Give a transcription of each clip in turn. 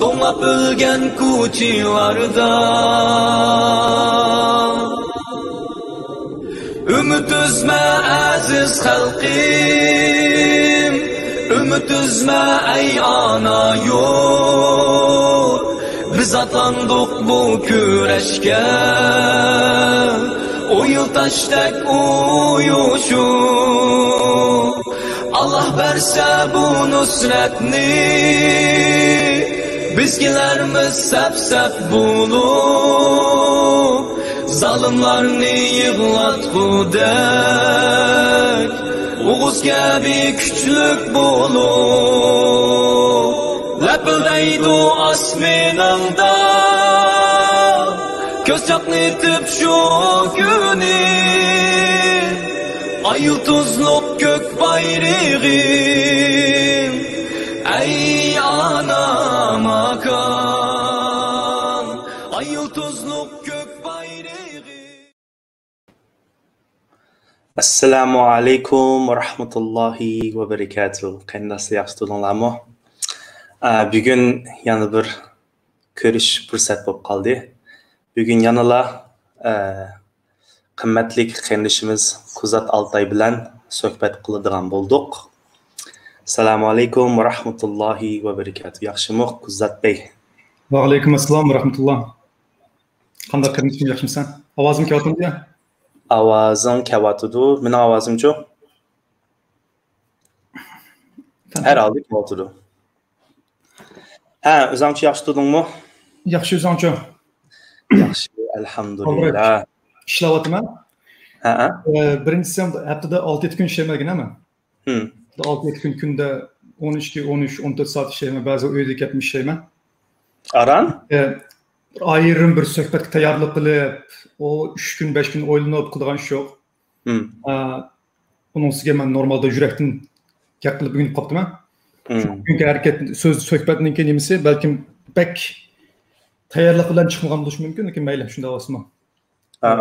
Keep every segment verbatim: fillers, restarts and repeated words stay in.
توڭلاپ ئۆلگەن كوچىلاردا ئۈمىد ئۈزمە ئەزىز خەلقىم، ئۈمىد ئۈزمە ئەي ئانا يۇرت. بىز ئاتلاندۇق بۇ كۈرەشكە، ئويۇل تاشتەك ئۇيۇشۇپ. ئاللاھ بەرسە بۇ نۇسرەتنى، بىز كېلەرمىز سەپ-سەپ بولۇپ. زالىملارنى يىغلاتقۇدەك، ئوغۇز كەبى كۈچلۈك بولۇپ. لەپىلدەيدۇ ئاسمىنىڭدا، كۆز چاقنىتىپ شۇ كۈنى. ئاي يۇلتۇزلۇق كۆك بايرىغىم، ئەي ئانا ماكان. ئاي يۇلتۇزلۇق كۆك بايرىغىم. ئەسسالامۇ ئەلەيكۇم ۋە رەھمەتۇللاھى ۋە بەرىكاتۇھ. قېرىنداشلار، ياخشى تۇردۇڭلارمۇ؟ ئە، بۈگۈن يەنە بىر كۆرۈش پۇرسەت بولۇپ قالدى. بۈگۈن يەنىلا، ئە، قىممەتلىك قېرىندىشىمىز كۇزات ئالتاي بىلەن سۆھبەت قىلىدىغان بولدۇق. ئەسسالامۇ ئەلەيكۇم ۋە رەھمەتۇللاھى ۋە بەرىكاتۇھ. ياخشىمۇ، كۇزات بەي؟ ۋەئەلەيكۇم ئەسسالام ۋە رەھمەتۇللا. قانداق قېرىندىشىم، ياخشىمۇسەن؟ ئاۋازىم كېلىۋاتامدۇ يا؟ ئاۋازىڭ كېلىۋاتىدۇ. مېنىڭ ئاۋازىمچۇ؟ ھەر ھالدا كېلىۋاتىدۇ. ھە، ئۆزۈڭچۇ ياخشى تۇردۇڭمۇ؟ ياخشى، ئۆزۈڭچۇ؟ ياخشى، ئەلھەمدۇلىللا. ئىشلەۋاتىمەن. ھە، ھە. ئە، بىرىنچىسى، ھەپتىدە ئالتە يەتتە كۈن ئىشلەيمەن ھەممە. ھىم. ئالتە يەتتە كۈن، كۈندە ئون ئىككى، ئون ئۈچ، ئون تۆت سائەت ئىشلەيمەن. بەزى ئۆيدە كەتمە ئىشلەيمەن. ئاران؟ ئە، بىر ئايرىم بىر سۆھبەتكە تەييارلىق قىلىپ، ئۇ ئۈچ كۈن، بەش كۈن ئويلىنىپ قىلىدىغان ئىش يوق. ھىم. ئە، ئۇنىڭ ئۈستىگە مەن نورمالدا يۈرەكتىن گەپ قىلىپ ئۆگىنىپ قاپتىمەن. ھىم. چۈنكى ھەرىكەت، سۆز، سۆھبەتنىڭكى نېمىسى بەلكىم بەك تەييارلىق بىلەن چىقمىغان بولۇشى مۇمكىن، لېكىن مەيلى، شۇنداق بولسىمۇ. ھە.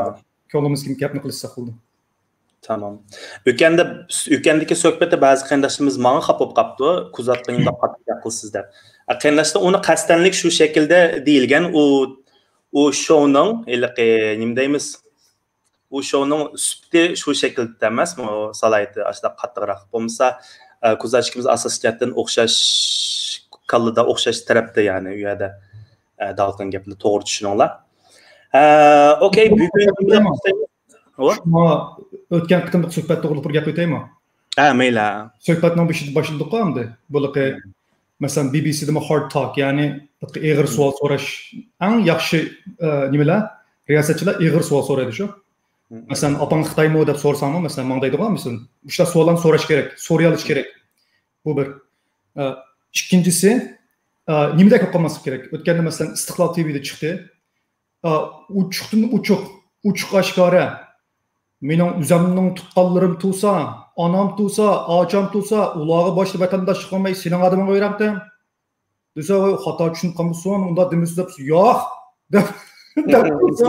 كۆڭلىمىزگە گەپنى قىلىشساق بولدى. تامام. ئۆكەندە، ئۆكەندىكى سۆھبەتتە بەزى قېرىنداشلىرىمىز ماڭا خاپا بولۇپ قاپتۇ، كۇزاتقا نېمانداق قاتتىق گەپ قىلىسىز دەپ. ئە، قېرىنداشلار، ئۇنى قەستەنلىك شۇ شەكىلدە دېيىلگەن، ئۇ، ئۇ شوۋنىڭ ھېلىقى، نېمە دەيمىز، ئۇ شوۋنىڭ سۈپىتى شۇ شەكىلدە ئەمەسمۇ، سالاھىيىتى ئاشۇنداق قاتتىقراق. بولمىسا، ئە، كۇزات ئىككىمىز ئاساسىي جەھەتتىن ئوخشاش كاللىدا، ئوخشاش تەرەپتە، يەنى ئۇ يەردە، ئە، دالقىن گەپنى توغرا چۈشىنىڭلار. ئە، ئوكەي، بۈگۈن شۇڭا ئۆتكەن قېتىملىق سۆھبەت توغرىلىق بىر گەپ ئۆتەيمۇ؟ ھە، مەيلى. سۆھبەتنىڭ بېشىدا باشلىدۇققۇ ئەمدى. بۇلىقى، مەسىلەن، بى بى سىدىمۇ ھارد تاك، يەنى ئېغىر سوئال سوراش ئەڭ ياخشى، ئە، نېمىلەر؟ رىياسەتچىلەر ئېغىر سوئال سورايدۇ شۇ. مەسىلەن، ئاپاڭ خىتايمۇ دەپ سورىساڭمۇ، مەسىلەن، ماڭا دەيدىغۇ، مەسىلەن، مۇشۇنداق سوئاللارنى سوراش كېرەك، سورىيالىش كېرەك. بۇ بىر. ئە، ئىككىنچىسى، ئە، نېمىدەك بولۇپ قالماسلىق كېرەك؟ ئۆتكەندە، مەسىلەن، ئىستىقلال تىۋىدا چىقتى. ئا، ئوچۇقتىن ئوچۇق، ئوچۇق ئاشكارا. مېنىڭ ئۆزۈمنىڭ تۇغقانلىرىم تۇرسا، ئانام تۇرسا، ئاچام تۇرسا، ئۇلارغا باشتا ۋەتەنداشلىق قىلماي سېنىڭ ئادىمىڭغا بېرەمتىم دېسە، ۋاي، خاتا چۈشىنىپ قالمىسۇن، ئۇنداق دېمىسۇن دەپ، ياق دەپ، دەپ تۇرسا،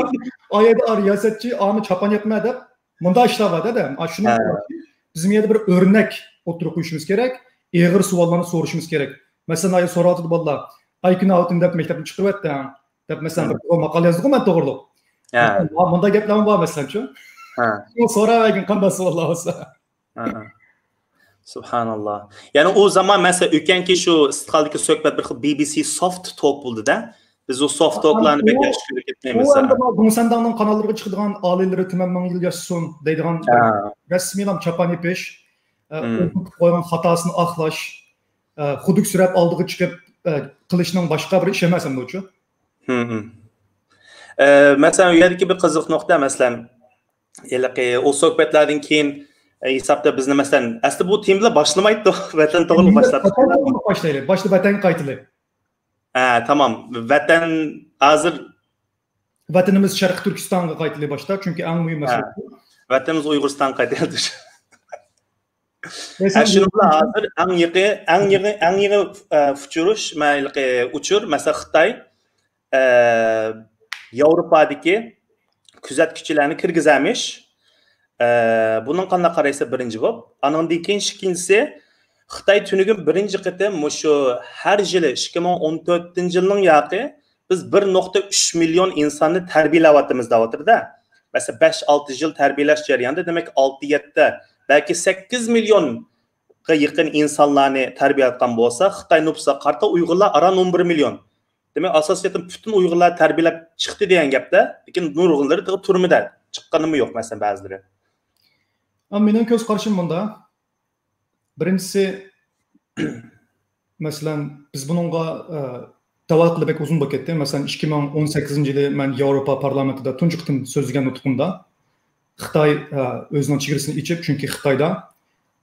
ئا يەردە رىياسەتچى، ئانا چاپان يەپمە دەپ، مۇنداق ئىشلار بار دەدە. ئا، شۇنىڭ ھە. بىزنىڭ يەردە بىر ئۆرنەك ئوتتۇرىغا قويۇشىمىز كېرەك، ئېغىر سوئاللارنى سورىشىمىز كېرەك. مەسىلەن، ئايا سوراۋاتىدۇ بالىلار، ئايكۈن ئاۋتىن دەپ مەكتەپنى چىقىرىۋەتتىڭ دەپ، مەسىلەن، ھە. بىر ماقالە يازدىغۇ مەن توغرىلىق. ھە. مۇ-، مۇنداق گەپلەرمۇ بار، مەسىلەنچۇ. ھە. شۇ سوراۋەرگىن، قانداق سوئاللار بولسا. ھە، ھە. سۇبھاناللا. يەنى ئۇ زامان، مەسىلەن، ئۆكەنكى شۇ ئىستىقلالدىكى سۆھبەت بىر خىل بى بى سى سوفت توك بولدى-دە. بىز ئۇ سوفت توكلارنى بەك ياخشى كۆرۈپ كەتمەيمىز، ئۇ ھە. ئەمدى مۇڭسەنداڭنىڭ قاناللىرىغا چىقىدىغان ئالىيلىرى تۈمەن مىڭ يىل ياشىسۇن دەيدىغان ھە. رەسمىيلا چاپان يېپىش، ئە، مم. ئۇ قىلىپ قويغان خاتاسىنى ئاقلاش، ئە، خۇدۈكسىرەپ ئالدىغا چىقىپ، ئە، قىلىشنىڭ باشقا بىر ئىشى ئەمەس ئەمدى ئۇچۇ. مم. ئە، مەسىلەن، ئۇ يەردىكى بىر قىزىق نۇقتا، مەسىلەن، ھېلىقى ئۇ سۆھبەتلەردىن كېيىن، ئە، ھېسابتا بىزنى، مەسىلەن، ئەسلى بۇ تېمىلار باشلىمايتتۇق، ۋەتەن توغرىلىق باشلاپ. ۋەتەن توغرىلىق باشلايلى. باشتا ۋەتەنگە قايتىلى. ھە، تامام. ۋەتەن ھازىر ۋەتىنىمىز شەرقىي تۈركىستانغا قايتىلى باشتا، چۈنكى ئەڭ مۇھىم ھە. مەسىلە. ۋەتىنىمىز ئۇيغۇرىستانغا قايتىلى. ھە، شۇنىڭ بىلەن ھازىر ئەڭ يېقى، ئەڭ يېقى، ئەڭ يېقى، ئە، ئۇچۇرۇش، مە-، ئۇچۇر، مەسىلەن، خىتاي، ئە، ياۋروپادىكى كۆزەتكۈچىلەرنى كىرگۈزەرمىش. ئە، بۇنىڭ قانداق قارايسىز، بىرىنچى بولۇپ؟ ئانىڭدىن كېيىن ئىككىنچىسى، خىتاي تۈنۈگۈن بىرىنچى قېتىم مۇشۇ ھەر يىلى ئىككى مىڭ ئون تۆتىنچى يىلنىڭ ياقى بىز بىر نۇقتا ئۈچ مىليون ئىنساننى تەربىيەلەۋاتىمىز دەۋاتىدۇ-دە. مەسىلەن، بەش-ئالتە يىل تەربىيەلەش جەريانىدا، دېمەك، ئالتە-يەتتە، بەلكى سەككىز مىليونغا يېقىن ئىنسانلارنى تەربىيەلەۋاتقان بولسا، خىتاي نوپۇسىغا قارىتا ئۇيغۇرلار ئاران ئون بىر مىليون. دېمەك، ئاساسىيەتتىن پۈتۈن ئۇيغۇرلار تەربىيەلەپ چىقتى دېگەن گەپتە، لېكىن نۇرغۇنلىرى تېخى تۈرمىدە، چىققىنىمۇ يوق، مەسىلەن، بەزىلىرى. ئا، مېنىڭ كۆز قارىشىم مۇندا. بىرىنچىسى، مەسىلەن، بىز بۇنىڭغا، ئە، داۋا قىلىپ بەك ئۇزۇن بولۇپ كەتتى. مەسىلەن، ئىككى مىڭ ئون سەككىزىنچى يىلى مەن ياۋروپا پارلامېنتىدا تۇنجى قېتىم سۆزلىگەن نۇتقۇمدا خىتاي، ئە، ئۆزىنىڭ چېگرىسىنى ئېچىپ، چۈنكى خىتايدا،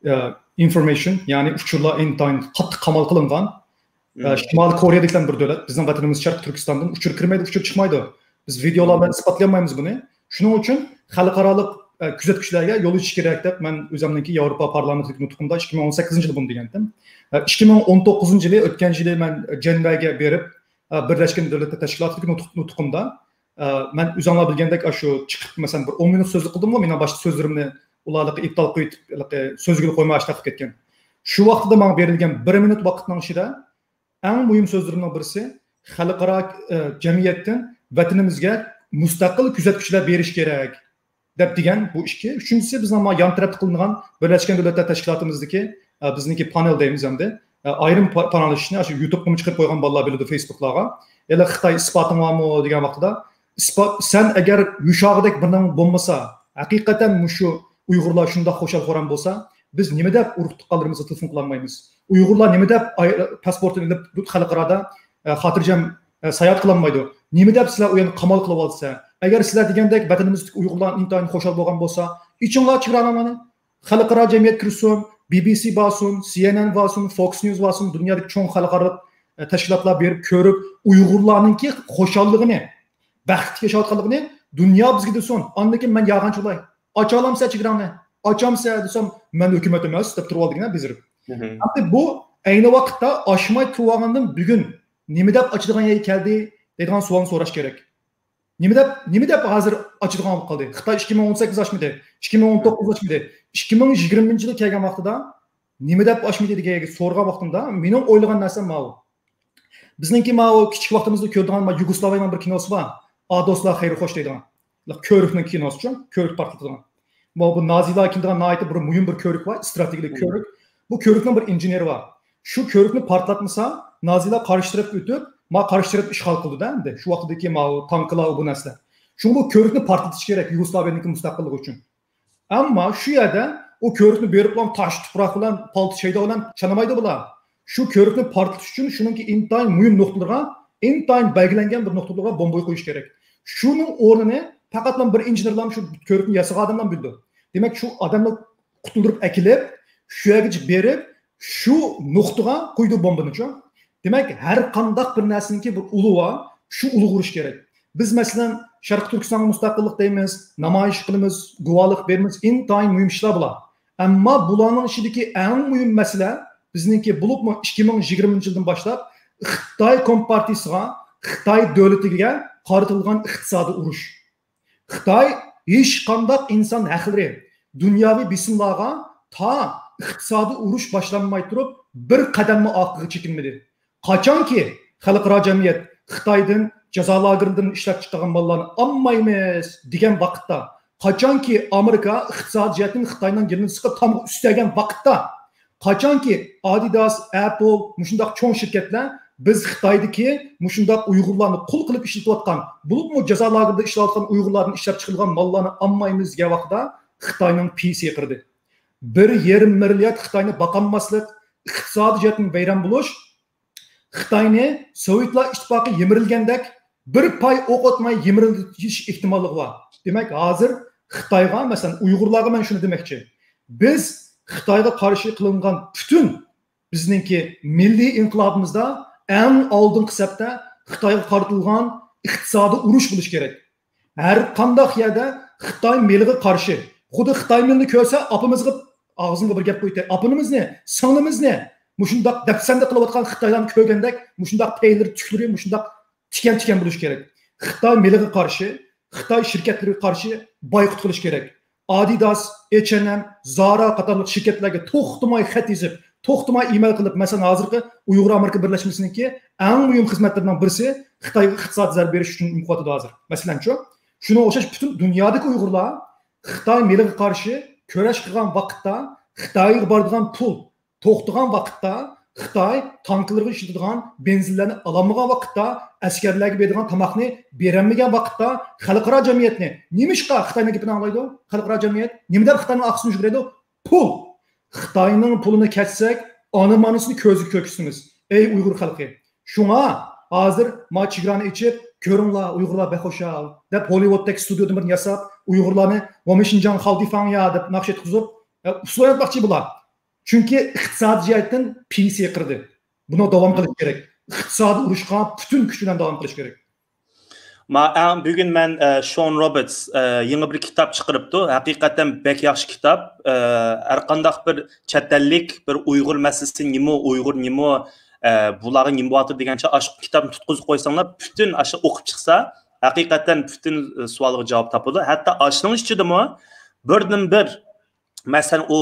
ئە، ئىنفورمېيشن، يەنى ئۇچۇرلار ئىنتايىن قاتتىق قامال قىلىنغان. ئە، شىمالىي كورېيەدىكىلەر بىر دۆلەت، بىزنىڭ ۋەتىنىمىز شەرقىي تۈركىستاندىن ئۇچۇر كىرمەيدۇ، ئۇچۇر چىقمايدۇ. بىز ۋىدېئولار بىلەن ئىسپاتلىيالمايمىز بۇنى. شۇنىڭ ئۈچۈن خەلقئارالىق، ئە، كۆزەتكۈچىلەرگە يول ئېچىش كېرەك دەپ، مەن ئۆزۈمنىڭكى ياۋروپا پارلامېنتىدىكى نۇتقۇمدا ئىككى مىڭ ئون سەككىزىنچى يىلى بۇنى دېگەنتىم. ئە، ئىككى مىڭ ئون توققۇزىنچى يىلى، ئۆتكەن يىلى مەن جەنۋەگە بېرىپ، ئە، بىرلەشكەن دۆلەتلەر تەشكىلاتىدىكى نۇتۇق-، نۇتقۇمدا، ئە، مەن ئۆزۈڭلار بىلگەندەك، ئاشۇ چىقىپ، مەسىلەن، بىر ئون مىنۇت سۆزلۈك قىلدىمغۇ، مېنىڭ باشتا سۆزلىرىمنى ئۇلار ھېلىقى ئېپتال قويۇپ، ھېلىقى سۆزگىلى قويماي ئاشۇنداق قىلىپ كەتكەن. شۇ ۋاقتىدا ماڭا بېرىلگەن بىر مىنۇت ۋاقىتنىڭ ئىچىدە ئەڭ مۇھىم سۆزلىرىمنىڭ بىرسى، خەلقئارا، ئە، جەمئىيەتتىن ۋەتىنىمىزگە مۇستەقىل كۆزەتكۈچىلەر بېرىش كېرەك، دەپ دېگەن بۇ ئىككى. ئۈچىنچىسى، بىزنىڭ مانا يان تەرەپتە قىلىنغان بىرلەشكەن دۆلەتلەر تەشكىلاتىمىزدىكى، ئە، بىزنىڭكى پانېل دەيمىز ئەمدى. ئە، ئايرىم پا-، پاراڭلىشىشنى ئاشۇ يۇتۇبقىمۇ چىقىرىپ قويغان بالىلار بىلىدۇ، فېيسبۇكلارغا. يەنە خىتاي ئىسپاتىڭ بارمۇ دېگەن ۋاقتىدا، ئىسپات، سەن ئەگەر يۇشاغۇدەك بىر نېمە بولمىسا، ھەقىقەتەن مۇشۇ ئۇيغۇرلار شۇنداق خۇشال-خۇرام بولسا، بىز نېمە دەپ ئۇرۇق-تۇغقانلىرىمىزغا تېلېفون قىلالمايمىز؟ ئۇيغۇرلار نېمە دەپ ئاي-، پاسپورتىنى ئېلىپ خەلقئارادا، ئە، خاتىرجەم، ئە، ساياھەت قىلالمايدۇ؟ نېمە دەپ سىلەر ئۇ يەرنى قامال قىلىۋالىسىلەر؟ ئەگەر سىلەر دېگەندەك ۋەتىنىمىزدىكى ئۇيغۇرلار ئىنتايىن خۇشال بولغان بولسا، ئېچىڭلار چېگرالارنى. خەلقئارا جەمئىيەت كىرسۇن، بى بى سى بارسۇن، سى ئېن ئېن بارسۇن، فوكس نيۇز بارسۇن، دۇنيادىكى چوڭ خەلقئارالىق، ئە، تەشكىلاتلار بېرىپ كۆرۈپ، ئۇيغۇرلارنىڭكى خۇشاللىقىنى، بەختلىك ياشاۋاتقانلىقىنى دۇنيا بىزگە دېسۇن. ئاندىن كېيىن مەن يالغانچى بولاي. ئاچالامسەن چېگراڭنى؟ ئاچامسەن دېسەم، مەن ھۆكۈمەت ئەمەس دەپ تۇرۇۋالدىكەن بېزىرىپ. مم. ئەمدى بۇ ئەينى ۋاقىتتا ئاچماي تۇرۇۋالغاندىن بۈگۈن نېمە دەپ ئاچىدىغان يەرگە كەلدى دەيدىغان سوئالنى سوراش كېرەك. نېمە دەپ، نېمە دەپ ھازىر ئاچىدىغان بولۇپ قالدى؟ خىتاي ئىككى مىڭ ئون سەككىز ئاچمىدى، ئىككى مىڭ ئون توققۇز ئاچمىدى، ئىككى مىڭ يىگىرمىنچى يىلى كەلگەن ۋاقتىدا نېمە دەپ ئاچمىدى دېگەن سورىغان ۋاقتىمدا مېنىڭ ئويلىغان نەرسەم ماۋۇ. بىزنىڭكى ماۋۇ كىچىك ۋاقتىمىزدا كۆرىدىغان ماۋۇ يۇگوسلاۋىيەنىڭ بىر كىنوسى بار. ئادوسلار خەيرى خوش دەيدىغان. كۆۋرۈكنىڭ كىنوسىچۇ، كۆۋرۈك پارتلىتىدىغان. ماۋۇ بۇ نازىلار كېلىدىغان ناھايىتى بىر مۇھىم بىر كۆۋرۈك بار، ئىستراتېگىيەلىك كۆۋرۈك. بۇ كۆۋرۈكنىڭ بىر ئىنژېنېرى بار. شۇ كۆۋرۈكنى پارتلاتمىسا، نازىلار قارشى تەرەپكە ئۆتۈپ، ما قارشى تەرەپنى ئىشغال قىلىدۇ-دە ئەمدى. شۇ ۋاقىتتىكى ماۋۇ تانكىلار، بۇ نەرسىلەر. شۇڭا بۇ كۆۋرۈكنى پارتلىتىش كېرەك يۇگوسلاۋىيەنىڭكى مۇستەقىللىقى ئۈچۈن. ئەمما شۇ يەردە ئۇ كۆۋرۈكنى بېرىپلا تاش تۇپراق بىلەن، پالتا شەيدا بىلەن چانىمايدۇ بۇلار. شۇ كۆۋرۈكنى پارتلىتىش ئۈچۈن شۇنىڭكى ئىنتايىن مۇھىم نۇقتىلىرىغا، ئىنتايىن بەلگىلەنگەن بىر نۇقتىلىرىغا بومبا قويۇش كېرەك. شۇنىڭ ئورنىنى پەقەتلا بىر ئىنژېنېرلار شۇ كۆۋرۈكنى ياسىغان ئادەملا بىلىدۇ. دېمەك، شۇ ئادەمنى قۇتۇلدۇرۇپ ئەكېلىپ، شۇ يەرگىچە بېرىپ، شۇ نۇقتىغا قويىدۇ بومبىنىچۇ. دېمەك، ھەر قانداق بىر نەرسىنىڭكى بىر ئۇلى بار، شۇ ئۇلىغا ئۇرۇش كېرەك. بىز، مەسىلەن، شەرقىي تۈركىستانغا مۇستەقىللىق دەيمىز، نامايىش قىلىمىز، گۇۋاھلىق بېرىمىز، ئىنتايىن مۇھىم ئىشلار بۇلار. ئەمما بۇلارنىڭ ئىچىدىكى ئەڭ مۇھىم مەسىلە بىزنىڭكى بولۇپمۇ ئىككى مىڭ يىگىرمىنچى يىلدىن باشلاپ خىتاي كومپارتىيىسىغا، خىتاي دۆلىتىگە قارىتىلغان ئىقتىسادىي ئۇرۇش. خىتاي ھېچقانداق ئىنسان ھەقلىرى، دۇنياۋى بېسىملارغا تا ئىقتىسادىي ئۇرۇش باشلانماي تۇرۇپ بىر قەدەممۇ ئارقىغا چېكىنمىدى. قاچانكى خەلقئارا جەمئىيەت خىتايدىن جازا لاگېرلىرىدىن ئىشلەپ چىقارغان ماللارنى ئالمايمىز دېگەن ۋاقىتتا، قاچانكى ئامېرىكا ئىقتىسادىي جەھەتتىن خىتاينىڭ يېنىنى سىقىپ تامغا ئۈستەگەن ۋاقىتتا، قاچانكى ئادىداس، ئەپل، مۇشۇنداق چوڭ شىركەتلەر بىز خىتايدىكى مۇشۇنداق ئۇيغۇرلارنى قۇل قىلىپ ئىشلىتىۋاتقان، بولۇپمۇ جازا لاگېرىدا ئىشلەۋاتقان ئۇيغۇرلاردىن ئىشلەپ چىقىرىلغان ماللارنى ئالمايمىز دېگەن ۋاقتىدا خىتاينىڭ پىيىسى ھىقىرىدى. بىر يېرىم مىليارد خىتاينى باقالماسلىق، ئىقتىسادىي جەھەتتىن ۋەيران بولۇش، خىتاينى سوۋېتلار ئىتتىپاقى يىمىرىلگەندەك بىر پاي ئوق ئاتماي يىمىرىلىش ئېھتىماللىقى بار. دېمەك، ھازىر خىتايغا، مەسىلەن، ئۇيغۇرلارغا مەن شۇنى دېمەكچى. بىز خىتايغا قارشى قىلىنغان پۈتۈن بىزنىڭكى مىللىي ئىنقىلابىمىزدا ئەڭ ئالدىنقى سەپتە خىتايغا قارىتىلغان ئىقتىسادىي ئۇرۇش بولۇشى كېرەك. ھەر قانداق يەردە خىتاي مېلىغا قارشى، خۇددى خىتاي مېلىنى كۆرسە، ئاپىمىزغا، ئاغزىمغا بىر گەپ قويۇپ، ئاپىمىزنى، سىڭلىمىزنى مۇشۇنداق دەپسەندە قىلىۋاتقان خىتايلارنى كۆرگەندەك، مۇشۇنداق پەيلىرى، تۈكلىرى مۇشۇنداق تىكەن-تىكەن بولۇشى كېرەك. خىتاي مېلىغا قارشى، خىتاي شىركەتلىرىگە قارشى بايقۇت قىلىش كېرەك. ئادىداس، ئېچ ئېن ئېم، زارا قاتارلىق شىركەتلەرگە توختىماي خەت يېزىپ، توختىماي ئىمېل قىلىپ، مەسىلەن، ھازىرقى ئۇيغۇر ئامېرىكا بىرلەشمىسىنىڭكى ئەڭ مۇھىم خىزمەتلىرىنىڭ بىرسى خىتايغا ئىقتىسادىي زەربە بېرىش ئۈچۈن ئۇنىمىقلاۋاتىدۇ ھازىر. مەسىلەنچۇ، شۇنىڭغا ئوخشاش پۈتۈن دۇنيادىكى ئۇيغۇرلار خىتاي مېلىغا قارشى كۈرەش قىلغان ۋاقىتتا خىتايغا بارىدىغان پۇل توختىغان ۋاقىتتا، خىتاي تانكىلىرىغا ئىشلىتىدىغان بېنزىنلەرنى ئالالمىغان ۋاقىتتا، ئەسكەرلەرگە بېرىدىغان تاماقنى بېرەلمىگەن ۋاقىتتا، خەلقئارا جەمئىيەتنى نېمىشقا خىتاينىڭ گېپىنى ئاڭلايدۇ؟ خەلقئارا جەمئىيەت نېمە دەپ خىتاينىڭ ئارقىسىنى يۈگۈرىدۇ؟ پۇل. خىتاينىڭ پۇلىنى كەسسەك، ئانىمانىسىنى كۆزىگە كۆرسىتىمىز. ئەي ئۇيغۇر خەلقى! شۇڭا ھازىر ما چېگرانى ئېچىپ، «كۆرۈڭلار، ئۇيغۇرلار بەك خۇشال» دەپ، ھوللىۋۇدتەك ستۇدىيودىن بىرنى ياساپ، ئۇيغۇرلارنى «ۋومىشىنجاڭ خاۋدىفاڭيا» دەپ ناخشا ئېيتقۇزۇپ، ئە، ئۇسسۇل ئويناتماقچى بۇلار. چۈنكى ئىقتىسادىي جەھەتتىن پېيى سېقىردى. بۇنى داۋام قىلىش كېرەك. ئىقتىسادىي ئۇرۇشقا پۈتۈن كۈچ بىلەن داۋام قىلىش كېرەك. ما، ئەڭ، بۈگۈن مەن، ئە، شون روبېرتس، ئە، يېڭى بىر كىتاب چىقىرىپتۇ. ھەقىقەتەن بەك ياخشى كىتاب. ئە، ھەر قانداق بىر چەت ئەللىك، بىر ئۇيغۇر مەسىلىسى نېمە، ئۇيغۇر نېمە، ئە، بۇلارغا نېمە بولۇۋاتىدۇ دېگەنچە ئاشۇ كىتابنى تۇتقۇزۇپ قويساڭلار، پۈتۈن ئاشۇ ئوقۇپ چىقسا، ھەقىقەتەن پۈتۈن، ئە، سوئالغا جاۋاب تاپىدۇ. ھەتتا ئاشۇنىڭ ئىچىدىمۇ بىردىن بىر، مەسىلەن، ئۇ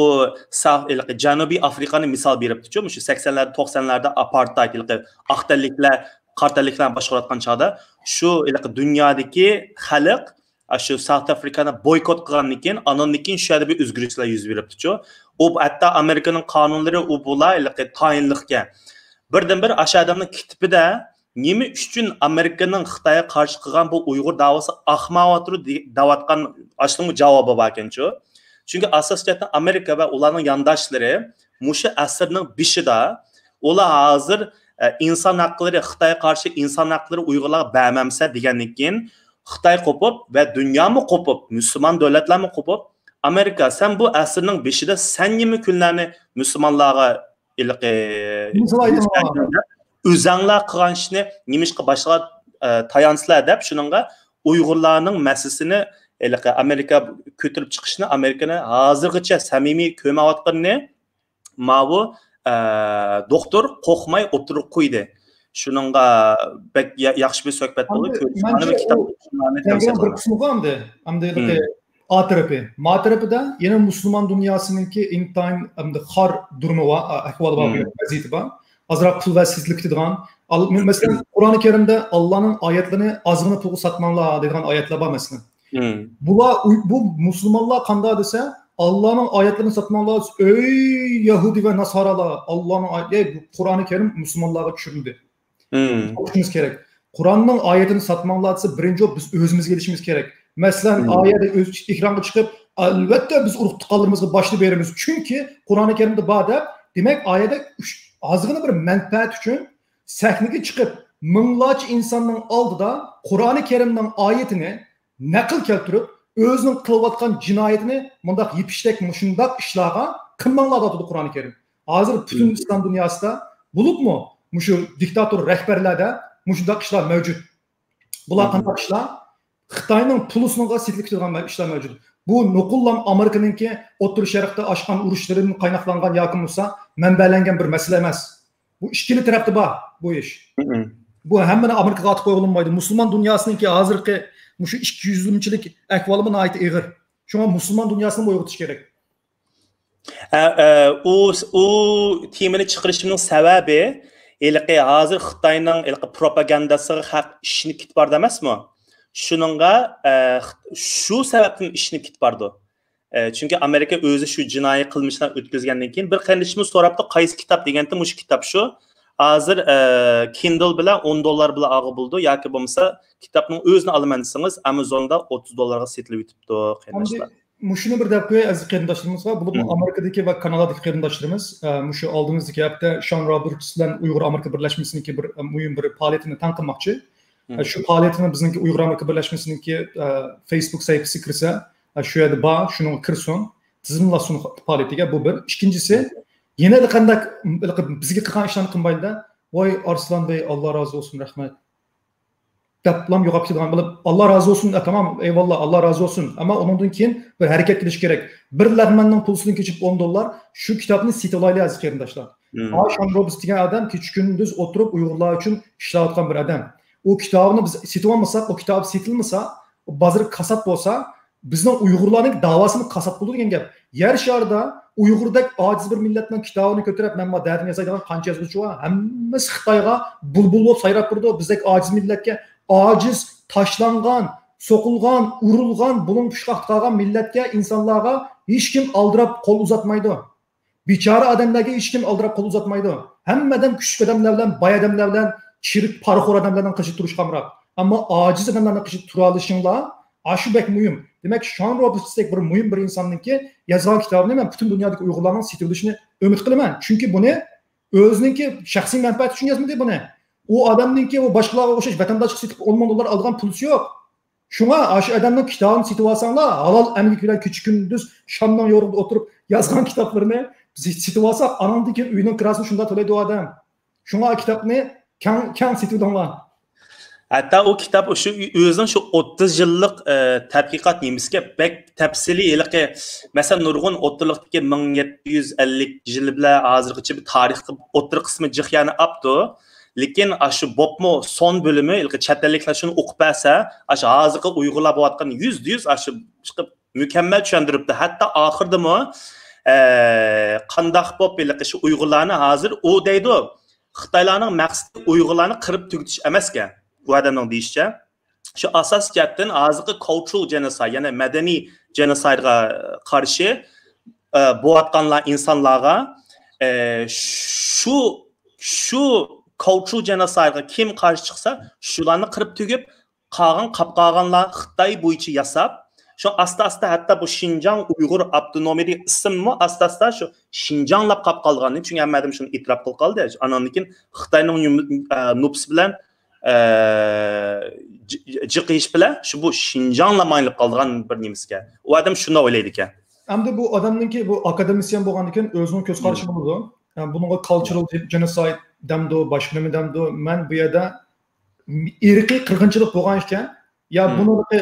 سا-، ھېلىقى جەنۇبىي ئافرىقانى مىسال بېرىپتىچۇ، مۇشۇ سەكسەنلەردە، توقسانلاردا ئاپارتايد، ھېلىقى ئاق تەنلىكلەر، قارا تەنلىكلەرنى باشقۇرۇۋاتقان چاغدا، شۇ ھېلىقى دۇنيادىكى خەلق، ئاشۇ ساوت ئافرىكانى بويكوت قىلغاندىن كېيىن، ئانىڭدىن كېيىن شۇ يەردە بىر ئۆزگىرىشلەر يۈز بېرىپتىچۇ. ئۇ ھەتتا ئامېرىكىنىڭ قانۇنلىرى ئۇ بۇلار ھېلىقى تايىنلىقكەن. بىردىن بىر ئاشۇ ئادەمنىڭ كىتابىدا نېمە ئۈچۈن ئامېرىكىنىڭ خىتايغا قارشى قىلغان بۇ ئۇيغۇر داۋاسى ئاقمايۋاتىدۇ دە-، دەۋاتقان ئاشۇنىڭمۇ جاۋابى باركەنچۇ. چۈنكى ئاساسىي جەھەتتىن ئامېرىكا ۋە ئۇلارنىڭ يانداشلىرى مۇشۇ ئەسىرنىڭ بېشىدا، ئۇلار ھازىر، ئە، ئىنسان ھەقلىرى، خىتايغا قارشى ئىنسان ھەقلىرى ئۇيغۇرلارغا بەرمەمسە دېگەندىن كېيىن، خىتاي قوپۇپ ۋە دۇنيامۇ قوپۇپ، مۇسۇلمان دۆلەتلەرمۇ قوپۇپ، ئامېرىكا، سەن بۇ ئەسىرنىڭ بېشىدا سەن نېمە كۈنلەرنى مۇسۇلمانلارغا ھېلىقى ئۆزەڭلار قىلغان ئىشنى نېمىشقا باشقىلار، ئە، تايانسىلەر دەپ، شۇنىڭغا ئۇيغۇرلارنىڭ مەسىلىسىنى ھېلىقى ئامېرىكا كۆتۈرۈپ چىقىشنى، ئامېرىكىنى ھازىرغىچە سەمىمىي كۆرمەيۋاتقىنىنى ماۋۇ، ئە، دوختۇر قورقماي ئوتتۇرىغا قويدى. شۇنىڭغا بەك يا-، ياخشى بىر سۆھبەت بولدى. مانا بىر كىتاب ئوقۇشۇڭلارنى تەۋسىيە قىلىمەن. ئا تەرىپى، ما تەرىپىدە يەنە مۇسۇلمان دۇنياسىنىڭكى ئىنتايىن ئەمدى خار دۇرۇمى بار، ئەھۋالى بار، ۋەزىيىتى بار. ئازراق پۇل ۋە سېتىلىپ كېتىدىغان. مەسىلەن، قۇرئانى كەرىمدە ئاللانىڭ ئايەتلىرىنى ئازغىنا پۇلغا ساتماڭلار دەيدىغان ئايەتلەر بار مەسىلەن. بۇلار، بۇ مۇسۇلمانلار قانداق دېسە، ئاللانىڭ ئايەتلىرىنى ساتماڭلار، ئەي يەھۇدىي ۋە ناسارالار، ئاللانىڭ ئايەت، ئەي، بۇ قۇرئانى كەرىم مۇسۇلمانلارغا چۈشۈرۈلدى. ئوقۇشىمىز كېرەك. قۇرئاننىڭ ئايىتىنى ساتماڭلار دېسە، بىرىنچى بولۇپ بىز ئۆزىمىزگە ئېلىشىمىز كېرەك. مەسىلەن، ئايەتتە ئۆز ئېكرانغا چىقىپ، ئەلۋەتتە بىز ئۇرۇق تۇغقانلىرىمىزغا باشنى بېرىمىز، چۈنكى قۇرئانى كەرىمدە بار دەپ، دېمەك، ئايەتتە ئۈچ، ئازغىنە بىر مەنپەئەت ئۈچۈن سەھنىگە چىقىپ، مىڭلارچە ئىنساننىڭ ئالدىدا قۇرئانى كەرىمنىڭ ئايىتىنى نەقىل كەلتۈرۈپ، ئۆزىنىڭ قىلىۋاتقان جىنايىتىنى مۇنداق يېپىشتەك، مۇشۇنداق ئىشلارغا قىلماڭلار دەۋاتىدۇ قۇرئانى كەرىم. ھازىر پۈتۈن ئىسلام دۇنياسىدا، بولۇپمۇ مۇشۇ دىكتاتور رەھبەرلەردە مۇشۇنداق ئىشلار مەۋجۇت. بۇلار قانداق ئىشلار؟ خىتاينىڭ پۇلىسىغا سېتىلىپ كېتىدىغان ئىشلار مەۋجۇت. بۇ نوقۇللام ئامېرىكىنىڭكى ئوتتۇرا شەرقتە ئاچقان ئۇرۇشلىرىدىن قايناقلانغان ياكى بولمىسا مەنبەلەنگەن بىر مەسىلە ئەمەس. بۇ ئىككىلا تەرەپتە بار بۇ ئىش. بۇ ھەممىنى ئامېرىكىغا ئاتىپ قويغىلى بولمايدۇ. مۇسۇلمان دۇنياسىنىڭكى ھازىرقى مۇشۇ ئىككى يۈزلىمىچىلىك ئەھۋالىمۇ ناھايىتى ئېغىر. شۇڭا مۇسۇلمان دۇنياسىنى ئويغىتىش كېرەك. ئە، ئە، ئۇ، ئۇ تېمىنى چىقىرىشىمنىڭ سەۋەبى، ھېلىقى ھازىر خىتاينىڭ ھېلىقى پروپاگانداسىغا خەق ئىشىنىپ كېتىپ بارىدۇ ئەمەسمۇ؟ شۇنىڭغا، ئە، خىت-، شۇ سەۋەبتىن ئىشىنىپ كېتىپ بارىدۇ. ئە، چۈنكى ئامېرىكا ئۆزى شۇ جىنايى قىلمىشلارنى ئۆتكۈزگەندىن كېيىن، بىر قېرىندىشىمىز سوراپتۇ، قايسى كىتاب دېگەنتى، مۇشۇ كىتاب شۇ. ھازىر، ئە، كىندل بىلەن ئون دوللار بىلەن ئالغىلى بولىدۇ، ياكى بولمىسا كىتابنىڭ ئۆزىنى ئالىمەن دېسىڭىز، ئامازوندا ئوتتۇز دوللارغا سېتىلىۋېتىپتۇ، قېرىنداشلار. مۇشۇنى بىر دەپ قوياي ئەزىز قېرىنداشلىرىمىزغا، بولۇپمۇ ئامېرىكىدىكى ۋە كانادادىكى قېرىنداشلىرىمىز، ئە، مۇشۇ ئالدىمىزدىكى ھەپتە شان روبېرتس بىلەن ئۇيغۇر ئامېرىكا بىرلەشمىسىنىڭكى بىر، ئە، مۇھىم بىر پائالىيىتىنى تەڭ قىلماقچى. ئە، شۇ پائالىيىتىنى بىزنىڭكى ئۇيغۇر ئامېرىكا بىرلەشمىسىنىڭكى، ئە، فېيسبۇك سەھىپىسىگە كىرسە، ئە، شۇ يەردە بار، شۇنىڭغا كىرسۇن، تىزىملاشسۇن پائالىيىتىگە. بۇ بىر. ئىككىنچىسى، يەنە قانداق بىزگە قىلغان ئىشلارنى قىلمايلى-دە، ۋاي ئارسلان بەي، ئاللا رازى بولسۇن، رەھمەت. دەپلام يوقاپ كېتىدىغان بولۇپ، «ئاللا رازى بولسۇن، ئە، تامام، ئەيۋاللا، ئاللا رازى بولسۇن.» ئەمما ئۇنىڭدىن كېيىن بىر ھەرىكەت قىلىش كېرەك. بىر لەغمەننىڭ پۇلىسىدىن كېچىپ ئون دوللار، شۇ كىتابنى سېتىۋالايلى ئەزىز قېرىنداشلار. ھا، شان روبېرتس دېگەن ئادەم كېچە كۈندۈز ئولتۇرۇپ ئۇيغۇرلار ئۈچۈن ئىشلەۋاتقان بىر ئادەم. ئۇ كىتابىنى بىز سېتىۋالمىساق، ئۇ كىتابى سېتىلمىسا، بازىرى كاسات بولسا، بىزنىڭ ئۇيغۇرلارنىڭ داۋاسىنى كاسات قىلىدۇ دېگەن گەپ. يەر شارىدا ئۇيغۇردەك ئاجىز بىر مىللەتنىڭ كىتابىنى كۆتۈرۈپ، مەن ما دەردىمنى يازاي دېگەن قانچە يازغۇچى بار؟ ھەممىسى خىتايغا بۇلبۇل بولۇپ سايراپ تۇرىدۇ. بىزدەك ئاجىز مىللەتكە، ئاجىز، تاشلانغان، سوقۇلغان، ئۇرۇلغان، بۇلۇڭ پۇشقاقتا قالغان مىللەتكە، ئىنسانلارغا ھېچكىم ئالدىراپ قول ئۇزاتمايدۇ. بىچارە ئادەملەرگە ھېچكىم ئالدىراپ قول ئۇزاتمايدۇ. ھەممە ئادەم كۈچلۈك ئادەملەر بىلەن، باي ئادەملەر بىلەن، چىرىك پارىخور ئادەملەرنىڭ قېشىدا تۇرۇشقا ئامراق. ئەمما ئاجىز ئادەملەرنىڭ قېشىدا تۇرالىشىڭلار، ئاشۇ بەك مۇھىم. دېمەك، شان روبىرتسدەك بىر مۇھىم بىر ئىنساننىڭكى يازغان كىتابىنى مەن پۈتۈن دۇنيادىكى ئۇيغۇرلارنىڭ سېتىۋېلىشىنى ئۈمىد قىلىمەن. چۈنكى بۇنى ئۆزىنىڭكى شەخسىي مەنپەئەتى ئۈچۈن يازمىدى بۇنى. ئۇ ئادەمنىڭكى ئۇ باشقىلارغا ئوخشاش ۋەتەنداشلىق سېتىپ ئون مىڭ دوللار ئالىدىغان پۇلىسى يوق. شۇڭا ئاشۇ ئادەمنىڭ كىتابىنى سېتىۋالساڭلار، ھالال ئەمگىكى بىلەن كېچە-كۈندۈز شامنىڭ يورۇقىدا ئولتۇرۇپ يازغان كىتابلىرىنى سېتىۋالساق، ئانىڭدىن كېيىن ئۆينىڭ كىراسىنى شۇنداق تۆلەيدۇ ئادەم. شۇڭا كىتابنى كەڭ، كەڭ سېتىۋېلىڭلار. ھەتتا ئۇ كىتاب شۇ ئۆزىنىڭ شۇ ئوتتۇز يىللىق، ئە، تەتقىقات نېمىسىگە بەك تەپسىلىي ھېلىقى، مەسىلەن، نۇرغۇن ئوتتۇرىلىقتىكى مىڭ يەتتە يۈز ئەللىك يىل بىلەن ھازىرغىچە بىر تارىخقا ئوتتۇرا قىسمى جىق يەرنى ئاپتۇ. لېكىن ئاشۇ بوپمۇ سون بۆلۈمى، ھېلىقى چەت ئەللىكلەر شۇنى ئوقۇپ بەرسە، ئاشۇ ھازىرقى ئۇيغۇرلار بولۇۋاتقان يۈزدە يۈز ئاشۇ چىقىپ مۇكەممەل چۈشەندۈرۈپتۇ. ھەتتا ئاخىرىدىمۇ، ئە، قانداق بولۇپ ھېلىقى شۇ ئۇيغۇرلارنى ھازىر ئۇ دەيدۇ، خىتايلارنىڭ مەقسىتى ئۇيغۇرلارنى قىرىپ تۈگىتىش ئەمەسكەن. ئۇ ئادەمنىڭ دېيىشىچە، شۇ ئاساسىي جەھەتتىن ھازىرقى كالچۇرال جېنوسايد، يەنى مەدەنىي جېنوسايدقا قارشى، ئە، بولۇۋاتقانلار ئىنسانلارغا، ئە، شۇ، شۇ كالچۇرال جېنوسايدقا كىم قارشى چىقسا، شۇلارنى قىرىپ تۈگۈپ، قالغان، قاپ قالغانلار خىتاي بويىچە ياساپ، شۇ ئاستا ئاستا ھەتتا بۇ شىنجاڭ ئۇيغۇر ئاپتونومىيە ئىسمىمۇ ئاستا ئاستا شۇ شىنجاڭلاپ قاپ قالغاننى، چۈنكى ھەممە ئادەم شۇنى ئېتىراپ قىلىپ قالدى. ئاناندىن كېيىن خىتاينىڭ يۇم-، ئە، نوپۇسى بىلەن، ئە، جى-، جى-، جىق ئېشىش بىلەن شۇ بۇ شىنجاڭلا مايلىنىپ قالىدىغان بىر نېمىسىكەن. ئۇ ئادەم شۇنداق ئويلايدىكەن. ئەمدى بۇ ئادەمنىڭكى بۇ ئاكادېمىسىيەن بولغاندىكىن ئۆزىنىڭ كۆز قارىشى بولىدۇ. يەنى بۇنىڭغا كالچۇرال جېنوسايد دەمدۇ، باشقا نېمە دەمدۇ، مەن بۇ يەردە ئىرقىي قىرغىنچىلىق بولغان ئىكەن، يا بۇنىڭدىكى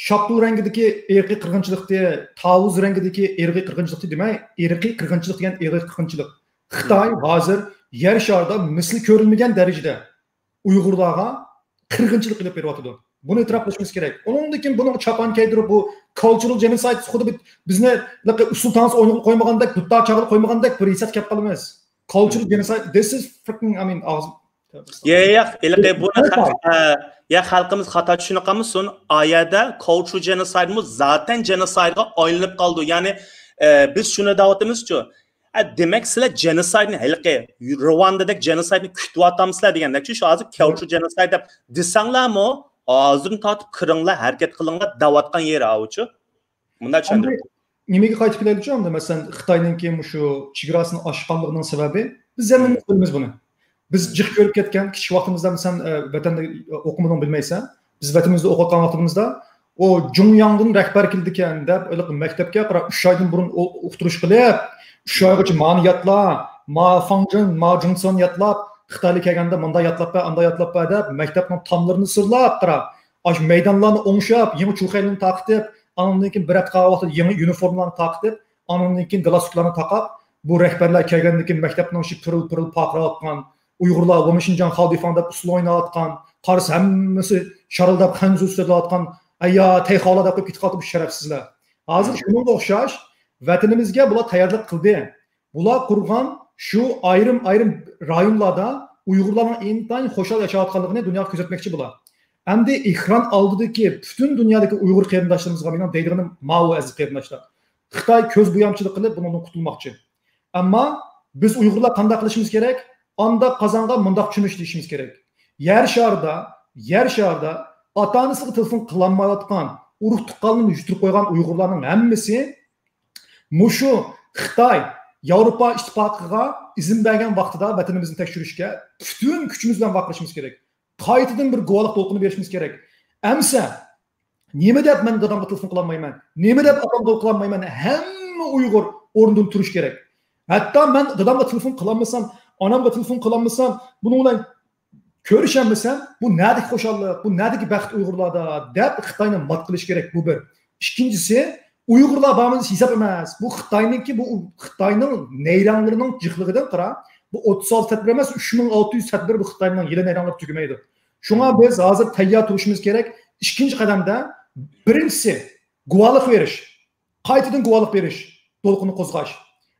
شاپتۇل رەڭگىدىكى ئىرقىي قىرغىنچىلىقتى، تاۋۇز رەڭگىدىكى ئىرقىي قىرغىنچىلىقتى دېمەي، ئىرقىي قىرغىنچىلىق دېگەن ئىرقىي قىرغىنچىلىق. خىتاي ھازىر يەر شارىدا مىسلى كۆرۈلمىگەن دەرىجىدە ئۇيغۇرلارغا قىرغىنچىلىق ئېلىپ بېرىۋاتىدۇ. بۇنى ئېتىراپ قىلىشىمىز كېرەك. ئۇنىڭدىن كېيىن بۇنىڭغا چاپان كىيدۈرۈپ، بۇ كالچۇرال جېنوسايد خۇددى بىز-، بىزنى ئۇسسۇل تانسا ئوينىغىلى قويمىغاندەك، دۇتار چاغىلى قويمىغاندەك بىر ھېسسىيەتكە كېلىپ قالىمىز. كالچۇرال جېنوسايد، this is freaking, I mean، ئاغزىم. ياق، ياق، ھېلىقى بۇنى خەلق، ئە، يا خەلقىمىز خاتا چۈشىنىپ قالمىسۇن. ئايەدە كالچۇرال جېنوسايدمۇ زاتەن جېنوسايدغا ئايلىنىپ قالىدۇ. يەنى، ئە، بىز شۇنى دەۋاتىمىزچۇ؟ ئە، دېمەك، سىلەر جېنوسايدنى، ھېلىقى رۇۋاندىدەك جېنوسايدنى كۈتۈۋاتامسىلەر دېگەندەكچۇ، شۇ ھازىر كالچۇرال جېنوسايد دەپ دېسەڭلارمۇ، ھازىردىن تارتىپ كىرىڭلار، ھەرىكەت قىلىڭلار دەۋاتقان يېرى ئاۋۇچۇ. مۇنداق چۈشەندۈرۈپ. نېمىگە قايتىپ كېلەيلىچۇ ئەمدى؟ مەسىلەن، خىتاينىڭكى مۇشۇ چېگراسىنى ئاشقانلىقىنىڭ سەۋەبى، بىز ھەممىمىز بىلىمىز بۇنى. بىز جىق كۆرۈپ كەتكەن، كىچىك ۋاقتىمىزدا، مەسىلەن، ئە، ۋەتەندە ئوقۇمىدىڭ، بىلمەيسەن. بىز ۋەتىنىمىزدە ئوقۇۋاتقان ۋاقتىمىزدا، ئۇ جۇڭياڭدىن رەھبەر كېلىدىكەن دەپ، ھېلىقى مەكتەپكە قاراپ، ئۈچ ئايدىن بۇرۇن ئۇ-، ئۇقتۇرۇش قىلىپ، ئۈچ ئايغىچە مانى ياتلا، ما فاڭجېن، ما جۇڭسېن ياتلاپ، خىتايلار كەلگەندە مۇنداق ياتلاپ بەر، ئانداق ياتلاپ بەر دەپ، مەكتەپنىڭ تاملىرىنى سىرلاپ، قارا، ئاشۇ مەيدانلارنى ئوڭشاپ، يېڭى چۇخەيلىنى تارقىتىپ، ئاندىن كېيىن بىر ھەپتە قالغان ۋاقىتتا يېڭى يۇنىفورمىلارنى تارقىتىپ، ئاندىن كېيىن گالستۇكلارنى تاقاپ، بۇ رەھبەرلەر كەلگەندىن كېيىن مەكتەپنىڭ ئىچى پىرىل-پىرىل پارقىراۋاتقان، ئۇيغۇرلار ۋومىشىنجاڭ خاۋدىفاڭ دەپ ئۇسسۇل ئويناۋاتقان، قارىسا ھەممىسى شارىلداپ خەنزۇ سۆزلەۋاتقان، ئەييا، تەيخالا دەپ قويۇپ كېتىپ قاپتۇ بۇ شەرەپسىزلەر. ھازىر شۇنىڭغا ئوخشاش ۋەتىنىمىزگە بۇلار تەييارلىق قىلدى. بۇلار قۇرغان شۇ ئايرىم-ئايرىم رايونلاردا ئۇيغۇرلارنىڭ ئىنتايىن خۇشال ياشاۋاتقانلىقىنى دۇنياغا كۆرسەتمەكچى بۇلار. ئەمدى ئېكران ئالدىدىكى پۈتۈن دۇنيادىكى ئۇيغۇر قېرىنداشلىرىمىزغا مېنىڭ دەيدىغىنىم ماۋۇ، ئەزىز قېرىنداشلار. خىتاي كۆز بويامچىلىق قىلىپ بۇنىڭدىن قۇتۇلماقچى. ئەمما بىز ئۇيغۇرلار قانداق قىلىشىمىز كېرەك؟ ئانداق قازانغا مۇنداق چۆمۈچ دېيىشىمىز كېرەك. يەر شارىدا، يەر شارىدا ئاتا-ئانىسىغا تېلېفون قىلالمايۋاتقان، ئۇرۇق-تۇغقانلىرىنى يۈتتۈرۈپ قويغان ئۇيغۇرلارنىڭ ھەممىسى مۇشۇ خىتاي، ياۋروپا ئىتتىپاقىغا ئىزىن بەرگەن ۋاقتىدا ۋەتىنىمىزنى تەكشۈرۈشكە پۈتۈن كۈچىمىز بىلەن ۋارقىرىشىمىز كېرەك. قايتىدىن بىر گۇۋاھلىق دولقۇنى بېرىشىمىز كېرەك. ئەمسە نېمە دەپ مەن دادامغا تېلېفون قىلالمايمەن؟ نېمە دەپ ئاتامغا قىلالمايمەن؟ ھەممە ئۇيغۇر ئورنىدىن تۇرۇش كېرەك. ھەتتا مەن دادامغا تېلېفون قىلالمىسام، ئانامغا تېلېفون قىلالمىسام، بۇنىڭ بىلەن كۆرۈشەلمىسەم، بۇ نەدىكى خۇشاللىق، بۇ نەدىكى بەخت ئۇيغۇرلاردا دەپ خىتاينى مات قىلىش كېرەك، بۇ بىر. ئىككىنچىسى، ئۇيغۇرلار بارمىدى ھېساب ئەمەس. بۇ خىتاينىڭكى، بۇ خىتاينىڭ نەيرەڭلىرىنىڭ جىقلىقىدىن قارا، بۇ ئوتتۇز ئالتە تەدبىر ئەمەس، ئۈچ مىڭ ئالتە يۈز تەدبىر بۇ خىتاينىڭ ھىيلە نەيرەڭلىرى تۈگىمەيدۇ. شۇڭا بىز ھازىر تەييار تۇرۇشىمىز كېرەك. ئىككىنچى قەدەمدە، بىرىنچىسى، گۇۋاھلىق بېرىش، قايتىدىن گۇۋاھلىق بېرىش دولقۇنى قوزغاش.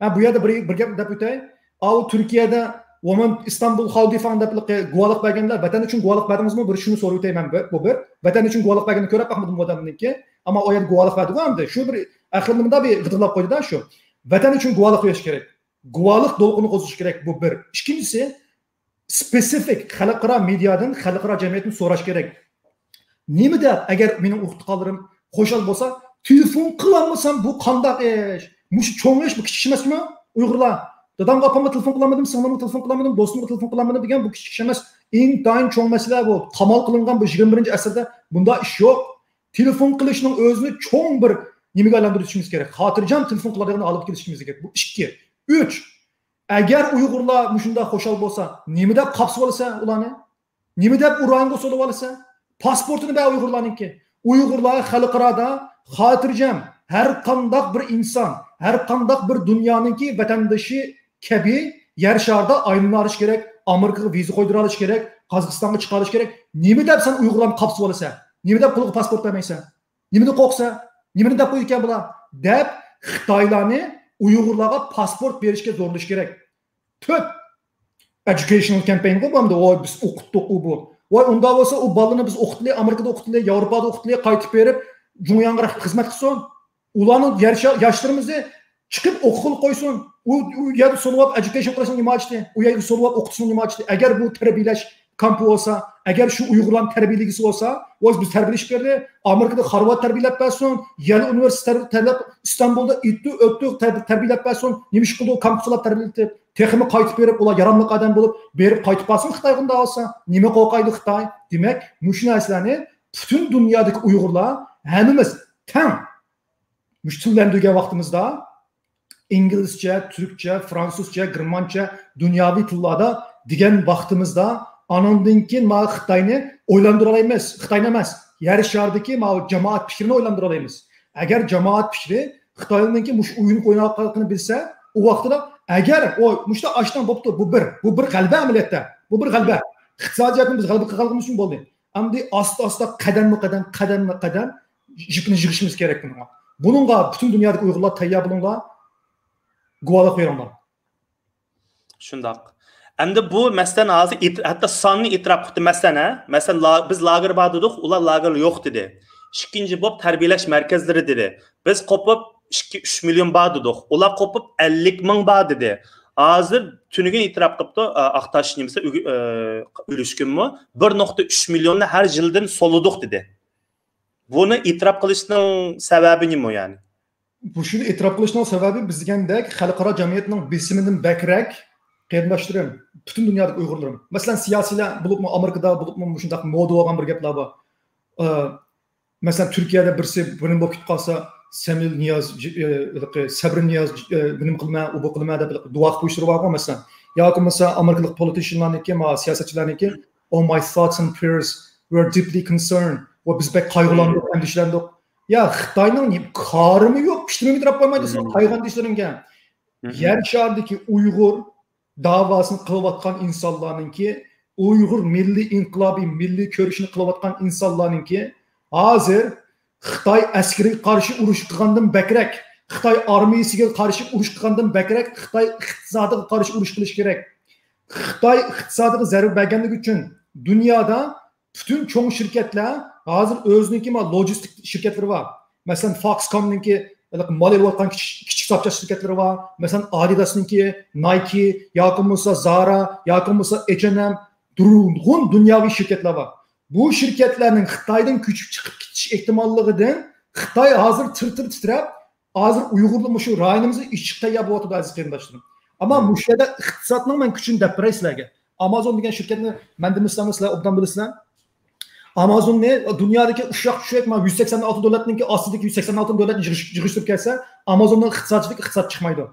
ھە، بۇ يەردە بىر، بىر گەپ دەپ ئۆتەي. ئاۋۇ تۈركىيەدە «ومن إستنبول خاودفان» دەپ گۇۋاھلىق بەرگەنلەر، ۋەتەن ئۈچۈن گۇۋاھلىق بەردىڭىزمۇ؟ بىر شۇنى سوراپ ئۆتەي مەن، بۇ، بۇ بىر. ۋەتەن ئۈچۈن گۇۋاھلىق بەرگەننى كۆرۈپ باقمىدىم بۇ ئادەمنىڭكى. ئەمما ئۇ يەردە گۇۋاھلىق بەردىغۇ ئەمدى. شۇ بىر ئەقلىمنى مۇنداق بىر غىدىقلاپ قويدى-دە شۇ. ۋەتەن ئۈچۈن گۇۋاھلىق بېرىش كېرەك. گۇۋاھلىق دولقۇنى قوزغىشى كېرەك، بۇ بىر. ئىككىنچىسى، سپېسىفىك خەلقئارا مېدىيادىن، خەلقئارا جەمئىيەتتىن سوراش كېرەك. نېمە دەپ، ئەگەر مېنىڭ ئۇيغۇر تۇغقانلىرىم خۇشال بولسا، تېلېفون قىلالمىسام، بۇ قانداق ئىش؟ مۇشۇ چوڭ ئىش، بۇ كىچىك ئىش ئەمەسمۇ؟ ئۇيغۇرلار، دادامغا، ئاپامغا تېلېفون قىلالمىدىم، سىڭلىمغا تېلېفون قىلالمىدىم، دوستۇمغا تېلېفون قىلالمىدىم دېگەن بۇ كىچىك ئىش ئەمەس. ئىنتايىن چوڭ مەسىلە بۇ. قامال قىلىنغان بۇ يىگىرمە بىرىنچى ئەسىردە بۇنداق ئىش يوق. تېلېفون قىلىشنىڭ ئۆزىنى چوڭ بىر نېمىگە ئايلاندۇرۇشىمىز كېرەك. خاتىرجەم تېلېفون قىلىدىغان ھالەتكە كېلىشىمىز كېرەك. بۇ ئىككى. ئۈچ، ئەگەر ئۇيغۇرلار مۇشۇنداق خۇشال بولسا، نېمە دەپ قاپسىۋالىسەن ئۇلارنى؟ نېمە دەپ ئۇرانغا سولىۋالىسەن؟ پاسپورتىنى بەر ئۇيغۇرلارنىڭكى. ئۇيغۇرلار خەلقئارادا خاتىرجەم، ھەر قانداق بىر ئىنسان، ھەر قانداق بىر دۇنيانىڭكى ۋەتەندىشى كەبى يەر شارىدا ئايلىنالىشى كېرەك، ئامېرىكىغا ۋىزا قويدۇرالىشى كېرەك، قازاقىستانغا چىقارلىشى كېرەك. نېمە دەپ سەن ئۇيغۇرلارنى قاپسىۋالىسەن؟ نېمە دەپ قولىغا پاسپورت بەرمەيسەن؟ نېمىدىن قورقىسەن؟ نېمىنى دەپ قويىدىكەن بۇلار؟ دەپ خىتايلارنى ئۇيغۇرلارغا پاسپورت بېرىشكە زورلىشى كېرەك. تۆت، educational campaign-غۇ بۇ ئەمدى. ۋاي، بىز ئوقۇتتۇق ئۇ بۇ. ۋاي، ئۇنداق بولسا ئۇ بالىنى بىز ئوقۇتىلى، ئامېرىكىدا ئوقۇتۇلى، ياۋروپادا ئوقۇتۇلى، قايتىپ بېرىپ جۇڭياڭغا خىزمەت قىلسۇن. ئۇلارنىڭ ياشا-، ياشلىرىمىزنى چىقىپ ئوقۇغىلى قويسۇن. ئۇ، ئۇ يەردە سولىۋاپ education قىلىشنىڭ نېمە ھاجىتى؟ ئۇ يەرگە سولىۋاپ ئوقۇتۇشنىڭ نېمە ھاجىتى؟ ئەگەر بۇ تەربىيەلەش كامپى بولسا، ئەگەر شۇ ئۇيغۇرلارنى تەربىيەلىگۈسى بولسا، ۋاي، بىز تەربىيەلىشىپ بېرىلى، ئامېرىكىدا خارۋارد تەربىيەلەپ بەرسۇن، يەل ئۇنىۋېرسىتېتى تەربىيەلەپ، ئىستانبۇلدا ئىتتۇ ئۆتتۇ تەربىيەلەپ بەرسۇن، نېمە ئىش قىلدى، كامپۇسلاپ تەربىيەلىتىپ، تېخىمۇ قايتىپ بېرىپ، ئۇلار ياراملىق ئادەم بولۇپ بېرىپ قايتىپ قالسۇن خىتايغا ئۇنداق بولسا. نېمە قورقايدۇ خىتاي؟ دېمەك، مۇشۇ نەرسىلەرنى پۈتۈن دۇنيادىكى ئۇيغۇرلار ھەممىمىز تەڭ مۇشۇ تىللەندۈرگەن ۋاقتىمىزدا، ئىنگلىزچە، تۈركچە، فرانسۇزچە، گېرمانچە، دۇنياۋى تىللاردا دېگەن ۋاقتىمىزدا، ئانىڭدىن كېيىن مانا خىتاينى ئويلاندۇرالايمىز. خىتاينى ئەمەس، يەر شارىدىكى ماۋۇ جامائەت پىكرىنى ئويلاندۇرالايمىز. ئەگەر جامائەت پىكرى خىتاينىڭكى مۇشۇ ئويۇن ئويناۋاتقانلىقىنى بىلسە، ئۇ ۋاقتىدا ئەگەر، ئوي، مۇشۇنداق ئاشتاڭ بوپتۇ، بۇ بىر، بۇ بىر غەلىبە ئەمەلىيەتتە. بۇ بىر غەلىبە. ئىقتىسادىي جەھەتتىن بىز غەلىبە قىلغانلىقىمىز ئۈچۈن بولدى. ئەمدى ئاستا-ئاستا، قەدەممۇ قەدەم، قەدەممۇ قەدەم يىپنى يىغىشىمىز كېرەك بۇنىڭغا. بۇنىڭغا پۈتۈن دۇنيادىكى ئۇيغۇرلار تەييار بولۇڭلار، گۇۋاھلىق بېرىڭلار. شۇنداق. ئەمدى بۇ، مەسىلەن، ھازىر ئېت-، ھەتتا ساننى ئېتىراپ قىلدى. مەسىلەن، ھە؟ مەسىلەن، لا-، بىز لاگېر بار دېدۇق، ئۇلار لاگېر يوق دېدى. ئىككىنچى بولۇپ تەربىيەلەش مەركەزلىرى دېدى. بىز قوپۇپ ئىككى، ئۈچ مىليون بار دېدۇق. ئۇلار قوپۇپ ئەللىك مىڭ بار دېدى. ھازىر تۈنۈگۈن ئېتىراپ قىپتۇ، ئا، ئاقتاش نېمىسى، ئۆگە-، ئۆ، ئۆلۈشكۈنمۇ بىر نۇقتا ئۈچ مىليوننى ھەر يىلدىن سولىدۇق دېدى. بۇنى ئېتىراپ قىلىشنىڭ سەۋەبى نېمە يەنى؟ بۇ شۇنى ئېتىراپ قىلىشنىڭ سەۋەبى، بىز دېگەندەك خەلقئارا جەمئىيەتنىڭ بېسىمىدىن بەكرەك، قېرىنداشلىرىم، پۈتۈن دۇنيادىكى ئۇيغۇرلىرىم. مەسىلەن، سىياسىيلار بولۇپمۇ، ئامېرىكىدا بولۇپمۇ مۇشۇنداق مودا بولغان بىر گەپلەر بار. ئا، مەسىلەن، تۈركىيەدە بىرسى بىرنېمە بولۇپ كېتىپ قالسا، سەمىل نىياز، ئە، ھېلىقى سەبرى نىياز، ئە، نېمە قىلىمەن، ئۇ بۇ قىلىمەن دەپ ھېلىقى دۇئا قىلىپ قويۇشلىرى بارغۇ، مەسىلەن. ياكى بولمىسا ئامېرىكىلىق پولىتىشنلارنىڭكى، ما، سىياسەتچىلەرنىڭكى، «Oh, my thoughts and prayers were deeply concerned» ۋە «بىز بەك قايغۇلاندۇق، ئەندىشىلەندۇق». يا، خىتاينىڭ نېمە كارىمۇ يوق، پىشتىمۇ مىدىراپ قويمايدۇ سېنىڭ قايغۇ ئەندىشىلىرىڭگە. يەر شارىدىكى ئۇيغۇر داۋاسىنى قىلىۋاتقان ئىنسانلارنىڭكى، ئۇيغۇر مىللىي ئىنقىلابى، مىللىي كۈرىشىنى قىلىۋاتقان ئىنسانلارنىڭكى ھازىر خىتاي ئەسكىرىگە قارشى ئۇرۇش قىلغاندىن بەكرەك، خىتاي ئارمىيىسىگە قارشى ئۇرۇش قىلغاندىن بەكرەك خىتاي ئىقتىسادىغا قارشى ئۇرۇش قىلىش كېرەك. خىتاي ئىقتىسادىغا زەربە بەرگەنلىكى ئۈچۈن دۇنيادا پۈتۈن چوڭ شىركەتلەر ھازىر ئۆزىنىڭكى ما لوجىستىك شىركەتلىرى بار. مەسىلەن، فاكسكومنىڭكى مال ئېلىۋاتقان كىچىك، كىچىك زاپچاس شىركەتلىرى بار. مەسىلەن، ئادىداسنىڭكى، نايكى، ياكى بولمىسا زارا، ياكى بولمىسا ئېچ ئېن ئېم، نۇرغۇن دۇنياۋى شىركەتلەر بار. بۇ شىركەتلەرنىڭ خىتايدىن كۆچۈپ چىقىپ كېتىش ئېھتىماللىقىدىن خىتاي ھازىر تىر-تىر تىترەپ، ھازىر ئۇيغۇرلار مۇشۇ رايونىمىزدا ئىشچى تەييار بولۇۋاتىدۇ، ئەزىز قېرىنداشلىرىم. ئەمما مۇشۇ يەردە ئىقتىسادنىڭ مەن كۈچىنى دەپ بېرەي سىلەرگە. ئامازون دېگەن شىركەتنى مەن دېمىسىلەرمۇ، سىلەر ئوبدان بىلىسىلەر. ئامازوننى دۇنيادىكى ئۇششاق چۈشەك، مانا يۈز سەكسەن ئالتە دۆلەتنىڭكى ئاستىدىكى يۈز سەكسەن ئالتە دۆلەتنى يىغىش-، يىغىشتۇرۇپ كەلسە، ئامازوننىڭ ئىقتىسادچىلىقى ئىقتىساد چىقمايدۇ.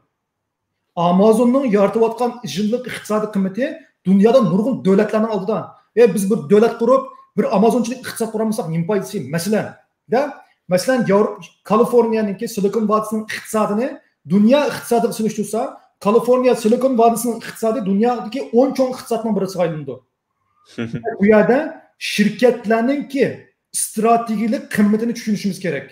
ئامازوننىڭ يارىتىۋاتقان يىللىق ئىقتىسادىي قىممىتى دۇنيادا نۇرغۇن دۆلەتلەرنىڭ ئالدىدا. ئە، بىز بىر دۆلەت قۇرۇپ، بىر ئامازونچىلىك ئىقتىساد قۇرالمىساق، نېمە پايدىسى؟ مەسىلەن، دە، مەسىلەن، ياۋرو-، كالىفورنىيەنىڭكى سىلىكون ۋادىسىنىڭ ئىقتىسادىنى دۇنيا ئىقتىسادىغا سېلىشتۇرسا، كالىفورنىيە سىلىكون ۋادىسىنىڭ ئىقتىسادى دۇنيادىكى ئون چوڭ ئىقتىسادنىڭ بىرىگە ئايلىنىدۇ. بۇ يەردە شىركەتلەرنىڭكى ئىستراتېگىيەلىك قىممىتىنى چۈشىنىشىمىز كېرەك.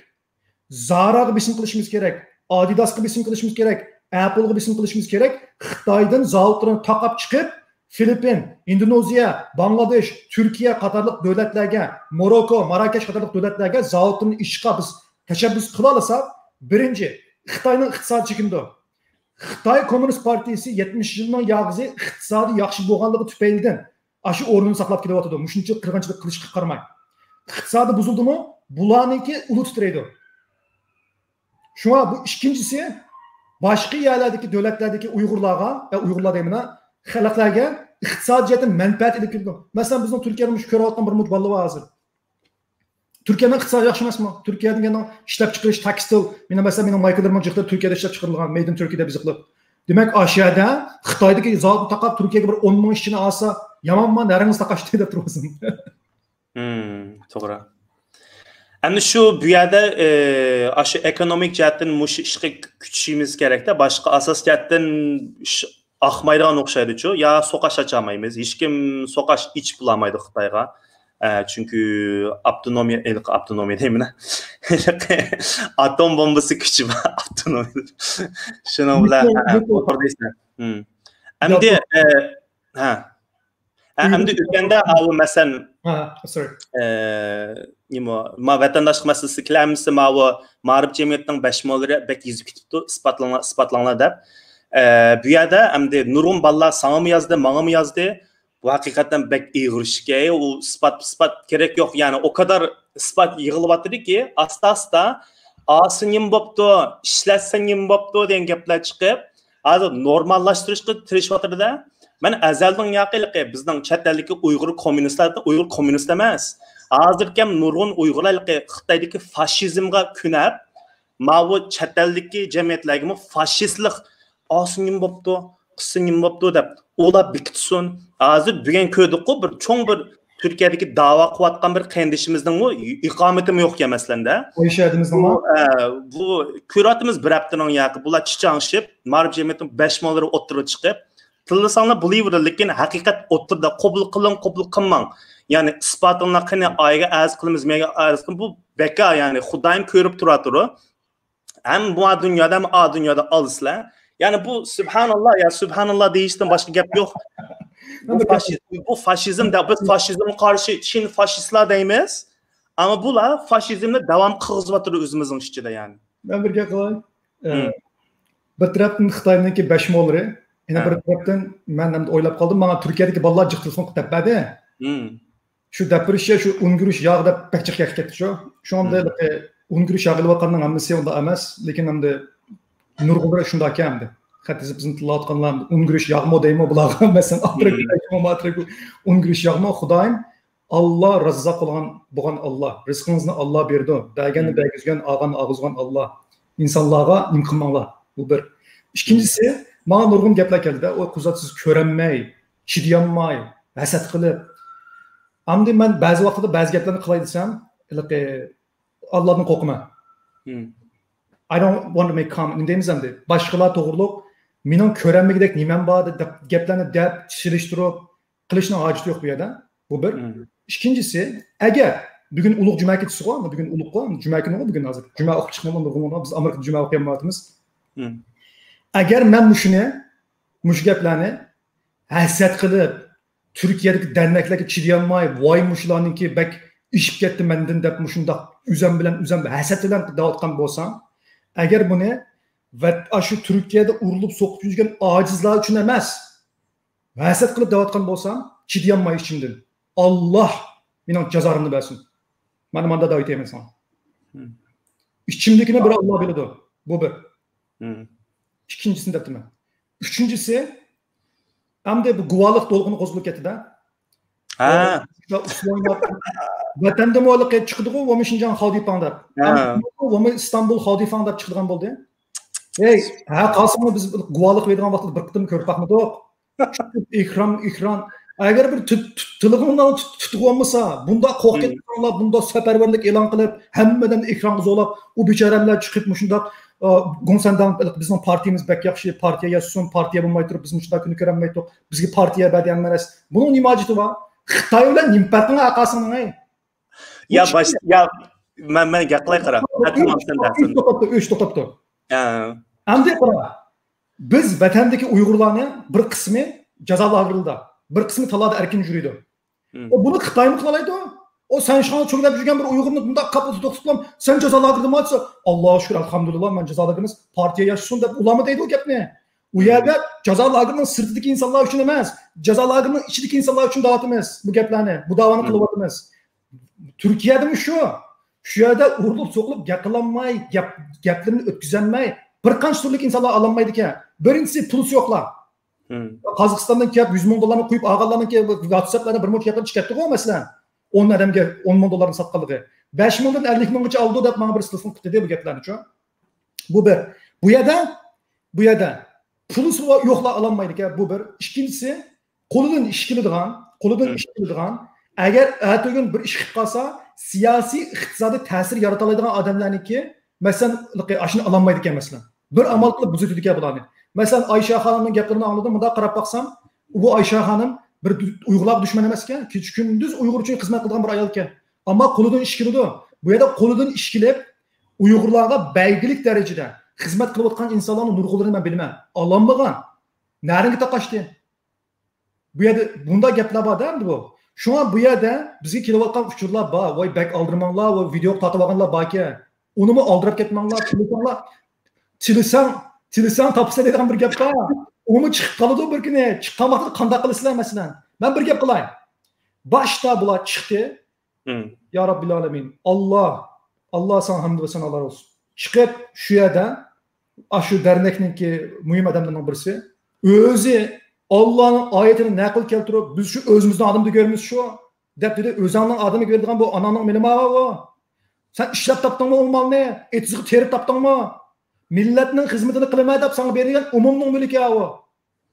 زاراغا بېسىم قىلىشىمىز كېرەك، ئادىداسقا بېسىم قىلىشىمىز كېرەك، ئەپلغا بېسىم قىلىشىمىز كېرەك. خىتايدىن زاۋۇتلىرىنى تاقاپ چىقىپ، فىلىپپىن، ئىندونېزىيە، باڭلادېش، تۈركىيە قاتارلىق دۆلەتلەرگە، موروكو، ماراكەش قاتارلىق دۆلەتلەرگە زاۋۇتلىرىنى ئېچىشقا بىز تەشەببۇس قىلالىساق، بىرىنچى، خىتاينىڭ ئىقتىسادى چېكىنىدۇ. خىتاي كوممۇنىست پارتىيىسى يەتمىش يىلنىڭ ياغىسى ئىقتىسادى ياخشى بولغانلىقى تۈپەيلىدىن ئاشۇ ئورنىنى ساقلاپ كېلىۋاتىدۇ. مۇشۇنچە قىرغىنچىلىق قىلىشقا قارىماي. ئىقتىسادى بۇزۇلدىمۇ، بۇلارنىڭكى ئۇلى تىترەيدۇ. شۇڭا بۇ ئىككىنچىسى، باشقا يەرلەردىكى دۆلەتلەردىكى ئۇيغۇرلارغا، يا ئۇيغۇرلار دەيمەن، خەلقلەرگە ئىقتىسادىي جەھەتتىن مەنپەئەت ئېلىپ كېلىدۇ. مەسىلەن، بىزنىڭ تۈركىيەدە مۇشۇ كۆرۈۋاتقان بىر مۇت بالىلار بار ھازىر. تۈركىيەنىڭ ئىقتىسادى ياخشى ئەمەسمۇ؟ تۈركىيەدىكى ئىشلەپچىقىرىش، تېكستىل، مېنىڭ مەسىلەن، مېنىڭ مايكىلىرىمنىڭ جىقلىرى تۈركىيەدە ئىشلەپچىقىرىلغان، made in Turkey دەپ يېزىقلىق. دېمەك، ئاشۇ يەردە خىتايدىكى زاۋۇتنى تاقاپ، تۈركىيەگە بىر ئون مىڭ ئىشچىنى ئالسا، يامانمۇ، نەرىڭىز تاقاشتى دەپ تۇرۇۋاتىسىز. ھىم، توغرا. ئەمدى شۇ بۇ يەردە، ئاشۇ ئېكونومىك جەھەتتىن مۇشۇ ئىشقا كۈچىشىمىز كېرەكتە، باشقا ئاساسىي جەھەتتىن ئىش ئاقمايدىغان ئوخشايدۇچۇ. يا سوقاش ئاچالمايمىز، ھېچكىم سوقاش ئېچىپ بولالمايدۇ خىتايغا. ئە، چۈنكى ئاپتونومىيە، ھېلىقى ئاپتونومىيە دەيمەن، ھېلىقى ئاتوم بومبىسى كۈچى بار ئاپتونومىيە. شۇنىڭ بىلەن، ھە، توغرا دەيسەن. ھىم. ئەمدى، ئە، ھە. ھە، ئەمدى ئۆتكەندە ئاۋۇ مەسىلەن، ھە، سورى. ئە، نېمە، ما ۋەتەنداشلىق مەسىلىسى كېلەمسە، ماۋۇ مائارىپ جەمئىيىتىنىڭ بەش موللىرى بەك يېزىپ كېتىپتۇ، ئىسپاتلاڭلار، ئىسپاتلاڭلار دەپ. ئە، بۇ يەردە ئەمدى نۇرغۇن بالىلار ساڭىمۇ يازدى، ماڭىمۇ يازدى. بۇ ھەقىقەتەن بەك ئېغىر ئىشكەن. ئۇ ئىسپات، ئىسپات كېرەك يوق، يەنى ئۇ قەدەر ئىسپات يىغىلىۋاتىدىكى، ئاستا-ئاستا، ئاسا نېمە بوپتۇ، ئىشلەتسە نېمە بوپتۇ دېگەن گەپلەر چىقىپ، ھازىر نورماللاشتۇرۇشقا تىرىشىۋاتىدۇ-دە. مەن ئەزەلدىن ياقى ھېلىقى بىزنىڭ چەت ئەلدىكى ئۇيغۇر كوممۇنىستلار، ئۇيغۇر كوممۇنىست ئەمەس. ھازىركى نۇرغۇن ئۇيغۇرلار ھېلىقى خىتايدىكى فاشىزمغا كۆنەپ، ماۋۇ چەت ئەلدىكى جەمئىيەتلەرگىمۇ فاشىستلىق، ئاسا نېمە بوپتۇ، قىسسا نېمە بوپتۇ دەپ ئۇلار بېكىتسۇن. ھازىر بۈگۈن كۆردۇققۇ، بىر چوڭ بىر تۈركىيەدىكى داۋا قىلىۋاتقان بىر قېرىندىشىمىزنىڭمۇ ئىقامىتىمۇ يوقكەن مەسىلەندە. ئويشايدىمىزنىڭ بۇ، ئە، بۇ كۆرۈۋاتىمىز بىر ھەپتىنىڭ ياقى بۇلار چىچاڭشىپ، مائارىپ جەمئىيىتىنىڭ بەش موللىرى ئوتتۇرىغا چىقىپ، تىللىساڭلار بولۇۋېرىدۇ، لېكىن ھەقىقەت ئوتتۇرىدا قوبۇل قىلىڭ، قوبۇل قىلماڭ. يەنى ئىسپاتىڭلار قېنى، ئايغا ئەرز قىلىمىز، مەيگە ئەرز قىلىمىز، بۇ بەكا، يەنى خۇدايىم كۆرۈپ تۇراتۇرۇ. ھەم بۇ دۇنيادا، ھەم ئا دۇنيادا ئالىسىلەر. يەنى بۇ سۇبھاناللا، يا سۇبھاناللا دېيىشتىن باشقا گەپ يوق. بۇ فاشىزم، بۇ فاشىزم دە، بىز فاشىزمغا قارشى چىن فاشىستلار دەيمىز. ئەمما بۇلار فاشىزمنى داۋام قىلغۇزۇۋاتىدۇ ئۆزىمىزنىڭ ئىچىدە يەنى. مەن بىر گەپ قىلاي. ئە، بىر تەرەپتىن خىتاينىڭكى بەش موللىرى، يەنە بىر تەرەپتىن مەن ئەمدى ئويلاپ قالدىم، ماڭا تۈركىيەدىكى بالىلار جىق تېلېفون قىلىپ دەپ بەردى. شۇ دەپ بېرىشچە شۇ ئۇن گۈرۈچ ياغ دەپ بەك جىق گەپ كەتتى شۇ. شۇڭا ئەمدى ئۇن گۈرۈچ ياغ ئېلىۋاتقاننىڭ ھەممىسى ئۇنداق ئەمەس، لېكىن ئەمدى نۇرغۇنلىرى شۇنداككەن ئەمدى. خەت يېزىپ بىزنى تىللاۋاتقانلار ئەمدى ئۇن گۈرۈچ ياغمۇ دەيمۇ بۇلارغا؟ مەسىلەن، ئاترەك، ئاترەك ئۇن گۈرۈچ ياغمۇ؟ خۇدايىم، ئاللا راززاق بولغان، بولغان ئاللا. رىزقىڭىزنى ئاللا بېرىدۇ. بەرگەننى بەرگۈزگەن، ئالغاننى ئالغۇزغان ئاللا. ئىنسانلارغا نېمە قىلماڭلار. بۇ بىر. ئىككىنچىسى، ماڭا نۇرغۇن گەپلەر كەلدى-دە، ئۇ قۇزات سىز كۆرەلمەي، چىدىيالماي، ھەسەت قىلىپ. ئەمدى مەن بەزى ۋاقىتتا بەزى گەپلەرنى قىلاي دېسەم، ھېلىقى ئاللادىن قورقىمەن. I don't want to make comment. نېمە دەيمىز ئەمدى؟ باشقىلار توغرۇلۇق مېنىڭ كۆرەلمىگۈدەك نېمەم بار دەپ گەپلەرنى دەپ، چېلىشتۇرۇپ، قىلىشنىڭ ھاجىتى يوق بۇ يەردە. بۇ بىر. ئىككىنچىسى، ئەگەر بۈگۈن ئۇلۇغ جۈمە كېچىسىغۇ، بۈگۈن ئۇلۇغقۇ، جۈمە كۈنىغۇ بۈگۈن ھازىر. جۈمە ئوقۇپ چىقمىغان نۇرغۇنلىرىڭلار، بىز ئامېرىكىدا جۈمە ئوقۇيالمايۋاتىمىز. ئەگەر مەن مۇشۇنى، مۇشۇ گەپلەرنى ھەسەت قىلىپ، تۈركىيەدىكى دەرنەكلەرگە چىدىيالماي، ۋاي مۇشۇلارنىڭكى بەك ئېشىپ كەتتى مەندىن دەپ مۇشۇنداق ئۆزەم بىلەن ئۆزەم ھەسەت بىلەن دەۋاتقان بولسام، ئەگەر بۇنى ۋە ئاشۇ تۈركىيەدە ئۇرۇلۇپ سوقۇپ يۈرگەن ئاجىزلار ئۈچۈن ئەمەس، ھەسەت قىلىپ دەۋاتقان بولسام، چىدىيالماي ئىچىمدىن، ئاللا مېنىڭ جازامنى بەرسۇن. مانا ماندا دەۋېتەيمەن ساڭا. ئىچىمدىكىنى بىر ئاللا بىلىدۇ. بۇ بىر. ئىككىنچىسىنى دەپتىمەن. ئۈچىنچىسى، ئەمدى بۇ گۇۋاھلىق دولقۇنى قوزغىلىپ كەتتى-دە. ھە. ۋەتەندىمۇ ھېلىقى چىقىدىغۇ، ۋومى شىنجاڭ خاۋدىپاڭ دەپ. ھە. ۋومى ئىستانبۇل خاۋدىپاڭ دەپ چىقىدىغان بولدى. ھەي، ھە، قالسىمۇ بىز گۇۋاھلىق بېرىدىغان ۋاقىتتا بىر قېتىم كۆرۈپ باقمىدۇق. ئېكران، ئېكران. ئەگەر بىر تۇ-، تۇ-، تىلىغىڭلارنى تۇت-، تۇتۇۋالمىسا، بۇنداق قورقۇپ كەتمىسەڭلار، بۇنداق سەپەرۋەرلىك ئېلان قىلىپ، ھەممىدىن ئېكرانغا زورلاپ، ئۇ بېچارەلەر چىقىپ مۇشۇنداق، ئا، گوڭسەنداڭ، بىزنىڭ پارتىيىمىز بەك ياخشى، پارتىيە ياشىسۇن، پارتىيە بولماي تۇرۇپ بىز مۇشۇنداق كۈننى كۆرەلمەيتتۇق، بىزگە پارتىيە بەردى ھەممە نەرسە. بۇنىڭ نېمە ھاجىتى بار؟ خىتاي بىلەن نېمە پەرقىڭ ھە قالسىڭ، ھەي؟ يا باش-، يا، مەن، مەن گەپ قىلاي، قارا. ھە، تامام، سەن دە، ئۈچ سەن. توختاپتۇ، ئۈچ توختاپتۇ. ھە. ئەمدى قارا، بىز ۋەتەندىكى ئۇيغۇرلارنى بىر قىسمى جازا لاگېرلىرىدا، بىر قىسمى تالادا ئەركىن يۈرىدۇ. مم. ئۇ بۇنى خىتايمۇ قىلالايدۇ؟ ئۇ سەن شۇڭا چۆگىلەپ يۈرگەن بىر ئۇيغۇرنى بۇنداق قاپلىتىپ توختىتىپ، سەن جازا لاگېرىدىمۇ دېسە، ئاللاھۇ شۈكۈر، ئەلھەمدۇلىللا، مەن جازا لاگېرىمىز، پارتىيە ياشىسۇن دەپ ئۇلارمۇ دەيدۇ ئۇ گەپنى. ئۇ يەردە جازا لاگېرىنىڭ سىرتىدىكى ئىنسانلار ئۈچۈن ئەمەس، جازا لاگېرىنىڭ ئىچىدىكى ئىنسانلار ئۈچۈن دەۋاتىمىز بۇ گەپلەرنى، بۇ داۋانى قىلىۋاتىمىز. تۈركىيەدىمۇ شۇ. شۇ يەردە ئۇرۇلۇپ سوقۇلۇپ گەپ قىلالماي، گەپ، گەپلىرىنى ئۆتكۈزەلمەي، بىر قانچە تۈرلۈك ئىنسانلار ئالالمايدىكەن. بىرىنچىسى، پۇلسى يوقلار. قازاقىستاندىن كېلىپ يۈز مىڭ دوللارنى قويۇپ ئالغانلارنىڭكى ۋاتساپلاردا بىر مۇنچە گەپلەر چىقىپ كەتتىغۇ، مەسىلەن. ئون ئادەمگە ئون مىڭ دوللارنى ساتقانلىقى. بەش مىڭدىن ئەللىك مىڭغىچە ئالىدۇ دەپ ماڭا بىرسى تېلېفون قىلىپ دېدى بۇ گەپلەرنىچۇ. بۇ بىر. بۇ يەردە، بۇ يەردە پۇلى يوقلار ئالالمايدىكەن، بۇ بىر. ئىككىنچىسى، قولىدىن ئىش كېلىدىغان، قولىدىن ئىش كېلىدىغان، ئەگەر ئەتىگۈن بىر ئىش قىلىپ قالسا، سىياسىي، ئىقتىسادىي تەسىر يارىتالايدىغان ئادەملەرنىڭكى، مەسىلەن، ئاشۇنى ئالالمايدىكەن، مەسىلەن. بىر ئامال قىلىپ بۇزۇۋېتىدىكەن بۇلارنى. مەسىلەن، ئايشە خانىمنىڭ گەپلىرىنى ئاڭلىدىم، مۇنداق قاراپ باقسام، بۇ ئايشە خانىم بىر دۇ-، ئۇيغۇرلارغا دۈشمەن ئەمەسكەن، كېچە كۈندۈز ئۇيغۇر ئۈچۈن خىزمەت قىلىدىغان بىر ئايالكەن. ئەمما قولىدىن ئىش كېلىدۇ. بۇ يەردە قولىدىن ئىش كېلىپ، ئۇيغۇرلارغا بەلگىلىك دەرىجىدە خىزمەت قىلىۋاتقان ئىنسانلارنىڭ نۇرغۇنلىرىنى مەن بىلىمەن. ئالالمىغان. نەرىڭگە تاقاشتى. بۇ يەردە بۇنداق گەپلەر بار-دە، ئەمدى بۇ. شۇڭا بۇ يەردە بىزگە كېلىۋاتقان ئۇچۇرلار بار. ۋاي، بەك ئالدىرىماڭلار، ۋاي، ۋىدېو تارتىۋالغانلار باركەن. ئۇنىمۇ ئالدىراپ كەتمەڭلار، تىلىساڭلار، تىلىساڭ، تىلىساڭ تاپىسەن دەيدىغان بىر گەپ بار. ئۇمۇ چىقىپ قالىدۇ بىر كۈنى. چىققان ۋاقتىدا قانداق قىلىسىلەر، مەسىلەن؟ مەن بىر گەپ قىلاي. باشتا بۇلار چىقتى. يا رەببىل ئالەمىن. ئاللا، ئاللا ساڭا ھەمدۇ ۋە سانالار بولسۇن. چىقىپ شۇ يەردە، ئاشۇ دەرنەكنىڭكى مۇھىم ئادەملىرىنىڭ بىرسى، ئۆزى ئاللانىڭ ئايىتىنى نەقىل كەلتۈرۈپ، بىز شۇ ئۆزىمىزنىڭ ئادىمىدا كۆرىمىز شۇ، دەپ دېدى. ئۆزۈڭنىڭ ئادىمىگە بېرىدىغان بۇ ئاناڭنىڭ مېلى ماۋۇ. سەن ئىشلەپ تاپتىڭمۇ ئۇ مالنى؟ ئېتىزغا تېرىپ تاپتىڭمۇ؟ مىللەتنىڭ خىزمىتىنى قىلىمەن دەپ ساڭا بېرىلگەن ئومۇمنىڭ مۈلكى ئاۋۇ.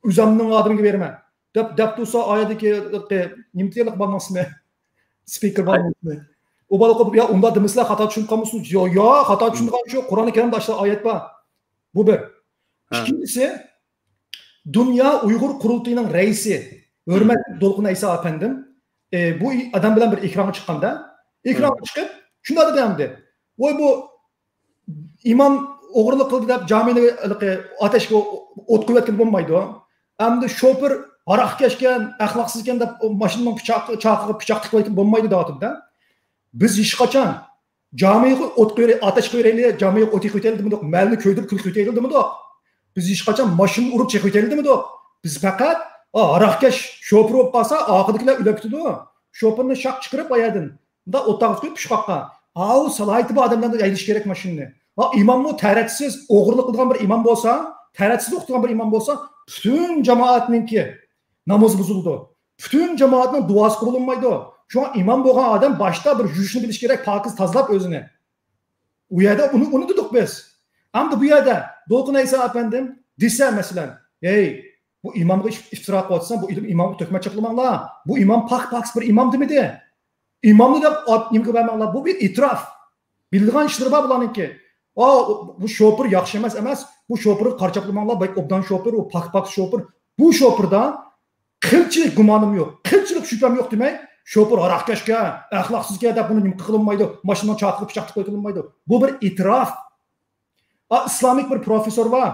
ئۆزۈمنىڭ ئادىمىگە بېرىمەن. دەپ، دەپ تۇرسا، ئايەتتىكى، نېمە دېگەنلىك بالىنىڭ ئىسمى؟ سپىكېر بالىنىڭ ئىسمى. ئۇ بالا قوپۇپ، يا، ئۇنداق دېمىسىلە، خاتا چۈشىنىپ قالمىسۇن. يا، يا، خاتا چۈشىنىدىغان شۇ، قۇرئان كەرىمدە ئاشۇنداق ئايەت بار. بۇ بىر. ئىككىنچىسى، دۇنيا ئۇيغۇر قۇرۇلتىيىنىڭ رەئىسى، ھۆرمەتلىك دولقۇن ئەيسا ئەپەندىم، ئى، بۇ ئادەم بىلەن بىر ئېكرانغا چىققاندا، ئېكرانغا چىقىپ، شۇنداق دېدى ئەمدى. ۋاي، بۇ ئىمام ئوغرىلىق قىلدى دەپ جامىنى ئاتەشكە ئوت قويۇۋەتكىلى بولمايدۇ. ئەمدى شوپۇر ھاراقكەشكەن، ئەخلاقسىزكەن دەپ ماشىنىنىڭ پىچاقى، چاقىغا پىچاق تىقىۋەتكىلى بولمايدۇ دەۋاتىدۇ-دە. بىز ھېچقاچان جامىغا ئوت قويايلى، ئاتەش قويايلى، جامىغا ئوت قويايلى دېمىدۇق، مەلنى كۆيدۈرۈپ كۈل قويايلى دېمىدۇق. بىز ھېچقاچان ماشىنا ئۇرۇپ چېقىۋېتەيلى دېمىدۇق. بىز پەقەت، ئا، ھاراقكەش شوپۇر بولۇپ قالسا، ئارقىدىكىلەر ئۆلۈپ كېتىدۇ. شوپۇرنى شاق چىقىرىپ ئايەردىن، مۇنداق ئوتتاغا تۇتۇپ پىشقاققا. ئاۋۇ سالاھىيىتى بار ئادەملەردىن ھەيدىشى كېرەك ماشىنىنى. ھا، ئىماممۇ تەرەتسىز، ئوغرىلىق قىلغان بىر ئىمام بولسا، تەرەتسىز ئوقۇتقان بىر ئىمام بولسا، پۈتۈن جامائەتنىڭكى نامىزى بۇزۇلىدۇ. پۈتۈن جامائەتنىڭ دۇئاسى قوبۇل بولمايدۇ. شۇڭا ئىمام بولغان ئادەم باشتا بىر يۇيۇشنى بىلىشى كېرەك، پاكىز تازىلاپ ئۆزىنى. ئۇ يەردە ئۇنى، ئۇنى دېدۇق بىز. ئەمدى بۇ يەردە دولقۇن ئەيسا ئەپەندىم دېسە، مەسىلەن، ھەي، بۇ ئىمامغا ئىف-، ئىفتىرا قىلىۋاتىسەن، بۇ ئىلىم ئىمامغا تۆھمەت چاپلىماڭلار. بۇ ئىمام پاك-، پاكىز بىر ئىمام دېمىدى. ئىمامنى دەپ ئات نېمىگە بەرمەڭلار. بۇ بىر ئېتىراپ. بىلىدىغان ئىشلىرى بار بۇلارنىڭكى. ئا، بۇ شوپۇر ياخشى ئەمەس، ئەمەس. بۇ شوپۇرغا قارا چاپلىماڭلار، بەك ئوبدان شوپۇر، ئۇ پاك-، پاكىز شوپۇر. بۇ شوپۇردا قىلچىلىك گۇمانىم يوق، قىلچىلىك شۈبھەم يوق دېمەي، شوپۇر ھاراقكەشكەن، ئەخلاقسىزكەن دەپ بۇنى نېمە قىلىنمايدۇ، ماشىنىنىڭ چاقىغا پىچاق تىقىپ قويۇلمايدۇ. بۇ بىر ئېتىراپ. ئا، ئىسلامىك بىر پروفېسسور بار،